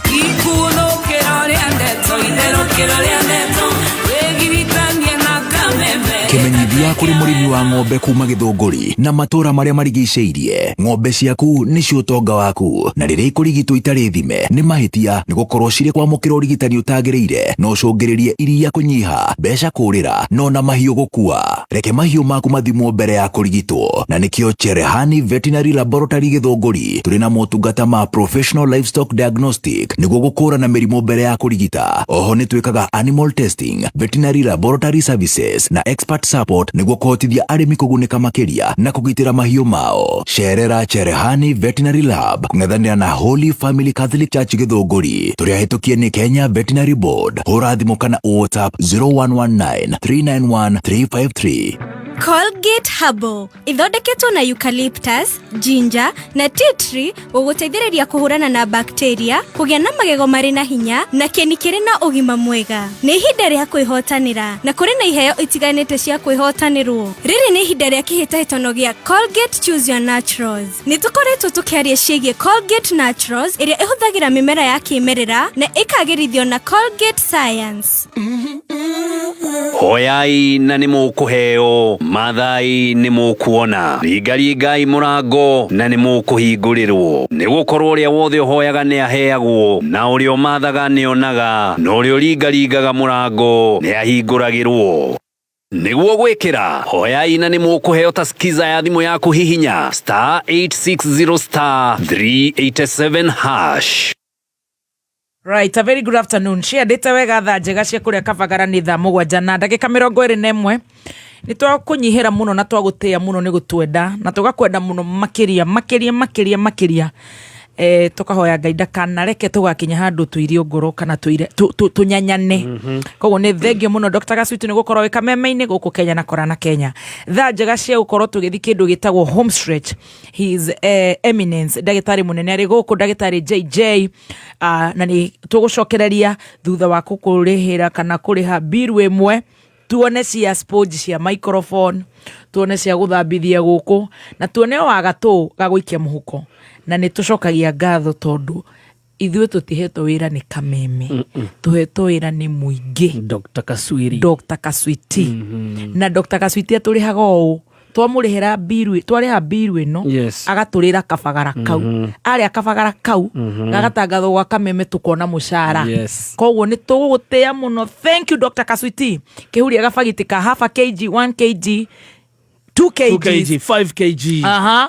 Ikuthũkĩro rĩa ndeto, itherũkĩro rĩa ndeto, wĩgiritanie na Kameme. Kĩmenyithia kũrĩ mũrĩmi wa ng'ombe kuma Gĩthũngũri na matũũra marĩa marigicĩirie. Ng'ombe ciaku nĩcio ũtonga waku na rĩrĩa ikũrigitwo itarĩ thime nĩ mahĩtia nĩ gũkorwo cirĩ kwamũkĩra ũrigitani ũtagĩrĩire no ũcũngĩrĩrie iria kũnyiha, mbeca kũrĩra na ona mahiũ gũkua. Reke mahiũ maku mathimwo mbere ya kũrigitwo na nĩkĩo Cherehani Veterinary Laboratory Gĩthũngũri tũrĩ na motungata ma professional livestock diagnostic nĩguo gũkũrana mĩrimũ mbere ya kũrigita. Oho nĩ twĩkaga animal testing, veterinary laboratory services na expert support nĩguo kũhotithia arĩmi kũgunĩka makĩria na kũgitĩra mahiũ mao. Cerera Cherehani Veterinary Lab kũng'ethanĩra na Holy Family Catholic Church Gĩthũngũri. Tũrĩ ahĩtũkie nĩ Kenya Veterinary Board. Hũra thimũ kana WhatsApp 0119 391 353. Colgate Herbal ithondeketwo na eucalyptus, ginger na tea tree gũgũteithĩrĩria kũhũrana na bacteria, kũgĩa na magego marĩ na hinya na kĩni kĩrĩ na ũgima mwega. Nĩ ihinda rĩa kwĩhotanĩra na kũrĩ na iheo itiganĩte cia kwĩhotanĩrwo. Rĩrĩ nĩ ihinda rĩa kĩhĩtahĩtano gĩa Colgate Choose Your Naturals. Nĩ tũkoretwo tũkĩaria ciĩgiĩ Colgate Naturals ĩrĩa ĩhũthagĩra mĩmera ya kĩmerera na ĩkagĩrithio na Colgate Science. Hoyai na nĩ mũkũheo, mathai nĩ mũkuona, ringaringai mũrango na nĩ mũkũhingũrĩrwo. Nĩ gũkorwo ũrĩa wothe ũhoyaga nĩ aheagwo, na ũrĩa ũmathaga nĩ onaga, na ũrĩa ũringaringaga mũrango nĩ ahingũragĩrwo. Nĩguo gwĩkĩra hoyai na nĩ mũkũheo ta skiza ya thimũ yaku hihinya star 860 star 387 hash. Right, a very good afternoon. Ciandĩte wega thaa njega cia kũrĩa Kabagara nĩ thaa 7 na ndagĩka 21. Nĩ twakũnyihĩra mũno na twagũtĩĩa mũno nĩ gũtwenda na tũgakwenda mũno makĩria makĩria makĩria makĩria. Tũkahoya Ngai ndakanareke tũgakinya handũ tũirio ngoro kana tũnyanyane. Koguo nĩ thengio mũno Dr. Gasuitu nĩ gũkorwo wĩ kameme-inĩ gũkũ Kenya na kora na Kenya. Thaa njega cia gũkorwo tũgĩthiĩ kĩndũ gĩtagwo home stretch. His eminence ndagĩtarĩ mũnene arĩ gũkũ ndagĩtarĩ JJ, na nĩ tũgũcokereria thutha wa gũkũrĩhĩra kana kũrĩha biru ĩmwe, tuone cia sponge cia microphone, tuone cia gũthambithia gũkũ na tuone o wagatũ ga gũikia mũhuko. Na nĩ tũcokagia ngatho tondũ ithuĩ tũtihetwo wĩra nĩ kameme, tũhetwo wĩra nĩ mũingĩ. Dr. Kaswiri. Dr. Kaswiti. Na Dr. Kaswiti atũrĩhaga ũũ, twamũrĩhĩra biru, twarĩha biru ĩno, agatũrĩra kabagara kau. Arĩa kabagara kau gagatangathwo gwa kameme tũkona mũcara. Koguo nĩ tũgũgũtĩĩa mũno. Thank you Dr. Kaswiti. Kĩhuria gabagiti ka half a kg, 1 kg, 2 kg, 2 kg, 5 kg.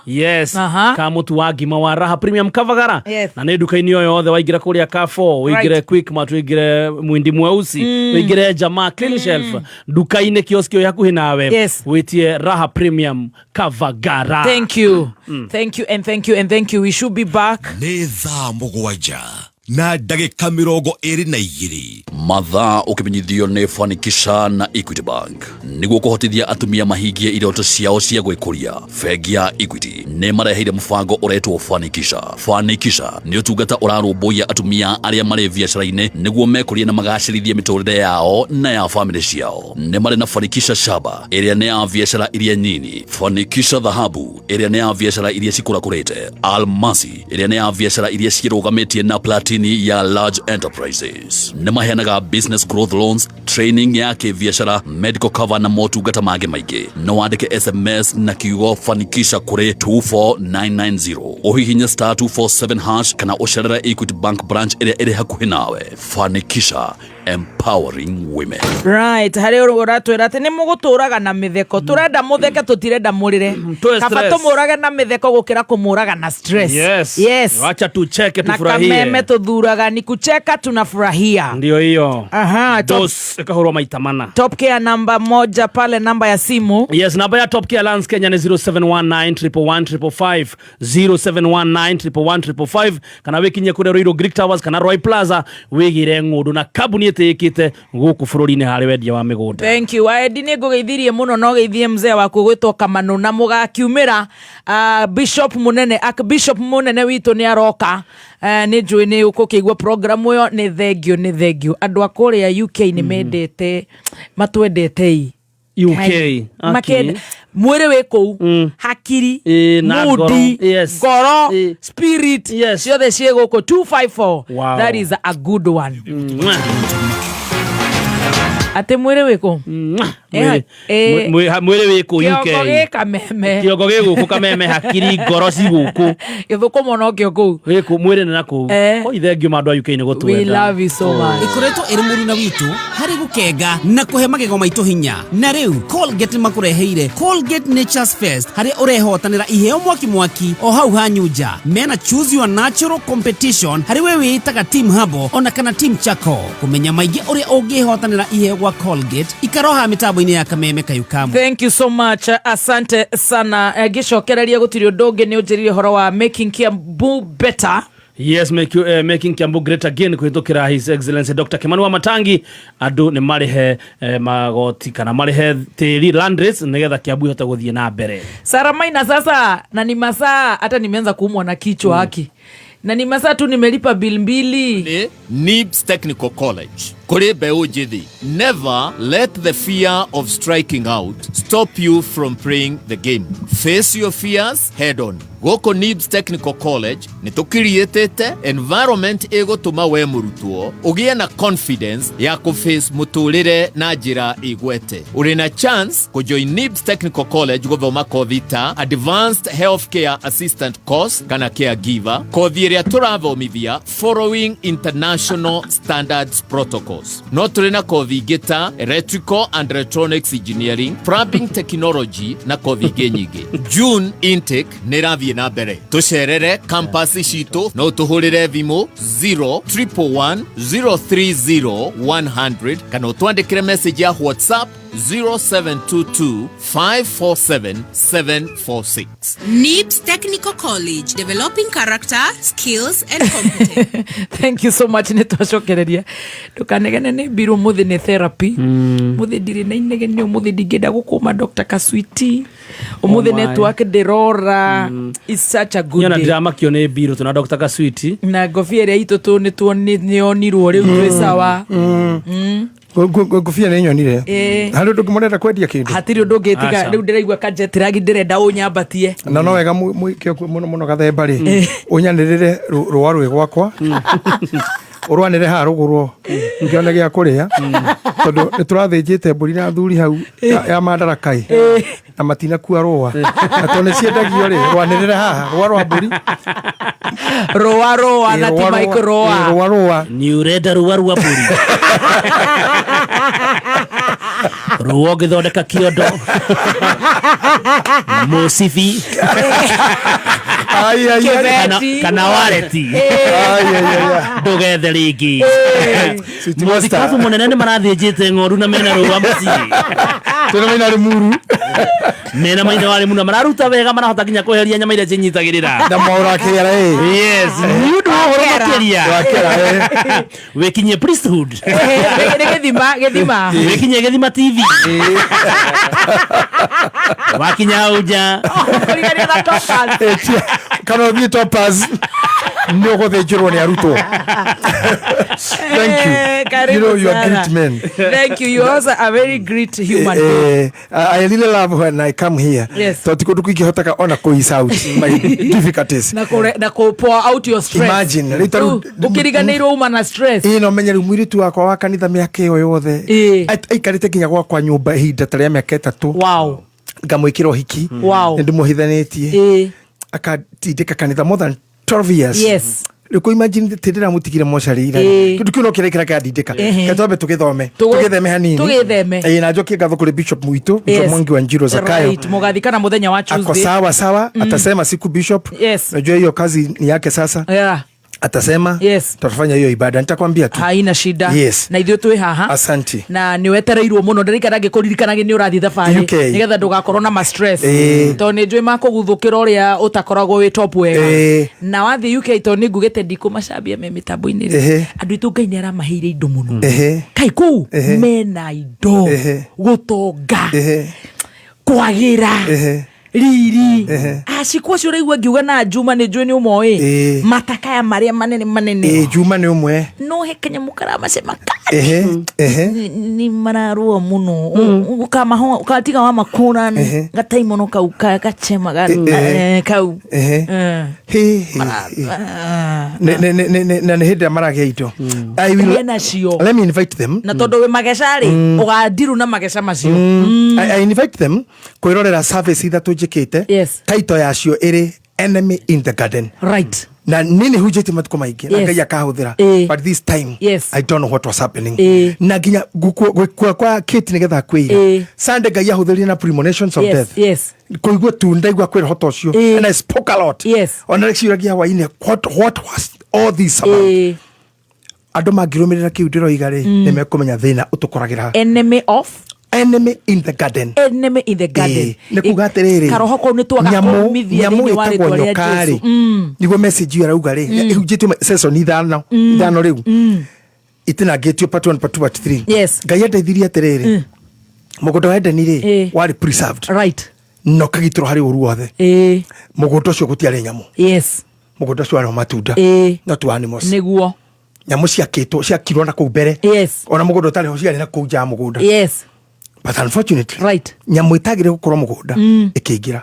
Yes. Ka mũtu wa ngima wa Raha Premium Kavagara. Na nĩ nduka-inĩ o yothe waingĩra kũrĩa Carrefour, ũingĩre Quickmart, ũingĩre Mwindi Mweusi, ũingĩre Jamaa Clean Shelf, nduka-inĩ kioski ĩ hakuhĩ nawe. Wĩtie Raha Premium Kavagara. Thank you. Thank you and thank you and thank you. We should be back. Nĩ thaa 7 na ndagĩka 22. Mathaa ũkĩmenyithio nĩ Fanikisha na Equity Bank nĩguo kũhotithia atumia mahingie iroto ciao cia gwĩkũria. Bengi ya Equity nĩ mareheire mũbango ũretwo Fanikisha. Fanikisha nĩ ũtungata ũrarũmbũiya atumia arĩa marĩ biacara-inĩ nĩguo mekũrie na magacĩrithie mĩtũrĩre yao na ya bamĩrĩ ciao. Nĩ marĩ na Fanikisha Shaba ĩrĩa nĩ ya biacara iria nyini, Fanikisha Dhahabu ĩrĩa nĩ ya biacara iria cikũrakũrĩte, Almasi ĩrĩa nĩ ya biacara iria ciĩrũgamĩtie na Platini ya large enterprises. Nĩ maheanaga business growth loans, training ya kĩbiacara, medical cover na motungata mangĩ maingĩ. No wandĩke SMS na kiugo Fanikisha kũrĩ 24990, ũhihinye star 247 hash kana ũcerere Equity Bank branch ĩrĩa ĩrĩ hakuhĩ nawe. Fanikisha, empowering women. Right, harĩ ũratwĩra atĩ nĩ mũgũtũraga na mĩtheko. Tũrenda mũtheke, tũtirenda mũrĩre. Toe Kaba stress. tũmũrage na mĩtheko gũkĩra kũmũraga na stress. Yes. Yes. Wacha tucheke Na tufurahie. kameme tũthuraga ni kucheka tunafurahia. Ndio hiyo. Aha, top, Dos ĩkahũrwo maita mana. Top Care namba 1 pale, namba ya simu. Yes, namba ya Top Care Lands Kenya nĩ 0719 111 555, 0719 111 555, kana wĩkinye kũrĩa Ruiru Greek Towers kana Roy Plaza wĩgĩre ng'ũndũ na kambuni ĩtĩĩkĩte gũkũ bũrũri-inĩ harĩ wendia wa mĩgũnda. Thank you. Waendi nĩ ngũgeithirie mũno na ũgeithie mzee waku gwĩtwo Kamanũ na mũgakiumĩra, Bishop mũnene, Archbishop mũnene witũ nĩ aroka. Nĩ njũĩ nĩ ũkũkĩigua program ĩyo. Nĩ thengio, nĩ thengio. Andũ a kũrĩa UK nĩ mendete, matwendete i. UK. Kai. Okay. Makenda mwĩrĩ wĩ kũu, hakiri, na ngoro. mudi, ngoro, spirit ciothe ciĩ gũkũ 254. Wow. That is a good one. Atĩ mwĩrĩ wĩ kũ? Mwĩrĩ wĩ kũ UK. Kĩongo gĩ Kameme. Kĩongo gĩ gũkũ Kameme, hakiri ngoro ci gũkũ. Gĩthũkũmo nokĩo kũu. Gĩkũ mwĩrĩ nĩ na kũu. Oi, thank you andũ a UK nĩ gũtwenda. We love you so much. Ĩkoretwo ĩrĩ mũruna witũ harĩ gũkenga na kũhe magego maitũ hinya. Na rĩu Colgate nĩmakũreheire Colgate Nature's Fest, harĩa ũrehotanĩra iheo mwaki mwaki o hau hanyu nja. Mena Choose Your Natural Competition harĩ we wĩĩtaga Team Habo ona kana Team Charcoal. Kũmenya maingĩ ũrĩa ũngĩhotanĩra iheo gwa Colgate, ikaroha mĩtambo-inĩ ya Kameme Kayũ Kamwe. Thank you so much, asante sana. Ngĩcokereria gũtirĩ ũndũ ũngĩ, nĩ ũnjĩrire ũhoro wa making Kiambu better. Yes, making Kiambu great again kuhĩtũkĩra His Excellency Dr. Kimani wa Matangi. Andũ nĩ marĩhe magoti kana marĩhe tĩri, land rates, nĩgetha Kiambu ihote gũthiĩ na mbere. Sara Maina, sasa na ni masaa hata nimeanza kuumwa na kichwa haki, na ni masaa tu nimelipa bill mbili. Nĩ NIBS Technical College kũrĩ mbeũ njĩthĩ. Never let the fear of striking out stop you from playing the game. Face your fears head on. Gũkũ NIBS Technical College nĩ tũkiriĩtĩte environment ĩgũtũma we mũrutwo ũgĩe na confidence ya kũface mũtũrĩre na njĩra ĩgwete. Ũrĩ na chance kũjoin NIBS Technical College gũthoma kothi ta Advanced Healthcare Assistant Course kana Caregiver, kothi ĩrĩa tũrathomithia following international standards protocols. No tũrĩ na kothi ingĩ ta Electrical and Electronics Engineering, Plumbing Technology na kothi ingĩ nyingĩ. June intake nĩ ĩrathiĩ na mbere. Tũcerere campus citũ, no ũtũhũrĩre thimũ 0 111 030 100 kana ũtwandĩkĩre message ya WhatsApp 0722 547 746. NIBS Technical College, developing character, skills, and competence. Thank you so much. Nĩ twacokereria, ndũkanegene nĩ mbirũ mũthĩ, nĩ therapy mũthĩ, ndirĩ na inegene ũmũthĩ, ndingĩenda gũkũma Dr. Kaswiti ũmũthĩ. Oh my. Network ndĩrora. It's such a good Nyona day. Ndĩramakio nĩ mbirũ tũna Dr. Kaswiti. Na ngobia ĩrĩa itũ tũ nĩyonirwo rĩu twĩ sawa. Ngobia nĩ nyonire. Harĩ ũndũ ũngĩ mũrenda kwendia kĩndũ? Hatirĩ ũndũ ũngĩ tiga Aca. rĩu ndĩraigua kajetiragi, ndĩrenda ũnyambatie. Na no wega mwĩke mũno mũno gathemba rĩ, ũnyanĩrĩre rũa rwĩ gwakwa, ũrwanĩre haha rũgũrwo ngĩone gĩa kũrĩa, tondũ nĩ tũrathĩnjĩte mbũri na athuri hau ya mandarakai na matinakua rũa, na tondũ nĩ ciendagio rĩ, rwanĩrĩre haha rũa rwa mbũri. Rũa rũa na Ĩ, ti rũa, Mike rũa. Rũa. Ĩ, rũa rũa. Nĩ ũrenda rũa rwa mbũri, rũa ũngĩthondeka kĩondo, mũcibi Ai, ai, ai. Kana wareti. Ai, ai, ai, ai. Ndũgethe rĩngĩ. Sweet Mũthikabu master. mũnene nĩ marathĩnjĩte ng'ondu na mena rũa mũciĩ. Twĩna maina Limuru. Mena maithe wa Limuru na mararuta wega, marahota nginya kweheria nyama iria cinyitagĩrĩra. Na mwaũra KRA. Yes, nĩ ũndũ wa ũhoro makĩria. Wa KRA. Wĩkinyie priesthood. Nĩ gĩthima gĩthima. Wĩkinyie Gĩthima TV wakinya hau nja. Kũriganĩrwo na Topaz. Kana ũthiĩ Topaz, nĩ ũgũthĩnjĩrwo nĩ arutwo. Thank you. Karibu You know you are sana. great men. Thank you. You also a very great human being. I really love when I come here. Tondũ ti kũndũ kũingĩhotaga ona kũ ease out my difficulties. Na kũ pour out your stress. Imagine, rĩu ta rĩu- Rĩu ũkĩriganĩirwo uma na stress. Ĩ, no menye rĩu mũirĩtu wakwa wa kanitha mĩaka ĩyo yothe aikarĩte nginya gwakwa nyũmba ihinda ta rĩa mĩaka 3. Ngamwĩkĩra ũhiki. Nĩ ndĩmũhithanĩtie, akatindĩka kanitha more than 12 years. Rĩu kũ imagine tĩ ndĩramũtigire mocarĩ ira. Kĩndũ kĩu no kĩrĩa kĩrĩa kĩrandindĩka. Reke twambe tũgĩthome, tũgĩtheme hanini. Tũgĩtheme. Ĩ, na njokie ngatho kũrĩ bishop mwitũ, Bishop Mwangi wa Njiro Zakayo. Right. Mũgathikana mũthenya wa Ako Tuesday. sawa sawa. Atasema siku bishop. Najua hiyo kazi ni yake sasa. Atasema tutafanya hiyo ibada, nitakwambia tu. Haina shida. Na ithuĩ twĩ haha. Asante. Na nĩ wetereirwo mũno, ndĩraikara ngĩkũririkanage nĩ ũrathiĩ thabarĩ UK. nĩgetha ndũgakorwo na ma stress, tondũ nĩ njũĩ makũguthũkĩra ũrĩa ũtakoragwo wĩ top wega. Na wathiĩ UK, tondũ nĩ ngugĩte ndikũmacambia me mĩtambo-inĩ rĩ, andũ aitũ Ngai nĩ aramaheire indo mũno. Kai kũu mena indo, gũtonga, kwagĩra, riri. Acikwo acio ũraigua ngiuga na Juma, nĩ njũĩ nĩ ũmoĩ matakaya marĩa manene manene. Ĩ, Juma nĩ ũmwe. No he kanyamũ karamacema. Ehe, ehe. Nĩ mararũa mũno. Ũkamaho ũkatiga wa makũra Ehe. gataimono kau gachema Ehe. kau. Ehe. He, he, he. Na nĩ hĩndĩ ĩrĩa maragĩa indo. I will- Kũgĩa nacio. Let me invite them. Na tondũ wĩ mageca rĩ, ũgandiru na mageca macio. I invite them kwĩrorera service ithatũ njĩkĩte. Yes. Title yacio ĩrĩ Enemy in the Garden. Right. Na niĩ nĩ hunjĩtie matukũ maingĩ na Yes. Ngai akahũthĩra, but this time Yes. I don't know what was happening. Ĩĩ. Na nginya gũkua kwa Kate nĩgetha kwĩira Ĩĩ. Sunday Ngai ahũthĩrire na premonitions of Yes, death. yes. Kũigua tu ndaigua kwĩra hota ũcio Ĩĩ. and I spoke a lot. Yes. Ona ciũragia hwainĩ what was all this about. Ĩĩ. Andũ mangĩrũmĩrĩra kĩu ndĩroiga rĩ, nĩ mekũmenya thĩna ũtũkoragĩra. Enemy of Enemy in the garden. Enemy in the garden. Ĩĩ, nĩ kuga atĩrĩrĩ, karoho kau nĩ twaga kũmithia nyamũ thĩinĩ wa ĩtagwo rĩtwa rĩa nyoka rĩ, Jesu. Nĩguo message ĩyo arauga rĩ, ĩhunjĩtio session ithano rĩu, itinangĩtio part 1, part 2, part 3. Yes. Ngai andeithirie atĩrĩrĩ, mũgũnda wa Edeni rĩ, warĩ preserved. Right. Na ũkagitĩrwo harĩ ũru wothe. Ĩĩ. Mũgũnda ũcio gũtiarĩ nyamũ. Yes. Mũgũnda ũcio warĩ wa matunda. Ĩĩ. Not wa animals. Nĩguo. Nyamũ ciakĩtwo ciakirwo na kũu mbere. Yes. Ona mũgũnda ũtarĩ ho ciarĩ na kũu nja ya mũgũnda. Yes. But unfortunately, right, nyamũ ĩtagĩrĩire gũkorwo mũgũnda ĩkĩingĩra.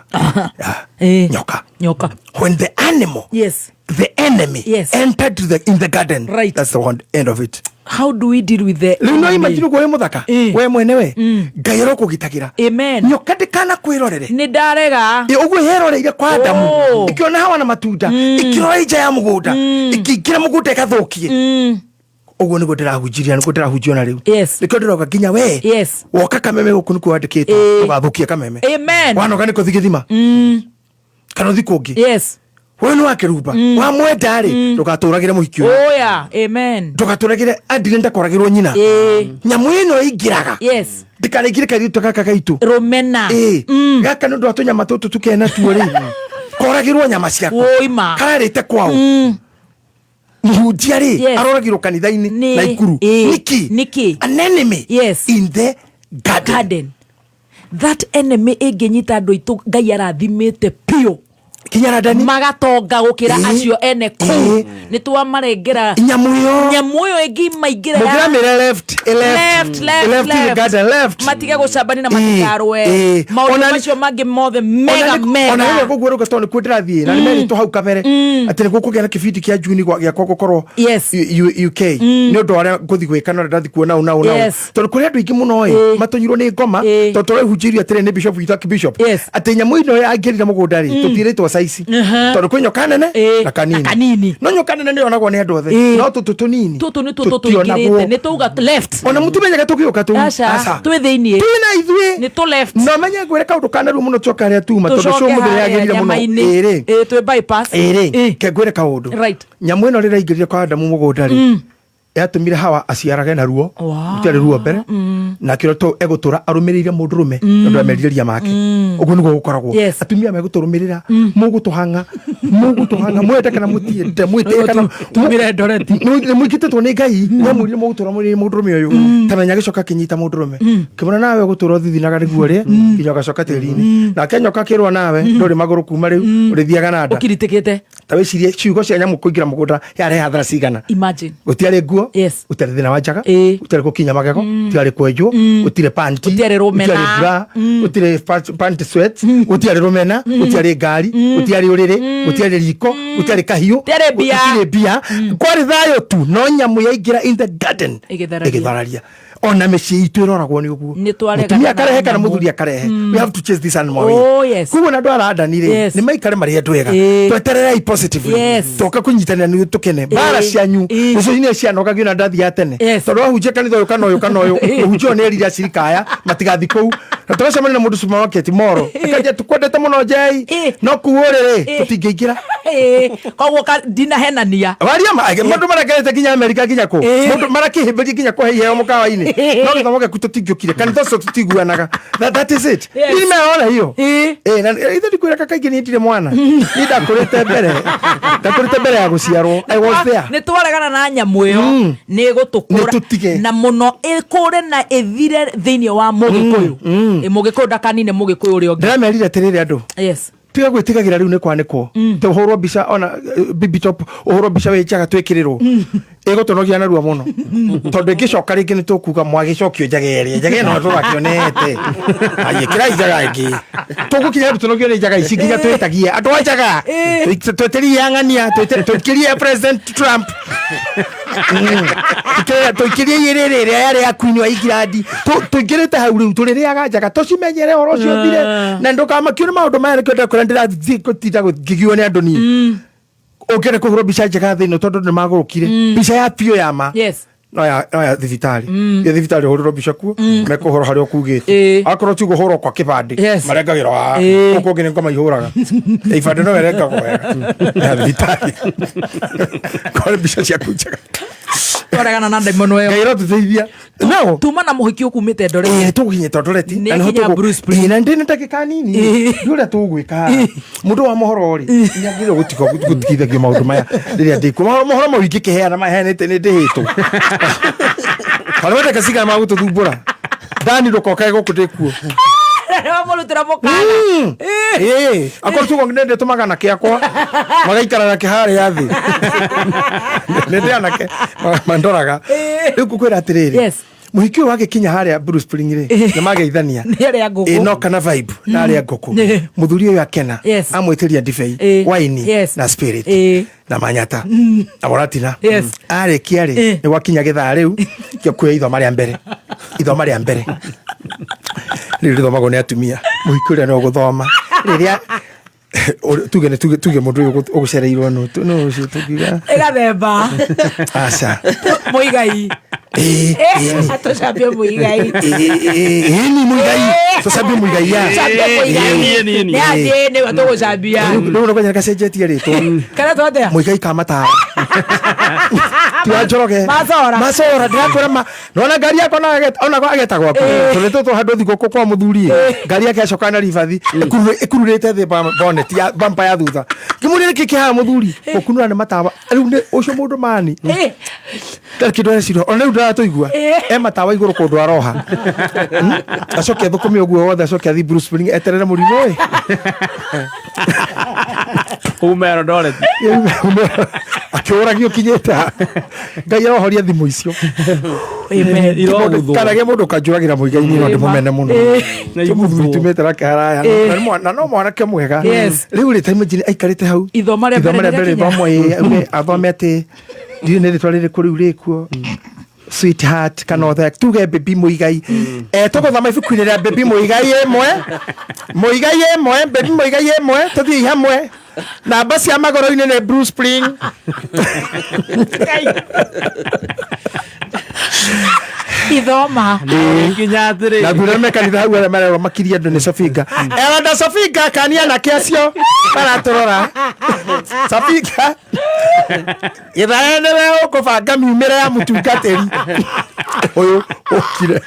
Nyoka. Nyoka. When the animal, Yes. the enemy, Yes. entered in the garden, Right. that's the one end of it. How do we deal with the Rĩu no enemy? imagine ũguo wĩ mũthaka we mwene we Ngai arokũgitagĩra. Amen. Nyoka ndĩkana kwĩrorere. Nĩ ndarega. Ĩ, ũguo yeroreire kwa Adamu, Oh. ĩkĩona Hawa na matunda, ĩkĩrora nja ya mũgũnda, ĩkĩingĩra mũgũnda ĩgathũkie. Ũguo nĩguo ndĩrahunjiria, nĩguo ndĩrahunjia ona rĩu. Yes. Nĩkĩo ndĩroga nginya we Yes. woka Kameme gũkũ nĩkuo wandĩkĩtwo, Ĩĩ. ndũgathũkie Kameme. Amen. Wanoga nĩ kũthi gĩthima kana ũthi kũngĩ. Yes. We nĩ wakĩrumba wamwenda rĩ, ndũgatũragĩre mũhiki ũyũ. Oh yeah. Amen. Ndũgatũragĩre andire ndakoragĩrwo nyina. Ĩĩ. Nyamũ ĩno ĩingĩraga. Yes. Ndĩkanaingĩre kairĩtu gaka gaitũ. Rũmena. Ĩĩ. Gaka nĩ ũndũ wa tũnyama tũtũ tũkena tuo rĩ, koragĩrwo nyama ciako. Wũima. Kararĩte kwao. Mũhunjia rĩ, Yes. aroragirwo kanitha-inĩ Nĩ. na ikuru. Ĩĩ. Nĩkĩ? Nĩkĩ? An enemy Yes. in the garden. Garden. That enemy ĩngĩnyita andũ aitũ Ngai arathimĩte piũ Kinya Radani. Magatonga gũkĩra Ĩĩ. acio ene kũu. Ĩĩ. Nĩ twamarengera Nyamũ ĩyo. Nyamũ ĩyo ĩngĩmaingĩra Mũngĩramĩra left, ĩ left, left, left in the left. garden, left. Matige gũcambania na Ĩĩ, matikarũe. ĩĩ. Maũndũ Ona macio mangĩ mothe mega Ona mega. rĩrĩa ngũguo rũga tondũ nĩkuo ndĩrathiĩ na nĩmerĩtwo hau kabere atĩ nĩguo kũgĩa na kĩbindi kĩa Juni gĩakwa gũkorwo Yes. UK nĩ ũndũ wa ũrĩa ngũthiĩ gwĩka na ũrĩa ndathiĩ kuona ũũ na ũũ na ũũ. Yes. Tondũ kũrĩ andũ aingĩ mũno ĩ matũnyirwo nĩ ngoma, tondũ tũrehunjĩirio atĩrĩ nĩ bishop witũ archbishop Yes. atĩ nyamũ ĩno yangĩrire mũgũnda rĩ, tũtirĩtwo caici tondũ kwĩ nyoka nene na kanini. Na kanini. No nyoka nene nĩyonagwo nĩ andũ othe, no tũtũ tũnini tũtũ nĩ tũtũ tũtionagwo. tũingĩrĩte nĩ tũuga left. Ona mũtimenyaga tũgĩũka tũu. Aca, Aca. twĩ thĩiniĩ. Twĩ na ithuĩ. Nĩ tũ left. No menye ngwĩre kaũndũ kanaru mũno tũcoka harĩa tuma tondũ Tũcoke cio mũthĩ harĩa yagĩrire mũno. nyama-inĩ. Ĩrĩ. Ĩĩ, twĩ bypass. Ĩrĩ ke ngwĩre kaũndũ. Right. Nyamũ ĩno rĩrĩa aingĩrire kwa Adamu mũgũnda rĩ, yatũmire Hawa aciarage na ruo. Wow. Gũtiarĩ ruo mbere na kĩro to egũtũra arũmĩrĩire mũndũrũme nĩ ũndũ wa merirĩria make. Ũguo nĩguo gũkoragwo. Yes. Atumia megũtũrũmĩrĩra, mũgũtũhang'a, mũgũtũhang'a mwende kana mũtiende, mwĩtĩe kana Tumire Doreti. Nĩ mũingĩtĩtwo nĩ Ngai nĩamwĩrire mũgũtũra mũrĩ mũndũrũme ũyũ tamenya agĩcoka akĩnyita mũndũrũme kĩmũra nawe ũgũtũra ũthithinaga nĩguo ũrĩe nginya ũgacoka tĩri-inĩ nake nyoka akĩrwo nawe ndũrĩ magũrũ kuma rĩu ũrĩthiaga na nda. Ũkiritĩkĩte. Ta wĩcirie ciugo cia nyamũ kũingĩra mũgũnda yarehe hathara cigana. Imagine. Gũtiarĩ nguo, Yes. gũtiarĩ thĩna wa njaga, Ĩĩ. gũtiarĩ gũkinya magego, gũtiarĩ kwenjwo, gũtirĩ panti, Gũtiarĩ rũmena. gũtiarĩ bra, gũtirĩ panty sweat, gũtiarĩ rũmena, gũtiarĩ ngari, gũtiarĩ ũrĩrĩ, gũtiarĩ riko, gũtiarĩ kahiũ, Gũtiarĩ mbia. gũtirĩ mbia, kwarĩ thayũ tu no nyamũ yaingĩra in the garden Ĩgĩthararia. ĩgĩthararia. Ona mĩciĩ itũ ĩroragwo nĩ ũguo. Nĩ twaregana Mũtumia na akarehe kana nyamũ. mũthuri akarehe. We have to chase this animal away. Oh, yes. Koguo na andũ arandani rĩ, Yes. nĩ maikare marĩ andũ ega. Ĩĩ. Twetererei positively. Yes. Toka kũnyitanĩra nĩguo tũkene. Mbara Ĩĩ. cianyu Ĩĩ. nĩcio iria cianogagio na ndathiaga tene. Yes. Tondũ wahunjia kanitha ũyũ kana ũyũ kana ũyũ, mũhunjia ũyũ nĩ erire acirika aya matigathiĩ kũu. Na tũgacemania na mũndũ supermarket moro. Akanjia tũkwendete mũno Njei. No kũu ũrĩ rĩ, tũtingĩingĩra. Ĩĩ. Koguo ndinahenania. Waria ma mũndũ marekerete nginya Amerika nginya kũ. Mũndũ marakĩhĩmbĩria nginya kũhe iheo mũkawa-inĩ. No gĩthomo gĩaku tũtingĩũkire. Kanitha ũcio tũtiguanaga. That is it. Yes. Niĩ nĩmerona hiyo. Ĩĩ, na ithe ndikwĩra kaka ingĩ niĩ ndirĩ mwana. Niĩ ndakũrĩte mbere. Ndakũrĩte mbere ya gũciarwo. I was there. Nĩ twaregana na nyamũ ĩyo nĩ ĩgũtũkũra na mũno ĩkũre na ĩthire thĩinĩ wa mũgĩkũyũ. Ĩ, mũgĩkũyũ ndakanine mũgĩkũyũ ũrĩa ũngĩ. Ndĩramerire atĩrĩrĩ andũ. Yes. Tiga gwĩtigagĩra rĩu nĩ kwanĩkwo. Te ũhũrwo mbica ona bibi top ũhũrwo mbica wĩ njaga twĩkĩrĩrwo. Ĩgũtũnogia narua mũno tondũ ĩngĩcoka rĩngĩ nĩ tũkuga mwagĩcokio njaga ĩrĩa njaga ĩno tũrakĩonete aye kĩrai njaga ĩngĩ tũgũkinya handũ tũnogio nĩ njaga ici nginya twĩtagie andũ a njaga twĩtĩrie ang'ania tũikĩrie President Trump. Tũikĩrie igĩrĩ ĩrĩa yarĩ ya Queen wa England. Tũingĩrĩte hau rĩu tũrĩrĩaga njaga tũcimenyere ũhoro ũcio ũthire na ndũkamakio nĩ maũndũ maya nĩkĩo ndakwĩra ndĩrathiĩ gũtinda ngĩgio nĩ andũ niĩ ũngĩenda kũhũrwo mbica njega thĩ ĩno tondũ nĩ magũrũkire mbica ya biũ ya ma Yes. no ya thibitarĩ ya thibitarĩ ũhũrĩrwo mbica kuo mekũhũra harĩa ũkugĩte akorwo ti ũguo hũrwo kwa kĩbandĩ Yes. marengagĩra wa gũkũ ũngĩ nĩ ngoma ihũraga ibandĩ no ĩrengagwo wega ya thibitarĩ kore mbica ciaku njega Twaregana na ndaimono ĩyo. Ngai arotũteithia no tuma na mũhiki ũkumĩte Eldoret. Tũgũkinyĩte Eldoret Nĩ na nĩho akinya Bruce Spring. Na ndĩ na ndagĩka nini nĩ ũrĩa tũgwĩka mũndũ wa mohoro rĩ nĩagĩrĩirwo gũtiga gũtigithagio maũndũ maya rĩrĩa ndĩkuo mohoro mau ingĩkĩheana maheanĩte nĩ ndĩhĩtwo harĩ ndagĩka cigana magũtũthumbũra Dani ndũkokae gũkũ ndĩkuo Wamũrutĩra mũkana. Ĩĩ, akorwo tugo nĩ ndĩtũmaga anake akwa magaikara nake harĩa thĩ nĩ ndĩ anake mandoraga rĩu ngũkwĩra atĩrĩrĩ Yes. mũhiki ũyũ wagĩkinya harĩa Blue Spring rĩ nĩ mageithania Nĩ arĩa ngũkũ. Ĩ, no kana vibe na arĩa ngũkũ mũthuri ũyũ akena Yes. amwĩtĩria ndibei waini Yes. na spirit na manyata na mũratina Yes. arĩkia rĩ nĩ gwakinya gĩthaa rĩu kĩa kuoya ithoma rĩa mbere ithoma rĩa mbere rĩu rĩthomagwo nĩ atumia mũhiki ũrĩa no gũthoma rĩrĩa tuge nĩ tuge mũndũ ũyũ ũgũcereirwo nũ nũ ũcio tũngiuga Ĩgathemba. aca Mũigai. Tũcambie mũigai. Ĩni mũigai tũcambie mũigai ya Tũcambie mũigai. Nĩ atĩ nĩwe tũgũcambia. Rĩu nĩ kwenya gacenjetie rĩtwa Kana twatĩa? Mũigai kamatawa tiwa Njoroge Macora. Macora ndĩrakwĩra ma nona ngari yakwa ona ageta gwaku tondũ tũtũ handũ thigũkũ kwa mũthuri ngari yake acoka na ribathi ĩkururĩte thĩ bonnet ya bumper ya thutha ngĩmũria nĩkĩ kĩhaha mũthuri gũkunũra nĩ matawa rĩu nĩ ũcio mũndũ mani ndarĩ kĩndũ arecirwo ona rĩu ndaratũigua e matawa igũrũ kũndũ aroha acoke athũkũme ũguo wothe acoke athiĩ Bruce Spring eterere mũrimũ ĩ Ume Eldoret. Akĩũragio kinyĩte ha Ngai arohoria thimũ icio Irogũthwo. Kanagia mũndũ ũkanjũragĩra mũigai-inĩ no ndĩmũmene mũno Na Ti mũthuri igũthwo. tumĩte nake haraya na no mwanake mwega Yes. rĩu rĩ ta imagine aikarĩte hau Ithoma rĩa mbere ithoma rĩa mbere nĩrĩakinya. rĩthomwo ĩ, auge athome atĩ ndiũĩ nĩ rĩtwa rĩrĩkũ rĩu rĩkuo sweetheart kana othe tuge baby mũigai tũgũthoma ibuku-inĩ rĩa baby mũigai ĩmwe mũigai ĩmwe baby mũigai ĩmwe tũthiĩ hamwe namba cia magũrũ-inĩ nĩ Blue Spring Ithoma. Kinya atĩrĩ. Na thutha me kanitha hau arĩa marerwo makirie andũ nĩ Sofinga Elda Sofinga kania anake acio maratũrora Sofinga gĩthaya nĩwe ũkũbanga miumĩre ya mũtungatĩri ũyũ ũkire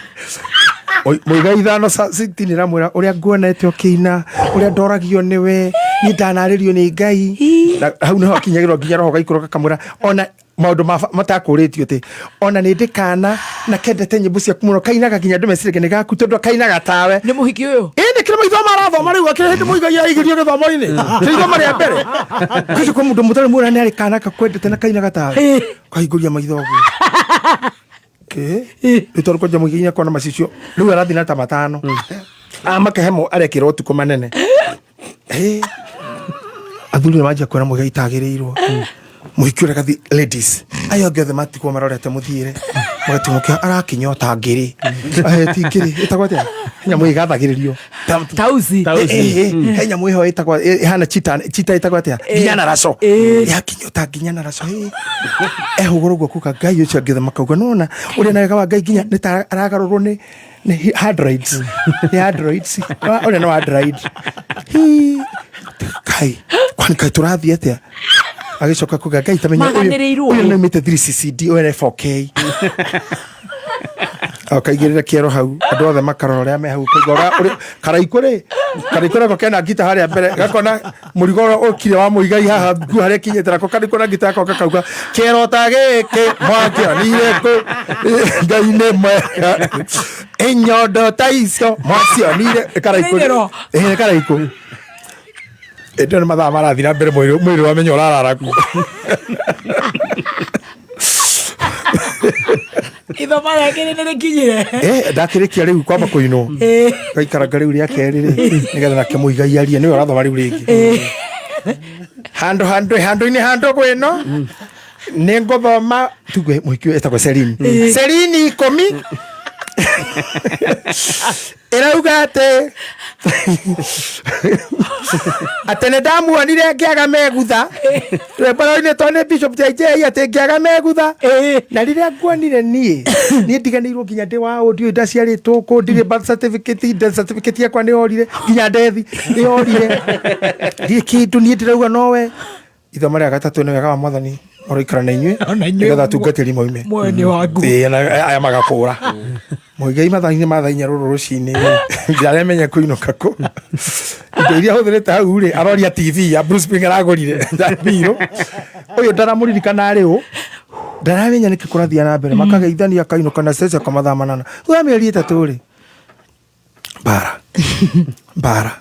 Mũigai ithano sitini ramwĩra ũrĩa nguonete ũkĩina ũrĩa ndoragio nĩwe niĩ ndanarĩrio nĩ Ngai na hau nĩho akinyagĩrwo nginya roho gaikũrũka kamwĩra ona maũndũ matakũrĩtio atĩ ona nĩ ndĩ kana na kendete nyĩmbo ciaku mũno kainaga nginya andũ meciragia nĩ gaku tondũ kainaga tawe nĩ mũhiki ũyũ ĩ nĩ kĩrĩ maitho marathoma rĩu akĩrĩ hĩndĩ mũigai aigĩrio gĩthomo-inĩ kĩrĩ ithoma rĩa mbere kĩcio kwa mũndũ mũtarĩ muona nĩ arĩ kana kakwendete na kainaga tawe kahingũria maitho ũguo rĩu tondũ kwanja mũigai nĩakona macicio rĩu arathiĩ na ta matano amakehemo arekĩrwo ũtukũ manene athuri nĩ manjia kuona mũigai tagĩrĩirwo mũhiki ũrĩa gathi ladies aya angĩ othe matigwo marorete mũthiĩre magatigwo kĩa arakinyota ngĩrĩ ti ngĩrĩ ĩtagwo atĩa he nyamũ ĩgathagĩrĩrio Tausi. He nyamũ ĩho ĩtagwo ĩhana cheetah cheetah ĩtagwo atĩa nginya na raco yakinyota nginya na raco ehũgũrũ guo kuga Ngai ũcio angĩ othe makauga nona ũrĩa na wega wa Ngai nginya nĩ ta aragarũrwo nĩ androids nĩ androids ũrĩa nĩ wa android Kai kwani kai tũrathiĩ atĩa agĩcoka kuga Ngai tamenya Maganĩrĩirwo. ũyũ nĩaumĩte 3CCD ũyũ nĩ 4K akaigĩrĩra kĩero hau andũ othe makarora ũrĩa me hau kaigua karaikũ rĩ karaikũ nako kena ngita harĩa mbere gakona mũrigo ũrĩa ũkire wa mũigai haha nguo harĩa kinyĩte nako karaikũ na ngita yako gakauga kĩero ta gĩkĩ mwakĩonire kũ Ngai nĩ mwega inyondo ta icio mwacionire karaikũ Nĩ ĩ karaikũ ĩndĩ nĩ mathaa marathi na mbere mwĩrĩ wamenya ũrarara kuo Ithoma rĩa kerĩ nĩ rĩkinyire. Ndakĩrĩkia rĩu kwamba kũinwo. Gaikaranga rĩu rĩa kerĩ rĩ, nĩgetha nake mũigai arie, nĩwe ũrathoma rĩu rĩngĩ. Handũ handũ handũ-inĩ handũ gwĩno nĩ ngũthoma tuge mũhiki ũyũ etagwo Celine. Celine 10 ĩrauga atĩ atĩ nĩ ndamuonire ngĩaga megutha rwĩmbo rũinĩtwo nĩ Bishop JJ atĩ ngĩaga megutha na rĩrĩa nguonire niĩ niĩ ndiganĩirwo nginya ndĩ wa ũũ ndiũĩ ndaciarĩtwo kũ, ndirĩ birth certificate, death certificate yakwa nĩ yorire, nginya ndethi nĩ yorire, ndirĩ kĩndũ niĩ ndĩrauga nowe. Ithoma rĩa gatatũ nĩ wega wa mwathani ũroikara na inyuĩ Ona inyuĩ nĩgetha atungatĩri moime. Muoyo nĩ waku. Ĩĩ, na aya magakũra mũigai mathaa-inĩ ma thaa 4 rũrũ rũcinĩ ndaremenya kũinũka kũ indo iria ahũthĩrĩte hau rĩ aroria TV ya Bruce Spring aragũrire ndambirũ ũyũ ndaramũririkana rĩ ũ ndaramenya nĩkĩ kũrathiĩ na mbere makageithania akainũka na stress akoma mathaa 8 thutha wa mĩeri 3 rĩ mbara mbara.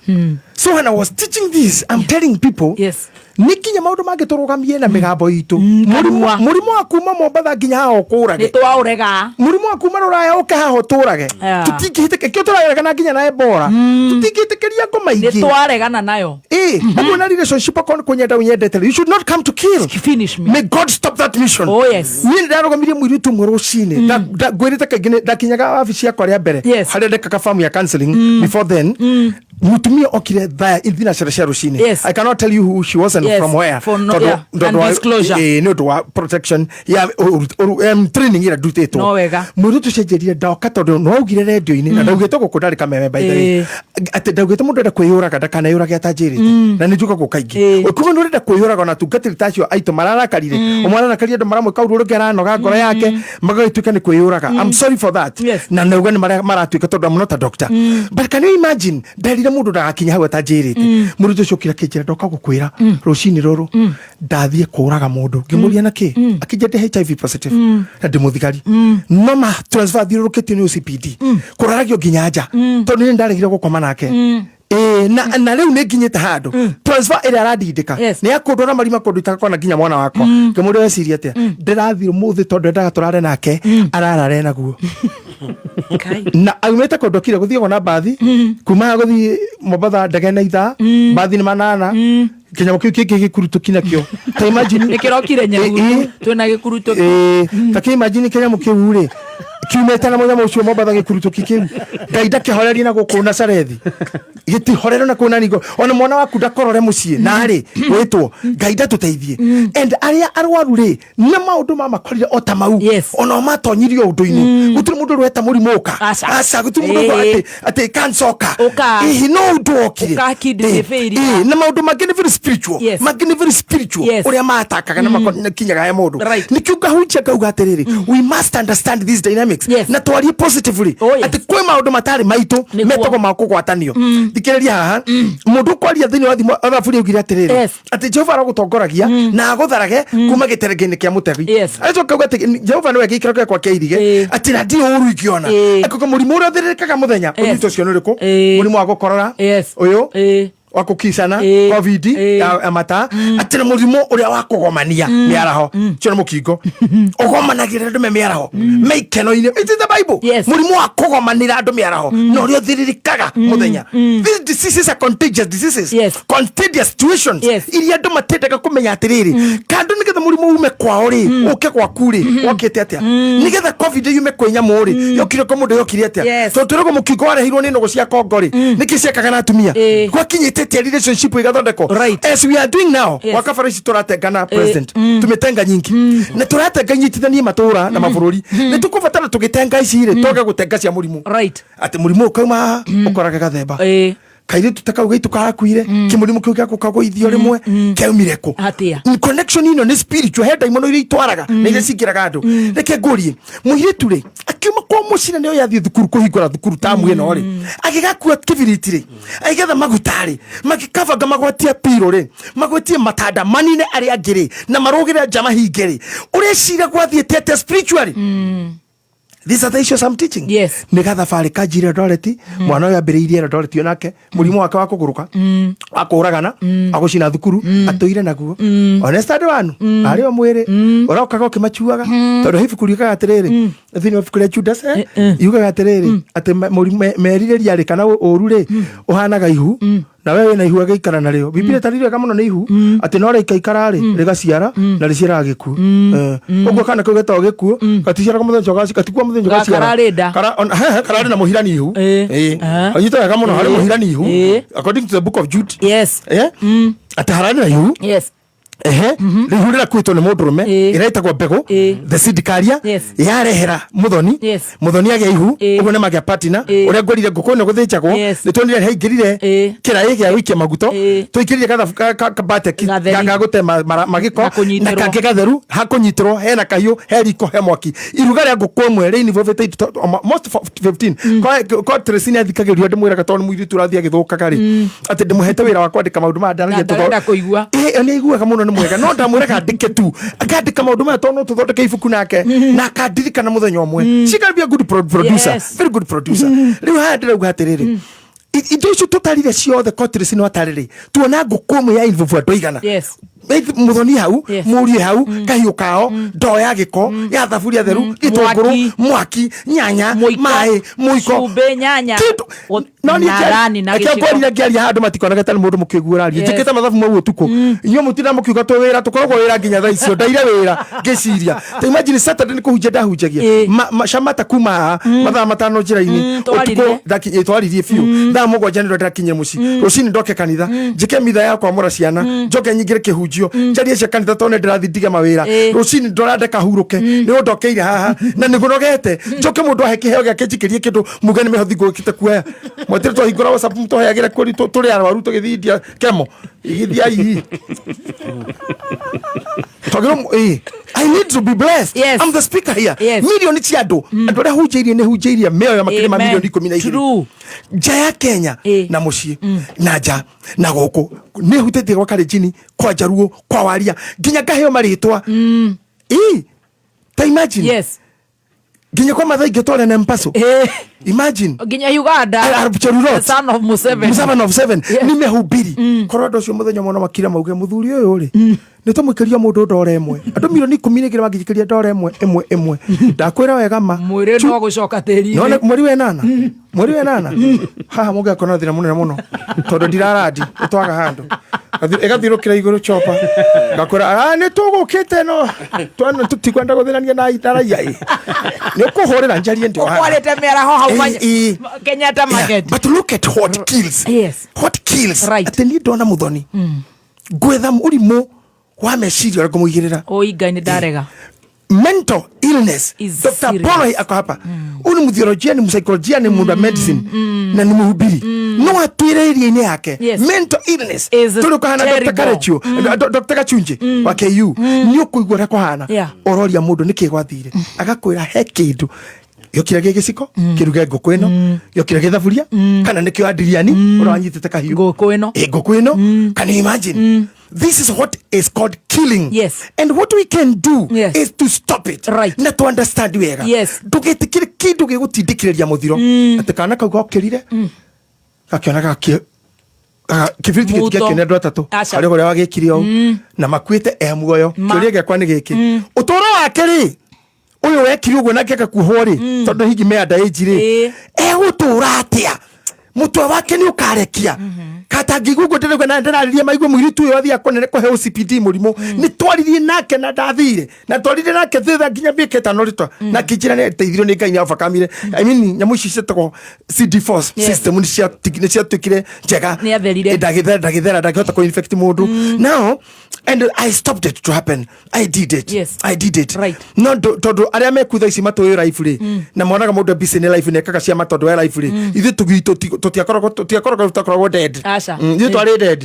So when I was teaching this, I'm telling people, Yes. nĩ nginya maũndũ mangĩ tũrũgamie na mĩgambo itũ. Kanua. Mũrimũ wa kuma Mombatha nginya haha ũkũrage, Nĩ twaũrega. Mũrimũ wa kuma rũraya ũke haha ũtũrage. Tũtingĩhĩtĩka kĩo tũraregana nginya na Ebola, tũtingĩtĩkĩria ngoma Nĩ ingĩ. twaregana nayo. Ĩ ũguo na relationship akorwo nĩ kũnyenda ũnyendete, you should not come to kill. Finish me. May God stop that mission. Oh, yes. Niĩ nĩ ndarũgamirie mũirĩtu ũmwe rũcinĩ. Ngwĩrĩte kaingĩ ndakinyaga wabici yakwa rĩa mbere harĩa ndekaga famu ya counseling before then, mutumia okire thaa thinacara cia rũcinĩ. I cannot tell you who she was and from where, For no, tondũ yeah. tondũ And disclosure. Nĩ ũndũ wa protection ya training ĩrĩa ndutĩtwo. No wega. Mũirĩtu ũcio anjĩrire ndoka tondũ nĩwaugire rendio-inĩ na ndaugĩte gũkũ ndarĩ kameme by the way, atĩ ndaugĩte mũndũ enda kwĩyũraga ndakaneyũrage atanjĩrĩte, na nĩ njugaga kaingĩ ũkiuga nĩ ũrenda kwĩyũraga ona tungatĩri ta acio aitũ mararakarire, ũmwe ararakaria andũ maramwĩka ũru, ũrĩa ũngĩ aranoga ngoro yake magagĩtuĩka nĩ kwĩyũraga. I'm sorry for that. Na nauga nĩ marĩa maratuĩka tondũ I'm not a doctor, but can you imagine nderire mũndũ ndagakinya hau atanjĩrĩte. Mũrutwo ũcio okire akĩnjĩra ndoka gũkwĩra rũcinĩ rũrũ ndathiĩ kũraga mũndũ. Ngĩmũria na kĩ, akĩnjĩra ndĩ HIV positive na ndĩ mũthigari no ma transfer thiũrũrũkĩtio nĩ OCPD kũraragio nginya nja tondũ nĩ ndaregire gũkoma nake. Ĩĩ, na rĩu nĩ nginyĩte handũ transfer ĩrĩa arandindĩka nĩ ya kũndwara marima kũndũ itakona nginya mwana wakwa. Ngĩmũria weciria atĩa, ndĩrathiĩ ũmũthĩ tondũ endaga tũrare nake ararare naguo na aumĩte kũndũ akire gũthiagwo na mbathi kuma haha gũthiĩ Mombatha ndege na ithaa mbathi nĩ 8 kĩnyamũ kĩu kĩngĩ gĩkurutũki nakĩo ta imagine Nĩ kĩrokire Nyahururu. Twĩna gĩkurutũki. Ĩĩ, ta kĩ imagine kĩnyamũ kĩu rĩ kiumĩte na mũnyamũ ũcio Mombatha gĩkurutũki kĩu Ngai ndakĩhorerie na gũkũ Nazarethi gĩtihorero na kũu naningo ona mwana waku ndakorore mũciĩ narĩ wĩtwo Ngai ndatũteithie. And arĩa arwaru rĩ nĩ maũndũ mamakorire o ta mau ona o matonyirio ũndũ-inĩ gũtirĩ mũndũ ũrweta mũrimũ ũka aca gũtirĩ mũndũ ũrwa atĩ cancer ũka. Hihi no ũndũ wokire. Ũka kidney failure. Na maũndũ mangĩ nĩ very spiritual. Mangĩ nĩ very spiritual. Ũrĩa matakaga na makinyaga he mũndũ nĩkĩo ngahunjia ngauga atĩrĩrĩ, we must understand these dynamics na twarie positively atĩ kwĩ maũndũ matarĩ maitũ metagwo ma kũgwatanio. Thikĩrĩria haha mũndũ ũkwaria thĩinĩ wa thimo thaburi augire atĩrĩrĩ atĩ Jehova arogũtongoragia na agũtharage kuma gĩterenge-inĩ kĩa mũtegi. Acoka auga atĩ Jehova nĩwe gĩikaro gĩakwa kĩa irige atĩ na ndirĩ ũru ingĩona. Akauga mũrimũ ũrĩa ũthĩrĩrĩkaga mũthenya ũnyitwo ũcio nĩ ũrĩkũ, mũrimũ wa gũkorora ũyũ wa kũkicana covid ya mata atĩ na mũrimũ ũrĩa wa kũgomania mĩaraho ũcio nĩ mũkingo ũgomanagĩrĩra andũ me mĩaraho me ikeno-inĩ. It is the Bible. Mũrimũ wa kũgomanĩra andũ mĩaraho na ũrĩa ũthĩrĩrĩkaga mũthenya. These diseases are contagious diseases, contagious situations iria andũ matendaga kũmenya atĩrĩrĩ kando nĩgetha mũrimũ ume kwao rĩ ũke gwaku rĩ wokĩte atĩa, nĩgetha covid yume kwĩ nyamũ rĩ yokire kwa mũndũ yokire atĩa, tondũ twĩragwo mũkingo wareheirwo nĩ nũgũ cia Kongo rĩ nĩkĩ ciekaga na atumia gwakinyĩte atĩa relationship igathondekwo as we are doing now. Wakabara ici tũratengana president tumetenga nyingi na tũratenga inyitithanie matũra na mabũrũri nĩ tũkũbatara tũgĩtenga ici rĩ twage gũtenga cia mũrimũ atĩ mũrimũ ũkauma haha ũkorage gathemba kairĩtu ta kau gaitũ karakuire kĩmũrimũ kĩu gĩa gũkagũithio rĩmwe kĩaumire kũ. Atĩa? Connection ĩno nĩ spiritual he ndaimono iria itwaraga na iria cingĩraga andũ. Reke ngũrie mũirĩtu rĩ akiuma kwa mũciĩ na nĩoĩ athiĩ thukuru kũhingũra thukuru tamu ĩno rĩ agĩgakua kĩbiriti rĩ agĩgetha maguta rĩ magĩkabanga magwatie piro rĩ magwatie matanda manine arĩa angĩ rĩ na marũgĩre nja mahinge rĩ ũreciria gwathiĩte atĩa spiritually? These are the issues I'm teaching. Yes. Nĩ gathabarĩ kanjire Eldoret, mwana ũyũ ambĩrĩirie Eldoret onake, mũrimũ wake wa kũgũrũka, wa kũũragana, wa gũcina thukuru, atũire naguo. Honest andũ anu, arĩ o mwĩrĩ, ũrokaga ũkĩmacuaga, tondũ he ibuku riugaga atĩrĩrĩ, thĩinĩ wa ibuku rĩa Judas, yugaga atĩrĩrĩ, atĩ merirĩria rĩ, kana ũũru rĩ, ũhanaga ihu, na we wĩna ihu agĩikara narĩo. Bibilia ĩtarĩirie wega mũno nĩ ihu, atĩ no rĩikaikara rĩ, rĩgaciara, na rĩciaraga gĩkuũ. Ũguo kana kau getagwo gĩkuũ, gaticiaraga mũthenya ũcio gatikua mũthenya ũcio gaciara. Kararĩ nda. Kararĩ na mũhirani ihu. Anyita wega mũno, harĩ mũhirani ihu. According to the book of Jude. Yes. Atĩ hararĩ na ihu. Yes. Ehe, rĩu ihu rĩrakuĩtwo nĩ mũndũrũme, ĩretagwo mbegũ, the seed carrier, yarehera mũthoni, mũthoni agĩa ihu, ũguo nĩ magĩa partner, ũrĩa ngwĩrire ngũkũ ĩno gũthĩnjagwo, nĩ tuonire haingĩrire kĩraĩ gĩa gũikia maguto, tũingĩrire gathabu kabateki Gatheri. ga gũte magĩko, Na kũnyitĩrwo. na kangĩ gatheru hakũnyitĩrwo, hena kahiũ, he riko, he mwaki. Iruga rĩa ngũkũ ĩmwe rĩ involved most 15. Kwa Tracy nĩ athikagĩrĩrio, ndĩmwĩraga tondũ nĩ mũirĩtu ũrathiĩ agĩthũkaga rĩ, atĩ ndĩmũhete wĩra wa kwandĩka maũndũ maya ndaragia Na ndarenda kũigua. Ĩ, nĩ aiguaga mũno nĩ mwega, no ndamwĩraga andĩke tu, akandĩka maũndũ maya tondũ no tũthondeke ibuku nake, na akandirikana mũthenya ũmwe. She can be a good producer. Yes. Very good producer. Rĩu haha ndĩrauga atĩrĩrĩ, indo icio tũtarire ciothe Kotrisi no atarĩrĩ, tuona ngũkũ ĩmwe ya involve andũ aigana. Yes. Mũthoni hau, Yes. mũriĩ hau, kahiũ kao, ndoo ya gĩko, ya thaburia theru, gĩtũngũrũ, Mwaki. mwaki, nyanya, Mũiko. maĩ, mũiko, Cumbĩ, nyanya. Kĩndũ- no niĩ na thani na reke gĩciko. ngwarire ngĩaria handũ matikonaga tarĩ mũndũ mũkĩgu ũraria. Yes. Njĩkĩte mathabu mau ũtukũ, inyuĩ mũtinda mũkiuga twĩ wĩra, tũkoragwo wĩra nginya thaa icio, ndaire wĩra ngĩciria ta imagine Saturday nĩ kũhunjia ndahunjagia. Shamata kuma haha mathaa 5 njĩra-inĩ. Mm, twaririe. Ũtukũ twaririe biũ thaa 7 nĩrĩo ndakinyire mũciĩ, rũcinĩ ndoke kanitha, njĩke mitha ya kwamũra ciana, njoke nyingĩre kĩhunjio, njarie cia kanitha tondũ nĩ ndĩrathiĩ ndige mawĩra, rũcinĩ ndora ndekahurũke, nĩ ũndokeire haha na nĩngũnogete, njoke mũndũ ahe kĩheo gĩake njikĩrie kĩndũ muge nĩ mĩhothi ngũkĩte kuoya mwetire twahingũra WhatsApp mũtũheagĩre kweri tũrĩ arwaru tũgĩthiĩ India kemo igĩthiĩ ai twagĩrwo I need to be blessed. Yes. I'm the speaker here. Yes. Milioni cia andũ. Andũ arĩa hunjĩirie nĩ hunjĩirie mĩoyo makĩria ma Amen. milioni 12. True. Nja ya Kenya na mũciĩ na nja na gũkũ nĩ hutĩtie gwa Kalenjin, kwa Njaruo, kwa Waria, nginya ngaheo marĩtwa. Ĩ, ta imagine. Yes. Nginya kwa Mathai ngĩtwara na Mpaso. Imagine. Nginya Uganda. Arab Cherurot. The son of Museveni. Museveni of seven. Nimehubiri. Korwo andũ acio mũthenya ũmwe no makira mauge mũthuri ũyũ rĩ, nĩ tũmũikĩria mũndũ ndora ĩmwe. Andũ milioni 12 mangĩjikĩria ndora ĩmwe ĩmwe ĩmwe. Ndakwĩra wega ma. Mwĩrĩ no gũcoka tĩri-inĩ. None mweri wa ĩnana. Mweri wa ĩnana. Haha mũngĩakorwo na thĩna mũnene mũno. Tondũ ndirarandi, nĩtwaga handũ. Ĩgathiũrũkĩra igũrũ chopa. Ngakwĩra, nĩ tũgũkĩte no. Twana tũtikwenda gũthĩnania na raia ĩ. Nĩ ũkũhũrĩra njarie ndĩ o haha. Ũkwarĩte mĩaraho hau Kenyatta Yeah, Market. but look at what kills. Yes. What kills. Right. Atĩ niĩ ndona mũthoni. Ngwetha ũrimũ wa meciria ũrĩa ngũmũigĩrĩra. Oi Ngai nĩ ndarega. Mental illness. Is Dr. serious. Paul ako hapa. Huyu ni mtheolojia, ni msaikolojia, ni mundu wa medicine na ni mhubiri. No atwire iria-inĩ yake. Yes. Mental illness. Is Tondũ kũhana Dr. terrible. Karechio, Dr. Gachunji wa KU. Nĩ ũkũigua ũrĩa kũhana. Yeah. Ũroria mũndũ nĩkĩ gwathire. Agakwĩra he kĩndũ. Gĩokire gĩ gĩciko, kĩruge ngũkũ ĩno, gĩokire gĩ thaburia, kana nĩkĩo andiriani, ũrĩa wanyitĩte kahiũ. Ngũkũ ĩno. Ĩ, ngũkũ ĩno. Can you imagine? This is what is called killing. Yes. And what we can do Yes. is to stop it. Right. Na to understand wega. Yes. Ndũgĩtĩkĩre kĩndũ gĩgũtindĩkĩrĩria mũthiro. Atĩ kana kau gokĩrire, gakĩona kĩbiriti Mũto. gĩtingĩakĩona andũ atatũ. Aca. Harĩ ũrĩa wagĩkire ũũ. Na makuĩte e muoyo. Ma. Kĩũria gĩakwa nĩ gĩkĩ. Ũtũũro wake rĩ, ũyũ wekire ũguo nake agakuohwo rĩ, tondũ hihi me under age rĩ, egũtũũra atĩa? Mũtwe wake nĩ ũkarekia. Katangĩigua ũguo ndĩrauga na ndĩrarĩria maigue mũirĩtu ũyũ athiĩ akonere kũheo CPD mũrimũ. Nĩ twaririe nake na ndathire. Na twaririe nake thutha nginya mĩaka ĩtano rĩtwa. Na akĩnjĩra nĩ ateithirio nĩ Ngai nĩ overcome-ire. I mean, nyamũ ici ciĩtagwo CD4 Yes. system nĩ ciatuĩkire njega. Nĩ atherire. Ndagĩthera, ndagĩthera, ndangĩhota kũ-infect mũndũ. Now, and I stopped it to happen. I did it. Yes. I did it. Right. No tondũ arĩa mekuu thaa ici matũĩ life rĩ, na monaga mũndũ busy nĩ life, nĩ ekaga ciama tondũ we life rĩ, ithuĩ tũtiakoragwo dead. Aca. Ithuĩ twarĩ dead.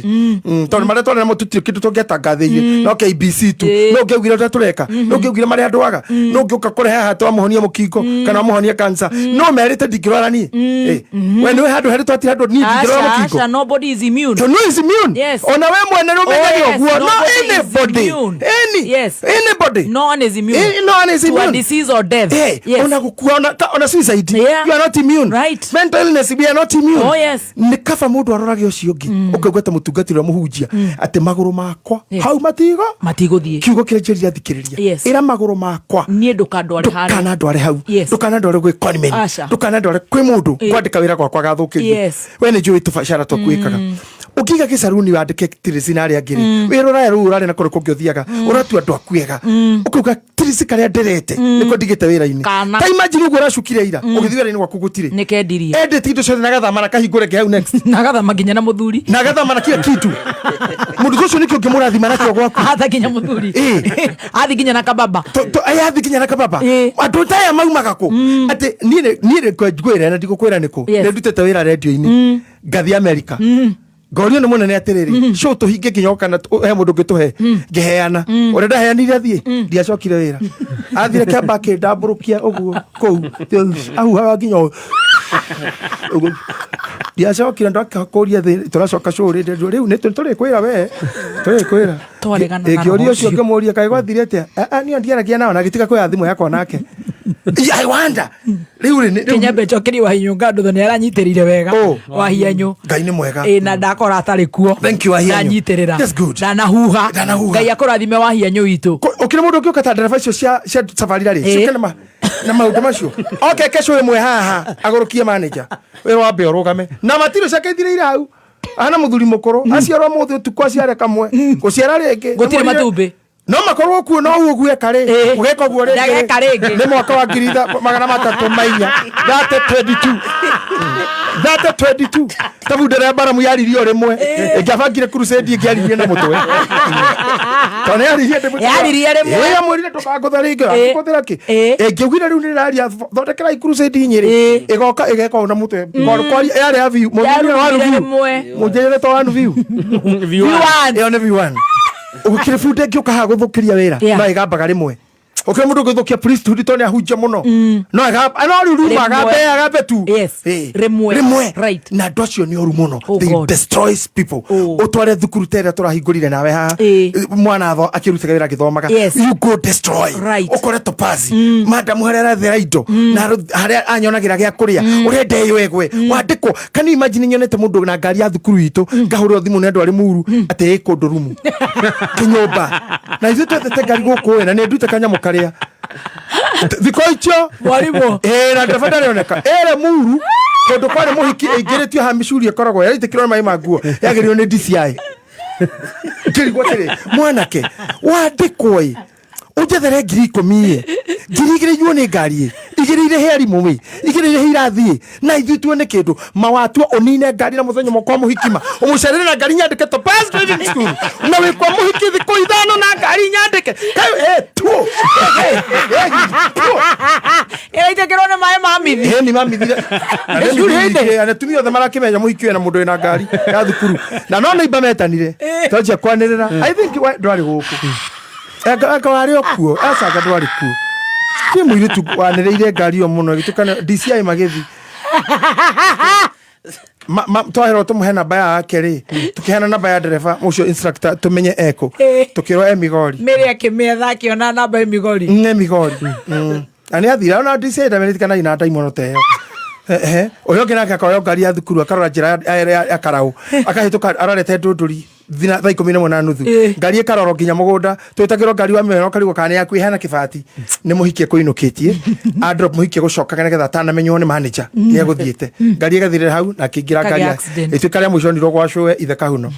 Tondũ marĩa twarĩ namo tũtirĩ kĩndũ tũngĩatangathĩire. No KBC tu. No ũngĩaugire ũrĩa tũreka. No ũngĩaugire marĩa andũ aga. No ũngĩũka kũrehe haha twamũhonia mũkingo kana wamũhonia cancer. No merĩte ndingĩrwara niĩ. We nĩwe handũ harĩ twatira andũ niĩ ndingĩrwara Aca, mũkingo. aca, nobody is immune. No is immune. Yes. Ona we mwene nĩ ũmenyaga Oh, yes, ũguo. No nobody is anybody. immune. Any. Yes. Anybody. No one is immune. No one is To a immune. disease or death. Eh, ona gukua ona suicide. Yeah. You are not immune. Right. Mental illness, we are not immune. Oh, yes. Nĩ kaba mũndũ arorage ũcio ũngĩ ũkaigua ta mũtungatĩri ũrĩa mũhunjia atĩ magũrũ makwa Yes. hau matigo matigũthiĩ kiugo kĩrĩa njĩrire athikĩrĩria Yes. ĩra magũrũ makwa niĩ ndũkandware harĩa ndũkanandware hau Yes. ndũkanandware gwĩ conman Aca. ndũkanandware kwĩ mũndũ Eh. kwandĩka wĩra gwakwa gathũkĩrie Yes. we nĩ njũĩ tũbacara twaku wĩkaga ũngĩiga gĩcaruni wandĩke tirisi na arĩa angĩ rĩ Mm. wĩra ũraya rĩu ũrarĩ na kũrĩ kũngĩ ũthiaga ũratua andũ aku ega ũkauga tirisi karĩa nderete nĩko ndigĩte wĩra-inĩ Kana. ta imagine ũguo ũracukire ira ũgĩthiĩ wĩra-inĩ gwaku gũtirĩ nĩ kendirie endete indo ciothe na agathama na akahingũra ĩngĩ hau next na agathama nginya na mũthuri na agathama na kila kitu mũndũ ũcio nĩkĩo ũngĩmũrathima nakĩo gwaku atha nginya mũthuri athi nginya na kababa athi nginya na kababa andũ ta aya maumaga kũ atĩ niĩ niĩ ngwĩre na ndigũkwĩra nĩkũ Yes. nĩ ndutĩte wĩra rendio-inĩ ngathiĩ Amerika ngorio nĩ mũnene atĩrĩrĩ show tũhinge nginya kana he mũndũ ũngĩ tũhe ngĩheana ũrĩa ndaheanire athiĩ ndiacokire wĩra athire kĩamba akĩndambũrũkia ũguo kũu ahuhaga nginya ũũ. Ũguo. Ndiacokire ndakakũria thĩ tũracoka show rĩndĩ rĩu nĩ tũrĩkwĩra we tũrĩkwĩra Twaregana na ngĩũria roho ũcio ũcio. ngĩmũria kaĩ gwathire atĩa "Ah, ah, niĩ ndiaragia nao na agĩtiga kuoya thimũ yakwa nake I wonder rĩu rĩ rĩu- kinyambe njokerie wahinyũ ngandå nä aranyitärire wega wahianyå Ngai nĩ mwega ä na ndakora atarä kuo Thank you, Wahianyũ. ndanyitärä ra That's good. ndanahuha Ndanahuha. ngai akårathime wahianyå witå ũkĩrĩ mũndũ ũngĩũka ta ndereba icio cia sabarira rĩ ciũke na maũndũ macio oke kesho ĩmwe haha agũrũkie manager wĩra wambe ũrũgame na matirũ ciake ithirĩire hau ahana mũthuri mũkũrũ aciarwo mũthĩ ũtukũ aciare kamwe gũciara rĩngĩ Gũtirĩ matumbĩ. no makorwo kuo no ũguo eka rĩ ũgeka ũguo rĩngĩ Ndageka rĩngĩ. nĩ mwaka wa 1304 3022 3022 ta bunda ya baramu yaririe o rĩmwe ĩngĩabangire crusade ĩngĩaririe na mũtwe tondũ yaririe ndĩ- Yaririe rĩmwe. Ĩ, yamwĩrire ndũkangũtha rĩngĩ angĩkũthĩra kĩ ĩngĩugire rĩu nĩraria thondekerai crusade nyĩrĩ ĩgoka ĩgeka ũũ na mũtwe Kwaria- yarĩ ya view mũnjĩrĩre one Yarumire view rĩmwe. mũnjĩrĩre to one view View one. ĩyo nĩ view one ũgĩkĩrĩ bunda ĩngĩũka haha gũthũkĩria wĩra Yeah. no ĩgambaga rĩmwe ũkĩrĩ mũndũ ũngĩthũkia priesthood tondũ nĩahunjia mũno no ĩgamba no rĩu ruma Rĩmwe. agambe agambe tu Yes. Ĩ. Rĩmwe. rĩmwe Right. na andũ acio nĩ oru mũno Oh they God. destroys people ũtware thukuru ta ĩrĩa tũrahingũrire nawe haha mwana atho akĩrutaga wĩra agĩthomaga Yes. you go destroy Right. ũkore topazi madamu harĩa arathera indo na harĩa anyonagĩra gĩa kũrĩa ũrenda ĩyo ĩgwe wandĩkwo can you imagine nyonete mũndũ na ngari ya thukuru itũ ngahũrĩrwo thimũ nĩ andũ arĩ muru atĩ ĩ kũndũ rumu kĩnyũmba na ithuĩ twethete ngari gũkũ ĩ na nĩ ndute kanyamũ karĩa thikũ icio Mwarimũ. ĩ na ndereba ndarĩoneka ĩrĩ muru kũndũ kwarĩ mũhiki ĩingĩrĩtio haha mĩcuri ĩkoragwo yaitĩkĩrwo nĩ maĩ ma nguo yagĩrĩirwo nĩ DCI ngĩrigwo atĩrĩ mwanake wandĩkwo ĩ ũnjethere 10,000 ĩ 2,000 inyuo nĩ ngari ĩ 2 irĩhe arimũ ĩ 2 irĩhe irathi ĩ na ithuĩ tuone kĩndũ mawatua ũnine ngari na mũthenya ũmwe kwa mũhiki ma ũmũcerere na ngari nyandĩke Topaz Driving School na wĩ kwa mũhiki thikũ ithano na ngari nyandĩke kaĩ ĩ tuo ĩraitĩkĩrwo nĩ maĩ ma mithi ĩ ni mamithire atumia othe marakĩmenya mũhiki ũyũ na mũndũ wĩna ngari ya thukuru na no nĩimba metanire twanjia kwanĩrĩra I think ndwarĩ gũkũ anga warĩ o kuo acanga ndwarĩ kuo kĩ mũirĩtu wanĩrĩire ngari ĩyo mũno ĩgĩtuĩka DCI magĩthi twaherwo tũmũhe namba yake rĩ tũkĩheana namba ya ndereba ũcio instructor tũmenye ekũ tũkĩrwo e Migori mĩrĩ akĩmĩetha akĩona namba ĩ migori nĩ Migori na nĩ athire ona DCI ndamenyekana ina ndaimono ta ĩyo Ehe, ũrĩa ũngĩ nake akoya ngari ya thukuru akarora njĩra ya karaũ akahĩtũka arorete ndũndũri thaa 11:30 ngari ĩkarorwo nginya mũgũnda twĩtagĩrwo ngari wa mĩoyo karigwo kana nĩ yaku ĩhana kĩbati nĩ mũhiki ekũinũkĩtie adrop mũhiki egũcokaga nĩgetha atanamenywo nĩ manager nĩ egũthiĩte ngari ĩgathirĩra hau na akĩingĩra Kagĩa ngari accident. ĩtuĩka rĩa mũico onirwo gwa cũwe ithe kahuno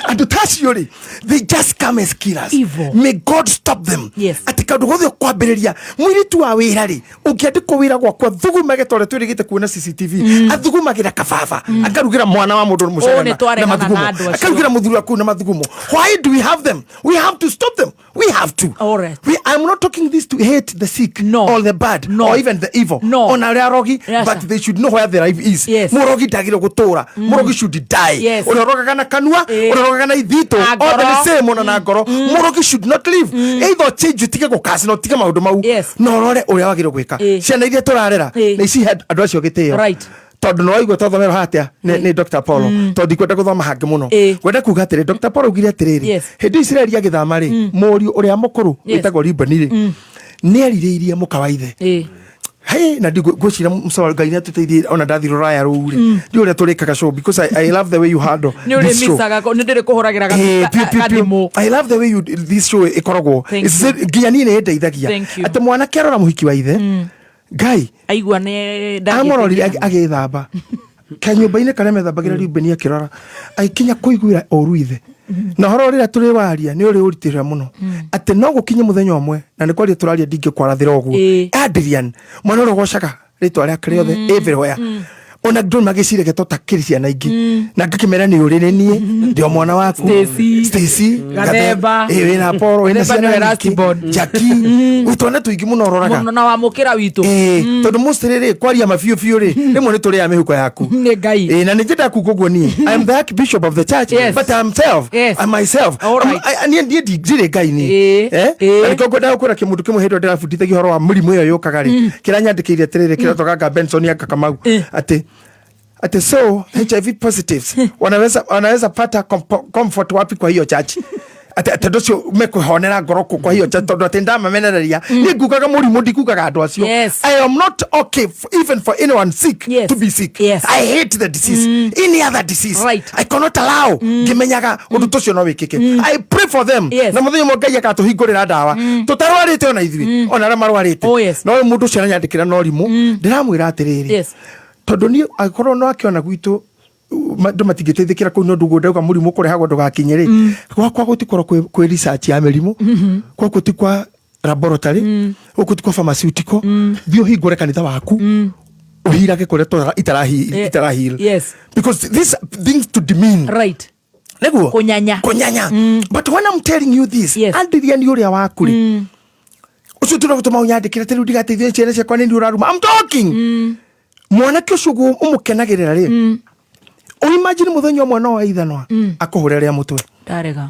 andũ ta acio rĩ they just come as killers Evil. may god stop them Yes. atĩ kaũndũ gothe ũkwambĩrĩria mũirĩtu wa wĩra rĩ ũngĩandĩkwo wĩra gwakwa thugumage ta ũrĩa twĩrĩgĩte kuona CCTV athugumagĩra kababa akarugĩra mwana wa mũndũ mũcere Ũũ nĩ na twaregana na mathugumo andũ acio. akarugĩra mũthuri waku na mathugumo why do we have them we have to stop them we have to All right. I'm not talking this to hate the sick No. or the bad No. or even the evil No. ona arĩa arogi Yes, but sir. they should know where their life is Yes. mũrogi ndagĩrĩirwo gũtũra mũrogi should die Yes. ũrĩa ũrogaga na kanua Eh. ũrĩa ũrogaga na ithitũ Na othe ngoro. nĩ same ona na ngoro mũrogi should not live either change ũtige gũkaci na ũtige maũndũ mau Yes. na ũrore ũrĩa wagĩrĩirwo gwĩka Eh. ciana iria tũrarera Eh. na ici andũ acio gĩtĩo Right. Tondũ nĩ waigua twathomerwo hatia nĩ Dr. Paulo, tondũ ndikwenda gũthoma hangĩ mũno. Ngwenda kuga atĩrĩ, Dr. Paulo augire atĩrĩrĩ, hĩndĩ Isiraeli agĩthama rĩ, mũriũ ũrĩa mũkũrũ wĩtagwo Ribani rĩ, nĩ erirĩirie mũka wa ithe. Hey, na ngwĩciria mũcoro Ngai nĩatũteithie ona ndathiĩ rũraya rũu rĩ, ndiũ ũrĩa tũrĩkaga show, because I love the way you handle Nĩ this show. ũrĩmicaga nĩ ndĩrĩ kũhũragĩra Piũ, piũ, piũ. gathimũ. I love the way you this show ĩkoragwo. Thank you. Nginya niĩ nĩ ĩndeithagia. Thank you. Atĩ mwanake arora mũhiki wa ithe, Ngai aigua nĩ amũrorire agĩthamba kanyũmba-inĩ karĩa methambagĩra, Rubeni akĩrora agĩkinya kũiguĩra ũru ithe. Na ũhoro rĩrĩa tũrĩ waria nĩ ũrĩ ũritĩra mũno, atĩ no gũkinye mũthenya ũmwe, na nĩ kwaria tũraria, ndingĩkwarathĩra ũguo. Adrian, mwana ũrĩa ũgocaga rĩtwa rĩake rĩothe everywhere, ona ndũ magĩciragia to takĩrĩ ciana ingĩ, na ngakĩmera nĩ ũrĩ, nĩ niĩ ndĩ o mwana waku. Stacy. Stacy. Gathemba. Ĩ, wĩna Paul, wĩna Gathemba ciana nĩwe nyingĩ. last born. Jackie, gwĩ twana tũingĩ mũno ũroraga. Mũno na wamũkĩra witũ. Ĩĩ, tondũ mostly rĩ, kwaria mabiũ biũ rĩ, rĩmwe nĩ tũrĩaga mĩhuko yaku. Nĩ Ngai. Ĩĩ, na nĩ njendaga kuga ũguo, niĩ I am the archbishop of the church, but I'm self, I'm myself. Niĩ ndirĩ Ngai niĩ. Eh? Na nĩkĩo ngwendaga kwĩra kĩmũndũ kĩmwe hĩndĩ ĩrĩa ndĩrabundithagia ũhoro wa mĩrimũ ĩyo yũkaga rĩ, kĩranyandĩkĩire atĩrĩrĩ, kĩratoka Benson anga Kamau, atĩ so HIV positives wanaweza pata comfort wapi kwa hiyo church? Atĩ tondũ ũcio mekũhonera ngoro kũ kwa hiyo church? Tondũ atĩ ndamamenereria, niĩ ngugaga mũrimũ, ndikugaga andũ acio. I am not okay even for anyone sick to be sick. I hate the disease, any other disease. I cannot allow ngĩmenyaga ũndũ tũcio no wĩkĩke. I pray for them, na mũthenya ũmwe Ngai akatũhingũrĩra ndawa tũtarwarĩte ona ithuĩ, ona arĩa marwarĩte. No mũndũ ũcio aranyandĩkĩra no rimũ, ndĩramwĩra atĩrĩrĩ, tondũ niĩ angĩkorwo no akĩona gwitũ andũ matingĩteithĩkĩra kũu, nĩ ũndũ ũguo ndauga mũrimũ kũrehagwo ndũgakinye rĩ, gwakwa gũtikorwo kwĩ research ya mĩrimũ, gũkũ ti kwa laboratory, gũkũ ti kwa pharmaceutical. Thiĩ ũhingũre kanitha waku, ũhirage kũrĩa itaraheal, because this things to demean, nĩguo Kũnyanya. Kũnyanya. But when I'm telling you this, Adrian ũrĩa waku rĩ, ũcio tũra gũtũma ũnyandĩkĩre atĩ rĩu ndigateithie ciana ciakwa, nĩ ũraruma. I'm talking mwanake ũcio ũguo ũmũkenagĩrĩra rĩ, ũimagine mũthenya ũmwe no waithanwa akũhũre rĩa mũtwe. Ndarega.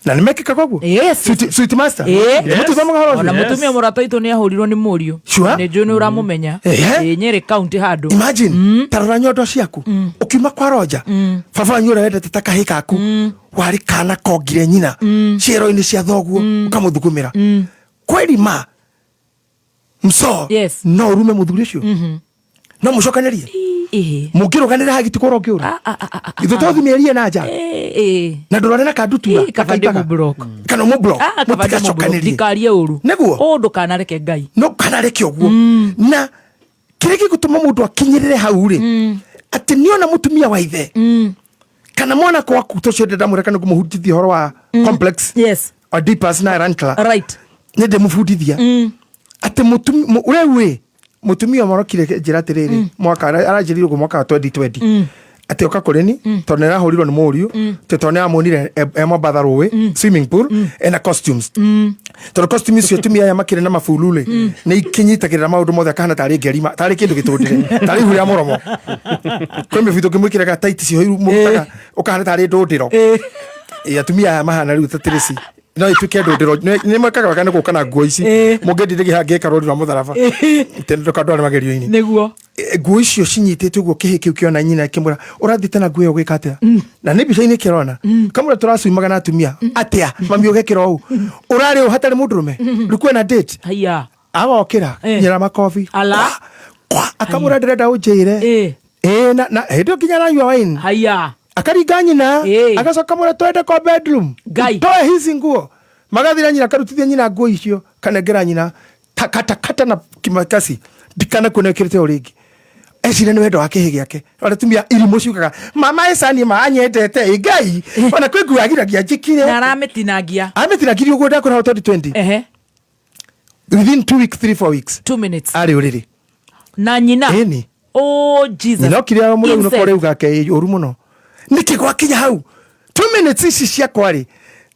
Na nĩ mekĩkaga ũguo. Sweet master. Yes. Mũtuthomaga ũhoro Ona ũcio? mũtumia mũrata witũ nĩ ahũrirwo nĩ mũriũ. Sure. Nĩ njũĩ nĩ ũramũmenya. Ĩĩ, Nyĩrĩ kaunti handũ. Imagine, tarora nyondo ciaku ũkiuma kwa roja, baba wanyu ũrĩa wendete ta kahĩ kaku, warĩ kana kongire nyina ciero-inĩ cia thoguo, ũkamũthugumĩra kweri ma mso, no ũrume mũthuri ũcio, no mũcokanĩrie mũngĩrũganĩra hagiti kũra ũngĩũra ithu to mĩerie na nja na ndũrore na kandutura. Kaba ndĩmũ-block. Kana ũmũ-block. Ah, kaba ndĩmũ-block. Mũtigacokanĩrie. Ndikarie ũru. Nĩguo. Ũũ ndũkanareke Ngai. No kanareke ũguo, na kĩrĩa gĩgũtũma mũndũ akinyĩrĩre hau rĩ, atĩ nĩona mũtumia wa ithe kana mwana waku tũcio, ndĩndamwĩra kana ngũmũhutithia ũhoro wa complex Oedipus na Rankla. Nĩ ndĩmũbundithia atĩ rĩu ĩ mũtumia ũmwe arokire njĩra atĩrĩrĩ, mwaka aranjĩrire ũguo mwaka wa 2020, atĩ oka kũrĩ ni tondũ nĩ arahũrirwo nĩ mũriũ, atĩ tondũ nĩ amuonire e Mombatha rũĩ swimming pool ena costumes, tondũ costume icio atumia aya makĩrĩ na mabulu rĩ, nĩ ikinyitagĩrĩra maũndũ mothe, akahana tarĩ ngerima, tarĩ kĩndũ gĩtũndĩre, tarĩ ihu rĩa mũromo. Kwĩ mĩbitũ ũkĩmwĩkĩraga tight cioiru mũrutaga ũkahana tarĩ ndũndĩro. Ĩ, atumia aya mahana rĩu ta tĩrĩci no ituĩke ndũndĩro. Nĩ mwekaga wega nĩ gũka na nguo ici, mũngĩndire gĩhangĩka rũri rwa mũtharaba ndũkandware magerio-inĩ. Nĩguo. Nguo icio cinyitĩte ũguo, kĩhĩ kĩu kĩona nyina kĩmwĩra, ũrathiĩte na nguo ĩyo gwĩka atĩa? Na nĩ mbica-inĩ kĩrona kamũra tũracuimaga na atumia atĩa, mami ũgekĩra ũũ ũrarĩ ũ hatarĩ mũndũrũme rĩu kwĩna date? Haiya. Agokĩra nyera makobi. Ala. Kwa akamũra, ndĩrenda ũnjĩre. Ĩ, na hĩndĩ ĩyo nginya aranyua wine. Haiya. Akaringa nyina, agacoka mwĩra, twende kwa bedroom. Ngai. Toe hizi nguo. Magathira nyina, akarutithia nyina nguo icio, kanengera nyina takatakata na kimakasi, ndikana kuona ĩkĩrĩte o rĩngĩ. Ecire nĩ wendo wa kĩhĩ gĩake. Arĩa tumia irimũ ciugaga mama ĩcani ma anyendete ĩ Ngai, ona kwĩ nguo agiragia njĩkire. Na aramĩtinangia. Amĩtinangirie ũguo ndakwĩra 2020. Within 2 weeks, 3 4 weeks. 2 minutes. Arĩ ũrĩrĩ. Na nyina. Ĩni. Oh Jesus. Nyina okire mũrĩu Incest. nĩko rĩu gake ũru mũno nĩkĩ gwakinya hau 2 minutes ici ciakwa rĩ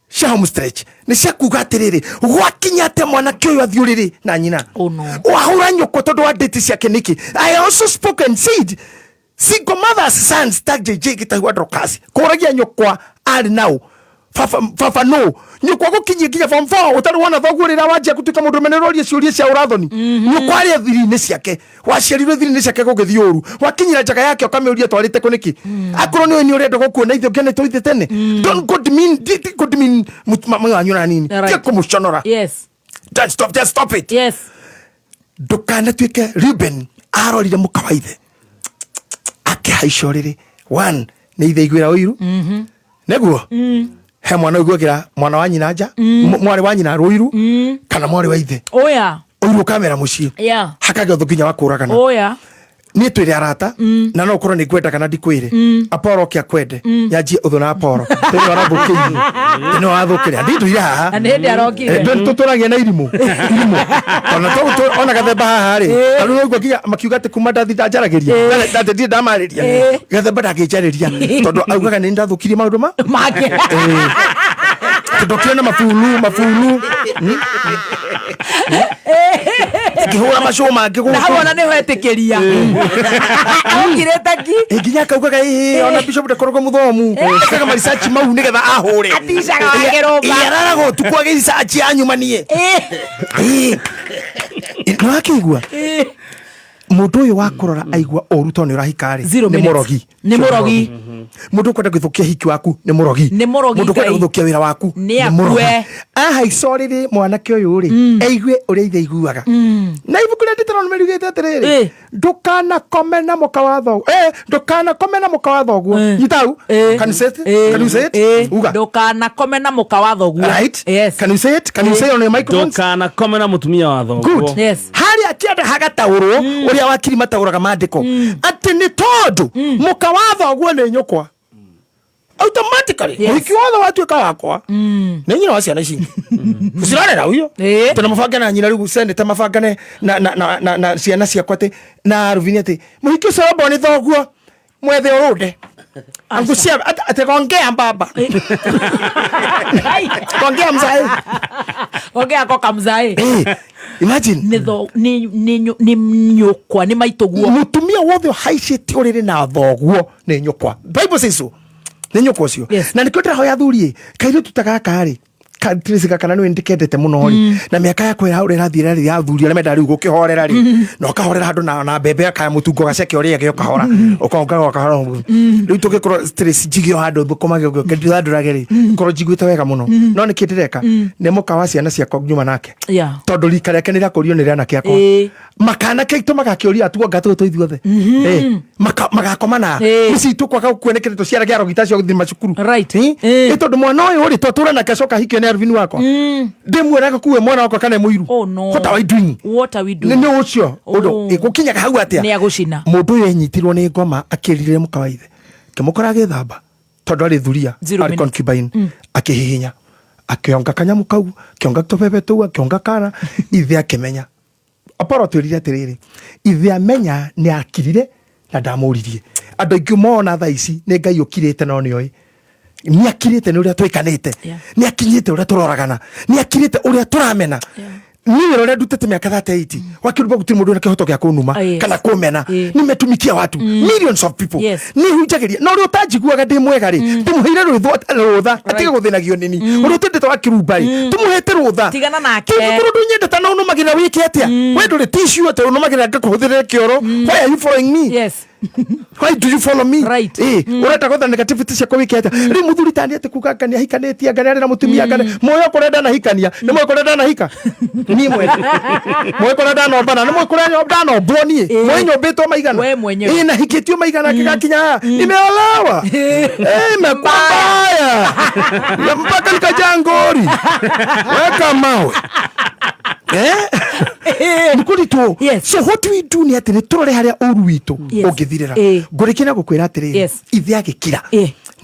cia home stretch nĩ cia kuga atĩrĩrĩ, gwakinya atĩa mwanake ũyũ athiĩ ũrĩrĩ na nyina? Oh no. Wahũra nyũkwa tondũ wa date ciake nĩkĩ? I also spoke and said single mothers sons ta JJ Gĩtahua Dorcas kũragia nyũkwa arĩ nao. Baba baba no nyukwa gukinyie nginya form 4 utari wona thoguo rira wanjia gutuika mundu menerorie ciuria cia urathoni nyukwa aria thiri-inĩ ciake waciarirwe thiri-inĩ ciake gũgĩthiĩ ũru wakinyira njaga yake ũkamĩũria twarĩte kũ nĩkĩ akorwo nĩũĩ nĩ ũrenda gũkuona ithe ũngĩonete ithe tene don't go demean go demean mami wanyu na nini Right. tiga kũmũconora. Yes. Just stop, just stop it. Yes. Ndũkanatuĩke Reuben arorire mũka wa ithe akĩhaica ũrĩrĩ one nĩ ithe iguĩra ũiru nĩguo he mwana ũiguagĩra mwana wa nyina nja mwarĩ wa nyina rũiru kana mwarĩ wa ithe Oya. ũiru ũkamera mũciĩ Yeah. hakagĩa ũthũ nginya wa kũragana. Oya. Niĩ twĩrĩ arata na no ũkorwo nĩ ngwenda kana ndikwĩre Apollo oke akwende yanjie ũthũ na Apollo tene warathũkĩire tene wathũkĩre nditũire haha. Na nĩ hĩndĩ arokire. Tũtũragia na irimũ irimũ ona ona gathemba haha rĩ tarĩu ũguo nginya makiuga atĩ kuma ndathi ndanjaragĩria ndatĩ ndirĩ ndamarĩria gathemba ndangĩnjarĩria tondũ augaga nĩ ndathũkirie maũndũ ma make. Tondũ kĩona mabulu mabulu ngĩhũra macũma Na hau ona nĩho etĩkĩria augire ki nginya akaugaga ĩĩ ona bishop ndakoragwo mũthomu ekaga marisachi mau nĩgetha ahũre. Aticaga wakĩrũmba. Araraga ũtukũ agĩricachi anyumanie nĩ wakĩigua mũndũ ũyũ wa kũrora aigua ũru tondũ nĩ ũrahika rĩ Zero nĩ minutes. mũrogi. Nĩ mũrogi. Mũndũ ũkwenda gũthũkia hiki waku nĩ mũrogi. Nĩ mũrogi. Mũndũ ũkwenda Ngai. gũthũkia wĩra waku Nĩ nĩ mũrogi. akue. Ahaica ũrĩrĩ mwanake ũyũ rĩ eigue ũrĩa ithe aiguaga na ibuku rĩa Deuteronomy riugĩte atĩrĩrĩ ndũkanakome na mũka wa thoguo ndũkanakome na mũka wa thoguo nyita hau. Can you say it? Can you say it? Uga. Ndũkanakome na mũka wa thoguo. Right. Yes. Can you say it? Can you say it on your microphones? Ndũkanakome na mũtumia wa thoguo. Good. Harĩa kĩanda hagataũrwo ũrĩa wakiri mataũraga maandĩko atĩ nĩ tondũ mũka wa thoguo nĩ nyũkwa automatically mũhiki wothe watuĩka wakwa nĩ nyina wa ciana ici gũcirarera uyo tondũ mabange na nyina rĩu seneta mabangane na ciana ciakwa atĩ na Ruvini atĩ mũhiki ũcio wambwo nĩ thoguo mwethe ũrũnde angucia atĩ gongea mbaba gongea mzae Ongea ko kamzae. Imagine. Nĩ tho nĩ nĩ nĩ nyũkwa nĩ maitũguo. Mũtumia wothe ũhaicĩte ũrĩrĩ na thoguo nĩ nyũkwa. Bible says so. Nĩ nyũkwa ũcio na nĩkĩo ndĩrahoya athuri kairĩtu ta gaka rĩ Tracy gaka na nĩwe ndĩkendete mũno rĩ na mĩaka yakwa ũrĩa ĩrathiĩ rĩ ya athuri arĩa mendaga rĩu gũkĩhorera rĩ na ũkahorera handũ na mbembe kaya mũtungo gaceke ũrĩage ũkahora ũkongaga ũkahora rĩu tũngĩkorwo Tracy njige o handũ thũkũmage ũngĩthandũrage rĩ ngorwo njiguĩte wega mũno no nĩkĩ ndĩreka nĩ mũka wa ciana ciakwa nyuma nake Yeah. tondũ rika rĩake nĩ rĩakũrio nĩ rĩanake akwa makanake aitũ magakĩũria atuo ngatũ tũ ithuothe magakomana mĩciĩ itũ kwaga gũkuonekete tũciarage arogi ta acio gũthiĩ macukuru ĩ tondũ mwana ũyũ rĩ twatũra nake acoka ahikio nĩ Arvin wakwa ndĩmuonaga kuwe mwana wakwa kana mũiru. Oh no. What are we doing? What are we doing? Nĩ ũcio ũndũ gũkinyaga hau atĩa Nĩ agũcina. Mũndũ ũyũ enyitirwo nĩ ngoma akĩrire mũka wa ithe kĩmũkora agĩthamba tondũ arĩ thuria Zero arĩ minutes. concubine akĩhihinya akĩonga kanyamu kau akĩonga tũbebe tũu akĩonga kana ithe akĩmenya Apollo twĩrire atĩrĩrĩ ithe amenya nĩ akirire na ndamũririe andũ aingĩ mona thaa ici nĩ Ngai ũkirĩte no nĩoĩ nĩ akirĩte nĩ ũrĩa twĩkanĩte nĩ akinyĩte ũrĩa tũroragana nĩ akirĩte ũrĩa tũramena niĩ wĩra ũrĩa ndutĩte mĩaka 38 wakĩruba gũtirĩ mũndũ wĩna kĩhoto gĩa kũnuma kana kũmena nĩmetumikia watu millions of people nĩ hunjagĩria na ũrĩa ũtanjiguaga ndĩ mwega rĩ ndĩmũheire rũtha atige gũthĩnagio nĩni ũrĩa ũtendete wa kĩrumba rĩ tũmũhete rũtha Tigana nake. kĩngĩkorwo ndũnyendete na ũnũmagĩrĩra wĩke atĩa we ndũrĩ tissue atĩ ũnũmagĩrĩra ngakũhũthĩrĩre kĩoro why are you following me? Yes. Why do you follow me? Right. Urenda gwetha negativity ciakwa wike atia riu muthuri tani ati kuga anga niahikanĩtie anga nĩarĩ na mũtumia anga moyo kũrĩa ndanahikania nĩ moĩ kũrĩa ndanahika niĩ mwene moĩ kũrĩa ndanombana nĩ moĩ kũrĩa ndanombwo niĩ moĩ nyũmbĩtwo maigana We mwenyewe. Ĩ, na hikĩtio maigana ngĩgakinya haha nimeolewa imekuwa mbaya Ya mpaka nikajaa ngori weka mawe nikuritwo. So what we do nĩ atĩ nĩ tũrore harĩa ũru witũ ũngĩthirĩra ngũrĩkia na gũkwĩra atĩrĩrĩ ithe agĩkira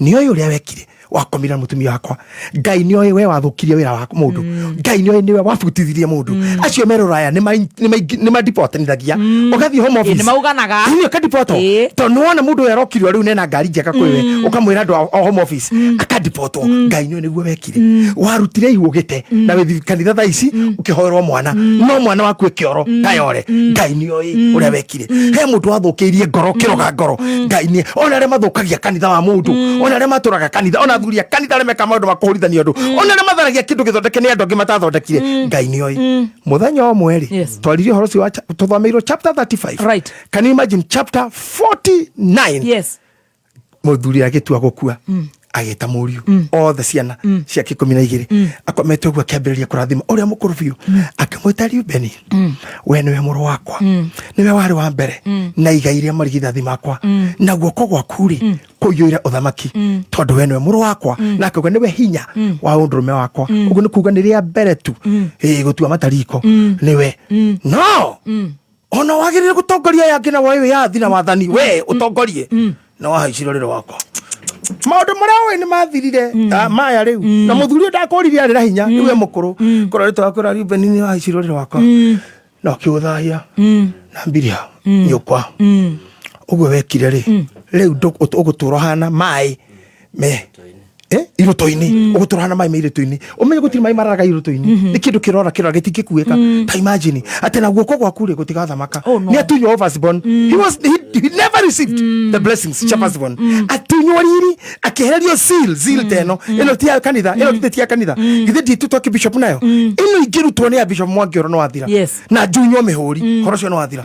nĩoĩ ũrĩa wekire wakomire na mũtumia wakwa Ngai nĩoĩ we wathũkirie wĩra wa mũndũ Ngai nĩoĩ nĩwe wabutithirie mũndũ acio me rũraya nĩmadipotanithagia ũgathiĩ home office Nĩ mauganaga. Ĩĩ, ũkadipotwo tondũ nĩwona mũndũ ũyũ arokirwo rĩu nena ngari njega kwĩwe ũkamwĩra andũ a home office akadipotwo Ngai nĩoĩ nĩguo wekire warutire ihu ũgĩte na wĩthi kanitha thaa ici ũkĩhoerwo mwana no mwana waku ĩkĩoro kayore Ngai nĩoĩ ũrĩa wekire he mũndũ wathũkĩirie ngoro kĩroga ngoro Ngai nĩ ona arĩa mathũkagia kanitha wa mũndũ ona arĩa matũraga kanitha ona Athuri a kanitha arĩa mekaga maũndũ ma kũhũrithania andũ, ona arĩa matharagia kĩndũ gĩthondeke nĩ andũ angĩ matathondekire, Ngai nĩ oĩ. Mũthenya ũmwe rĩ, twaririe ũhoro ũcio wa tũthomeirwo chapter 35. Right. Can you imagine chapter 49? Yes. Mũthuri agĩtua gũkua, agĩta mũriũ, othe ciana ciake 12, akomete ũguo, akĩambĩrĩria kũrathima ũrĩa mũkũrũ biũ, akĩmwĩta Reubeni, we nĩwe mũrũ wakwa, nĩwe warĩ wa mbere na igai rĩa marigithathi makwa, na guoko gwaku rĩ kũiyũire ũthamaki, tondũ we nĩwe mũrũ wakwa, na akauga nĩwe hinya wa ũndũrũme wakwa. Ũguo nĩ kuga nĩ rĩa mbere tu ĩĩ gũtua matariko nĩwe, no ona wagĩrĩire gũtongoria aya angĩ na woe wĩyathi na wathani, we ũtongorie na wahaicire rĩrĩ wakwa. Maũndũ marĩa ũĩ nĩ mathirire. Ah, maya rĩu na mũthuri ũyũ ndakũririe arĩ na hinya, rĩu e mũkũrũ korwo rĩtwa wakwĩra Reuben nĩ wahaicire rĩrĩ wakwa na ũkĩũthahia na mbiria nyũkwa ũguo wekire rĩ, rĩu ũgũtũra ũhana maĩ me irũtũ-inĩ, ũgũtũra hana maĩ me irũtũ-inĩ. Ũmenye gũtirĩ maĩ mararaga irũtũ-inĩ, nĩ kĩndũ kĩrora kĩrora gĩtingĩkuĩka. Ta imagine atĩ na guoko gwaku rĩ gũtigathamaka. Nĩ atunywo firstborn. He never received the blessings cia firstborn. Atunywo riri, akĩehererio seal ta ĩno. Ĩno ti ya kanitha, ĩno githĩ ti ya kanitha, githĩ ndiĩtĩtwo kĩbishop nayo? Ĩno ingĩrutwo nĩ ya Bishop Mwangi, oro no wathira. Na njunywo mĩhũri, ũhoro ũcio no wathira.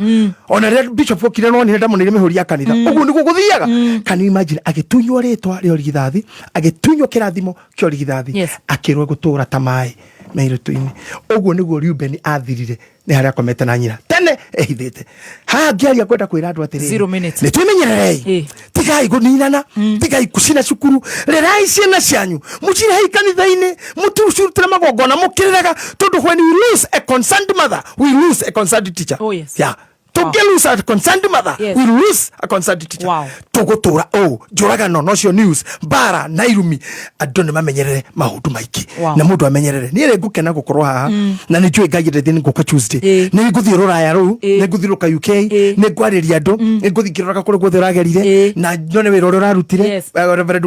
Ona rĩrĩa bishop okire, nonire ndamonire mĩhũri ya kanitha. Ũguo nĩguo gũthiaga. Can you imagine, agĩtunywo rĩtwa rĩa ũrigithathi, agĩtunywo kĩrathimo kĩa ũrigithathi? Akĩrwo gũtũra ta maĩ me irũtũ-inĩ. Ũguo nĩguo Reuben athirire, nĩ harĩa akomete na nyina tene ehithĩte. Haha ngĩaria kwenda kwĩra andũ atĩrĩrĩ, 0 minutes. Nĩ twĩmenyererei, tigai kũninana, tigai kũcina cukuru, rerai ciana cianyu, mũcirehei kanitha-inĩ, mũtucurutĩre magongona mũkĩrĩraga, tondũ when we lose a concerned mother, we lose a concerned teacher. Oh, yes. Yeah. Tũngĩ lose a concerned mother, we lose a concerned teacher. Tũgũtũra ũũ njũragano nocio news, mbara na irumi. Andũ nĩ mamenyerere maũndũ maingĩ. Na mũndũ amenyerere. Niĩ rĩ, ngũkena gũkorwo haha, na nĩ njũĩ Ngai endete nĩ ngũka Tuesday. Nĩ ngũthiĩ rũraya rũu, nĩ ngũthiũrũrũka UK, nĩ ngwarĩria andũ, nĩ ngũthiĩ ngĩroraga kũrĩa guothe ũragerire na nyone wĩra ũrĩa ũrarutire. Reverend,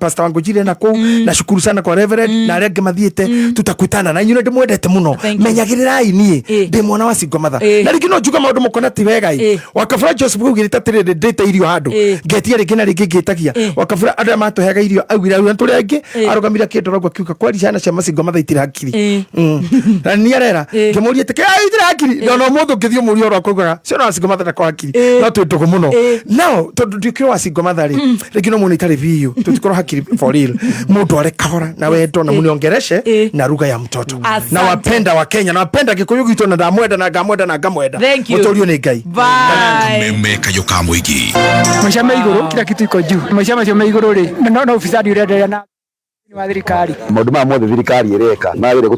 Pastor Wangũjire na kũu, na shukuru sana kwa Reverend na arĩa angĩ mathiĩte, tutakutana na inyuĩ. Nĩ ndĩmwendete mũno. Thank you. Menyagĩrĩrai, niĩ ndĩ mwana wa single mother, na rĩngĩ no njuge maũndũ mũkona ti wega. Ĩ Wakabura Joseph augĩrĩte atĩrĩrĩ, ndĩte irio handũ, ngetia rĩngĩ na rĩngĩ ngĩtagia. Wakabura andũ arĩa matũheaga irio augire augire tũrĩ aingĩ, arũgamire akĩndora ũguo akiuga kwari ciana cia masingle mother itirĩ hakiri. Na nĩ arera ngĩmũria atĩ "Kĩa, itirĩ hakiri?" Na ona ũmũthĩ ũngĩthiĩ ũmũrie ũhoro akaugaga ciana wa single mother ndako hakiri, no twĩ ndũgũ mũno. Now tondũ ndiũkĩrĩ wa single mother rĩ, rĩngĩ no muone itarĩ biũ, tũtikorwo hakiri for real. Mũndũ are kahora na wendo na muniongereshe na lugha ya mtoto. Asante. Na wapenda wa Kenya, na wapenda Gĩkũyũ gitũ, na ndamwenda na ngamwenda na ngamwenda. Thank you. Mũtũrio nĩ Ngai. Bye. Kameme kayũ ka mũingĩ. Maica me igũrũ, kila kitu iko juu. Maica macio me igũrũ rĩ, no ufisadi ũrenderea na wa thirikari. Maũndũ maya mothe thirikari ĩreka magĩrĩire.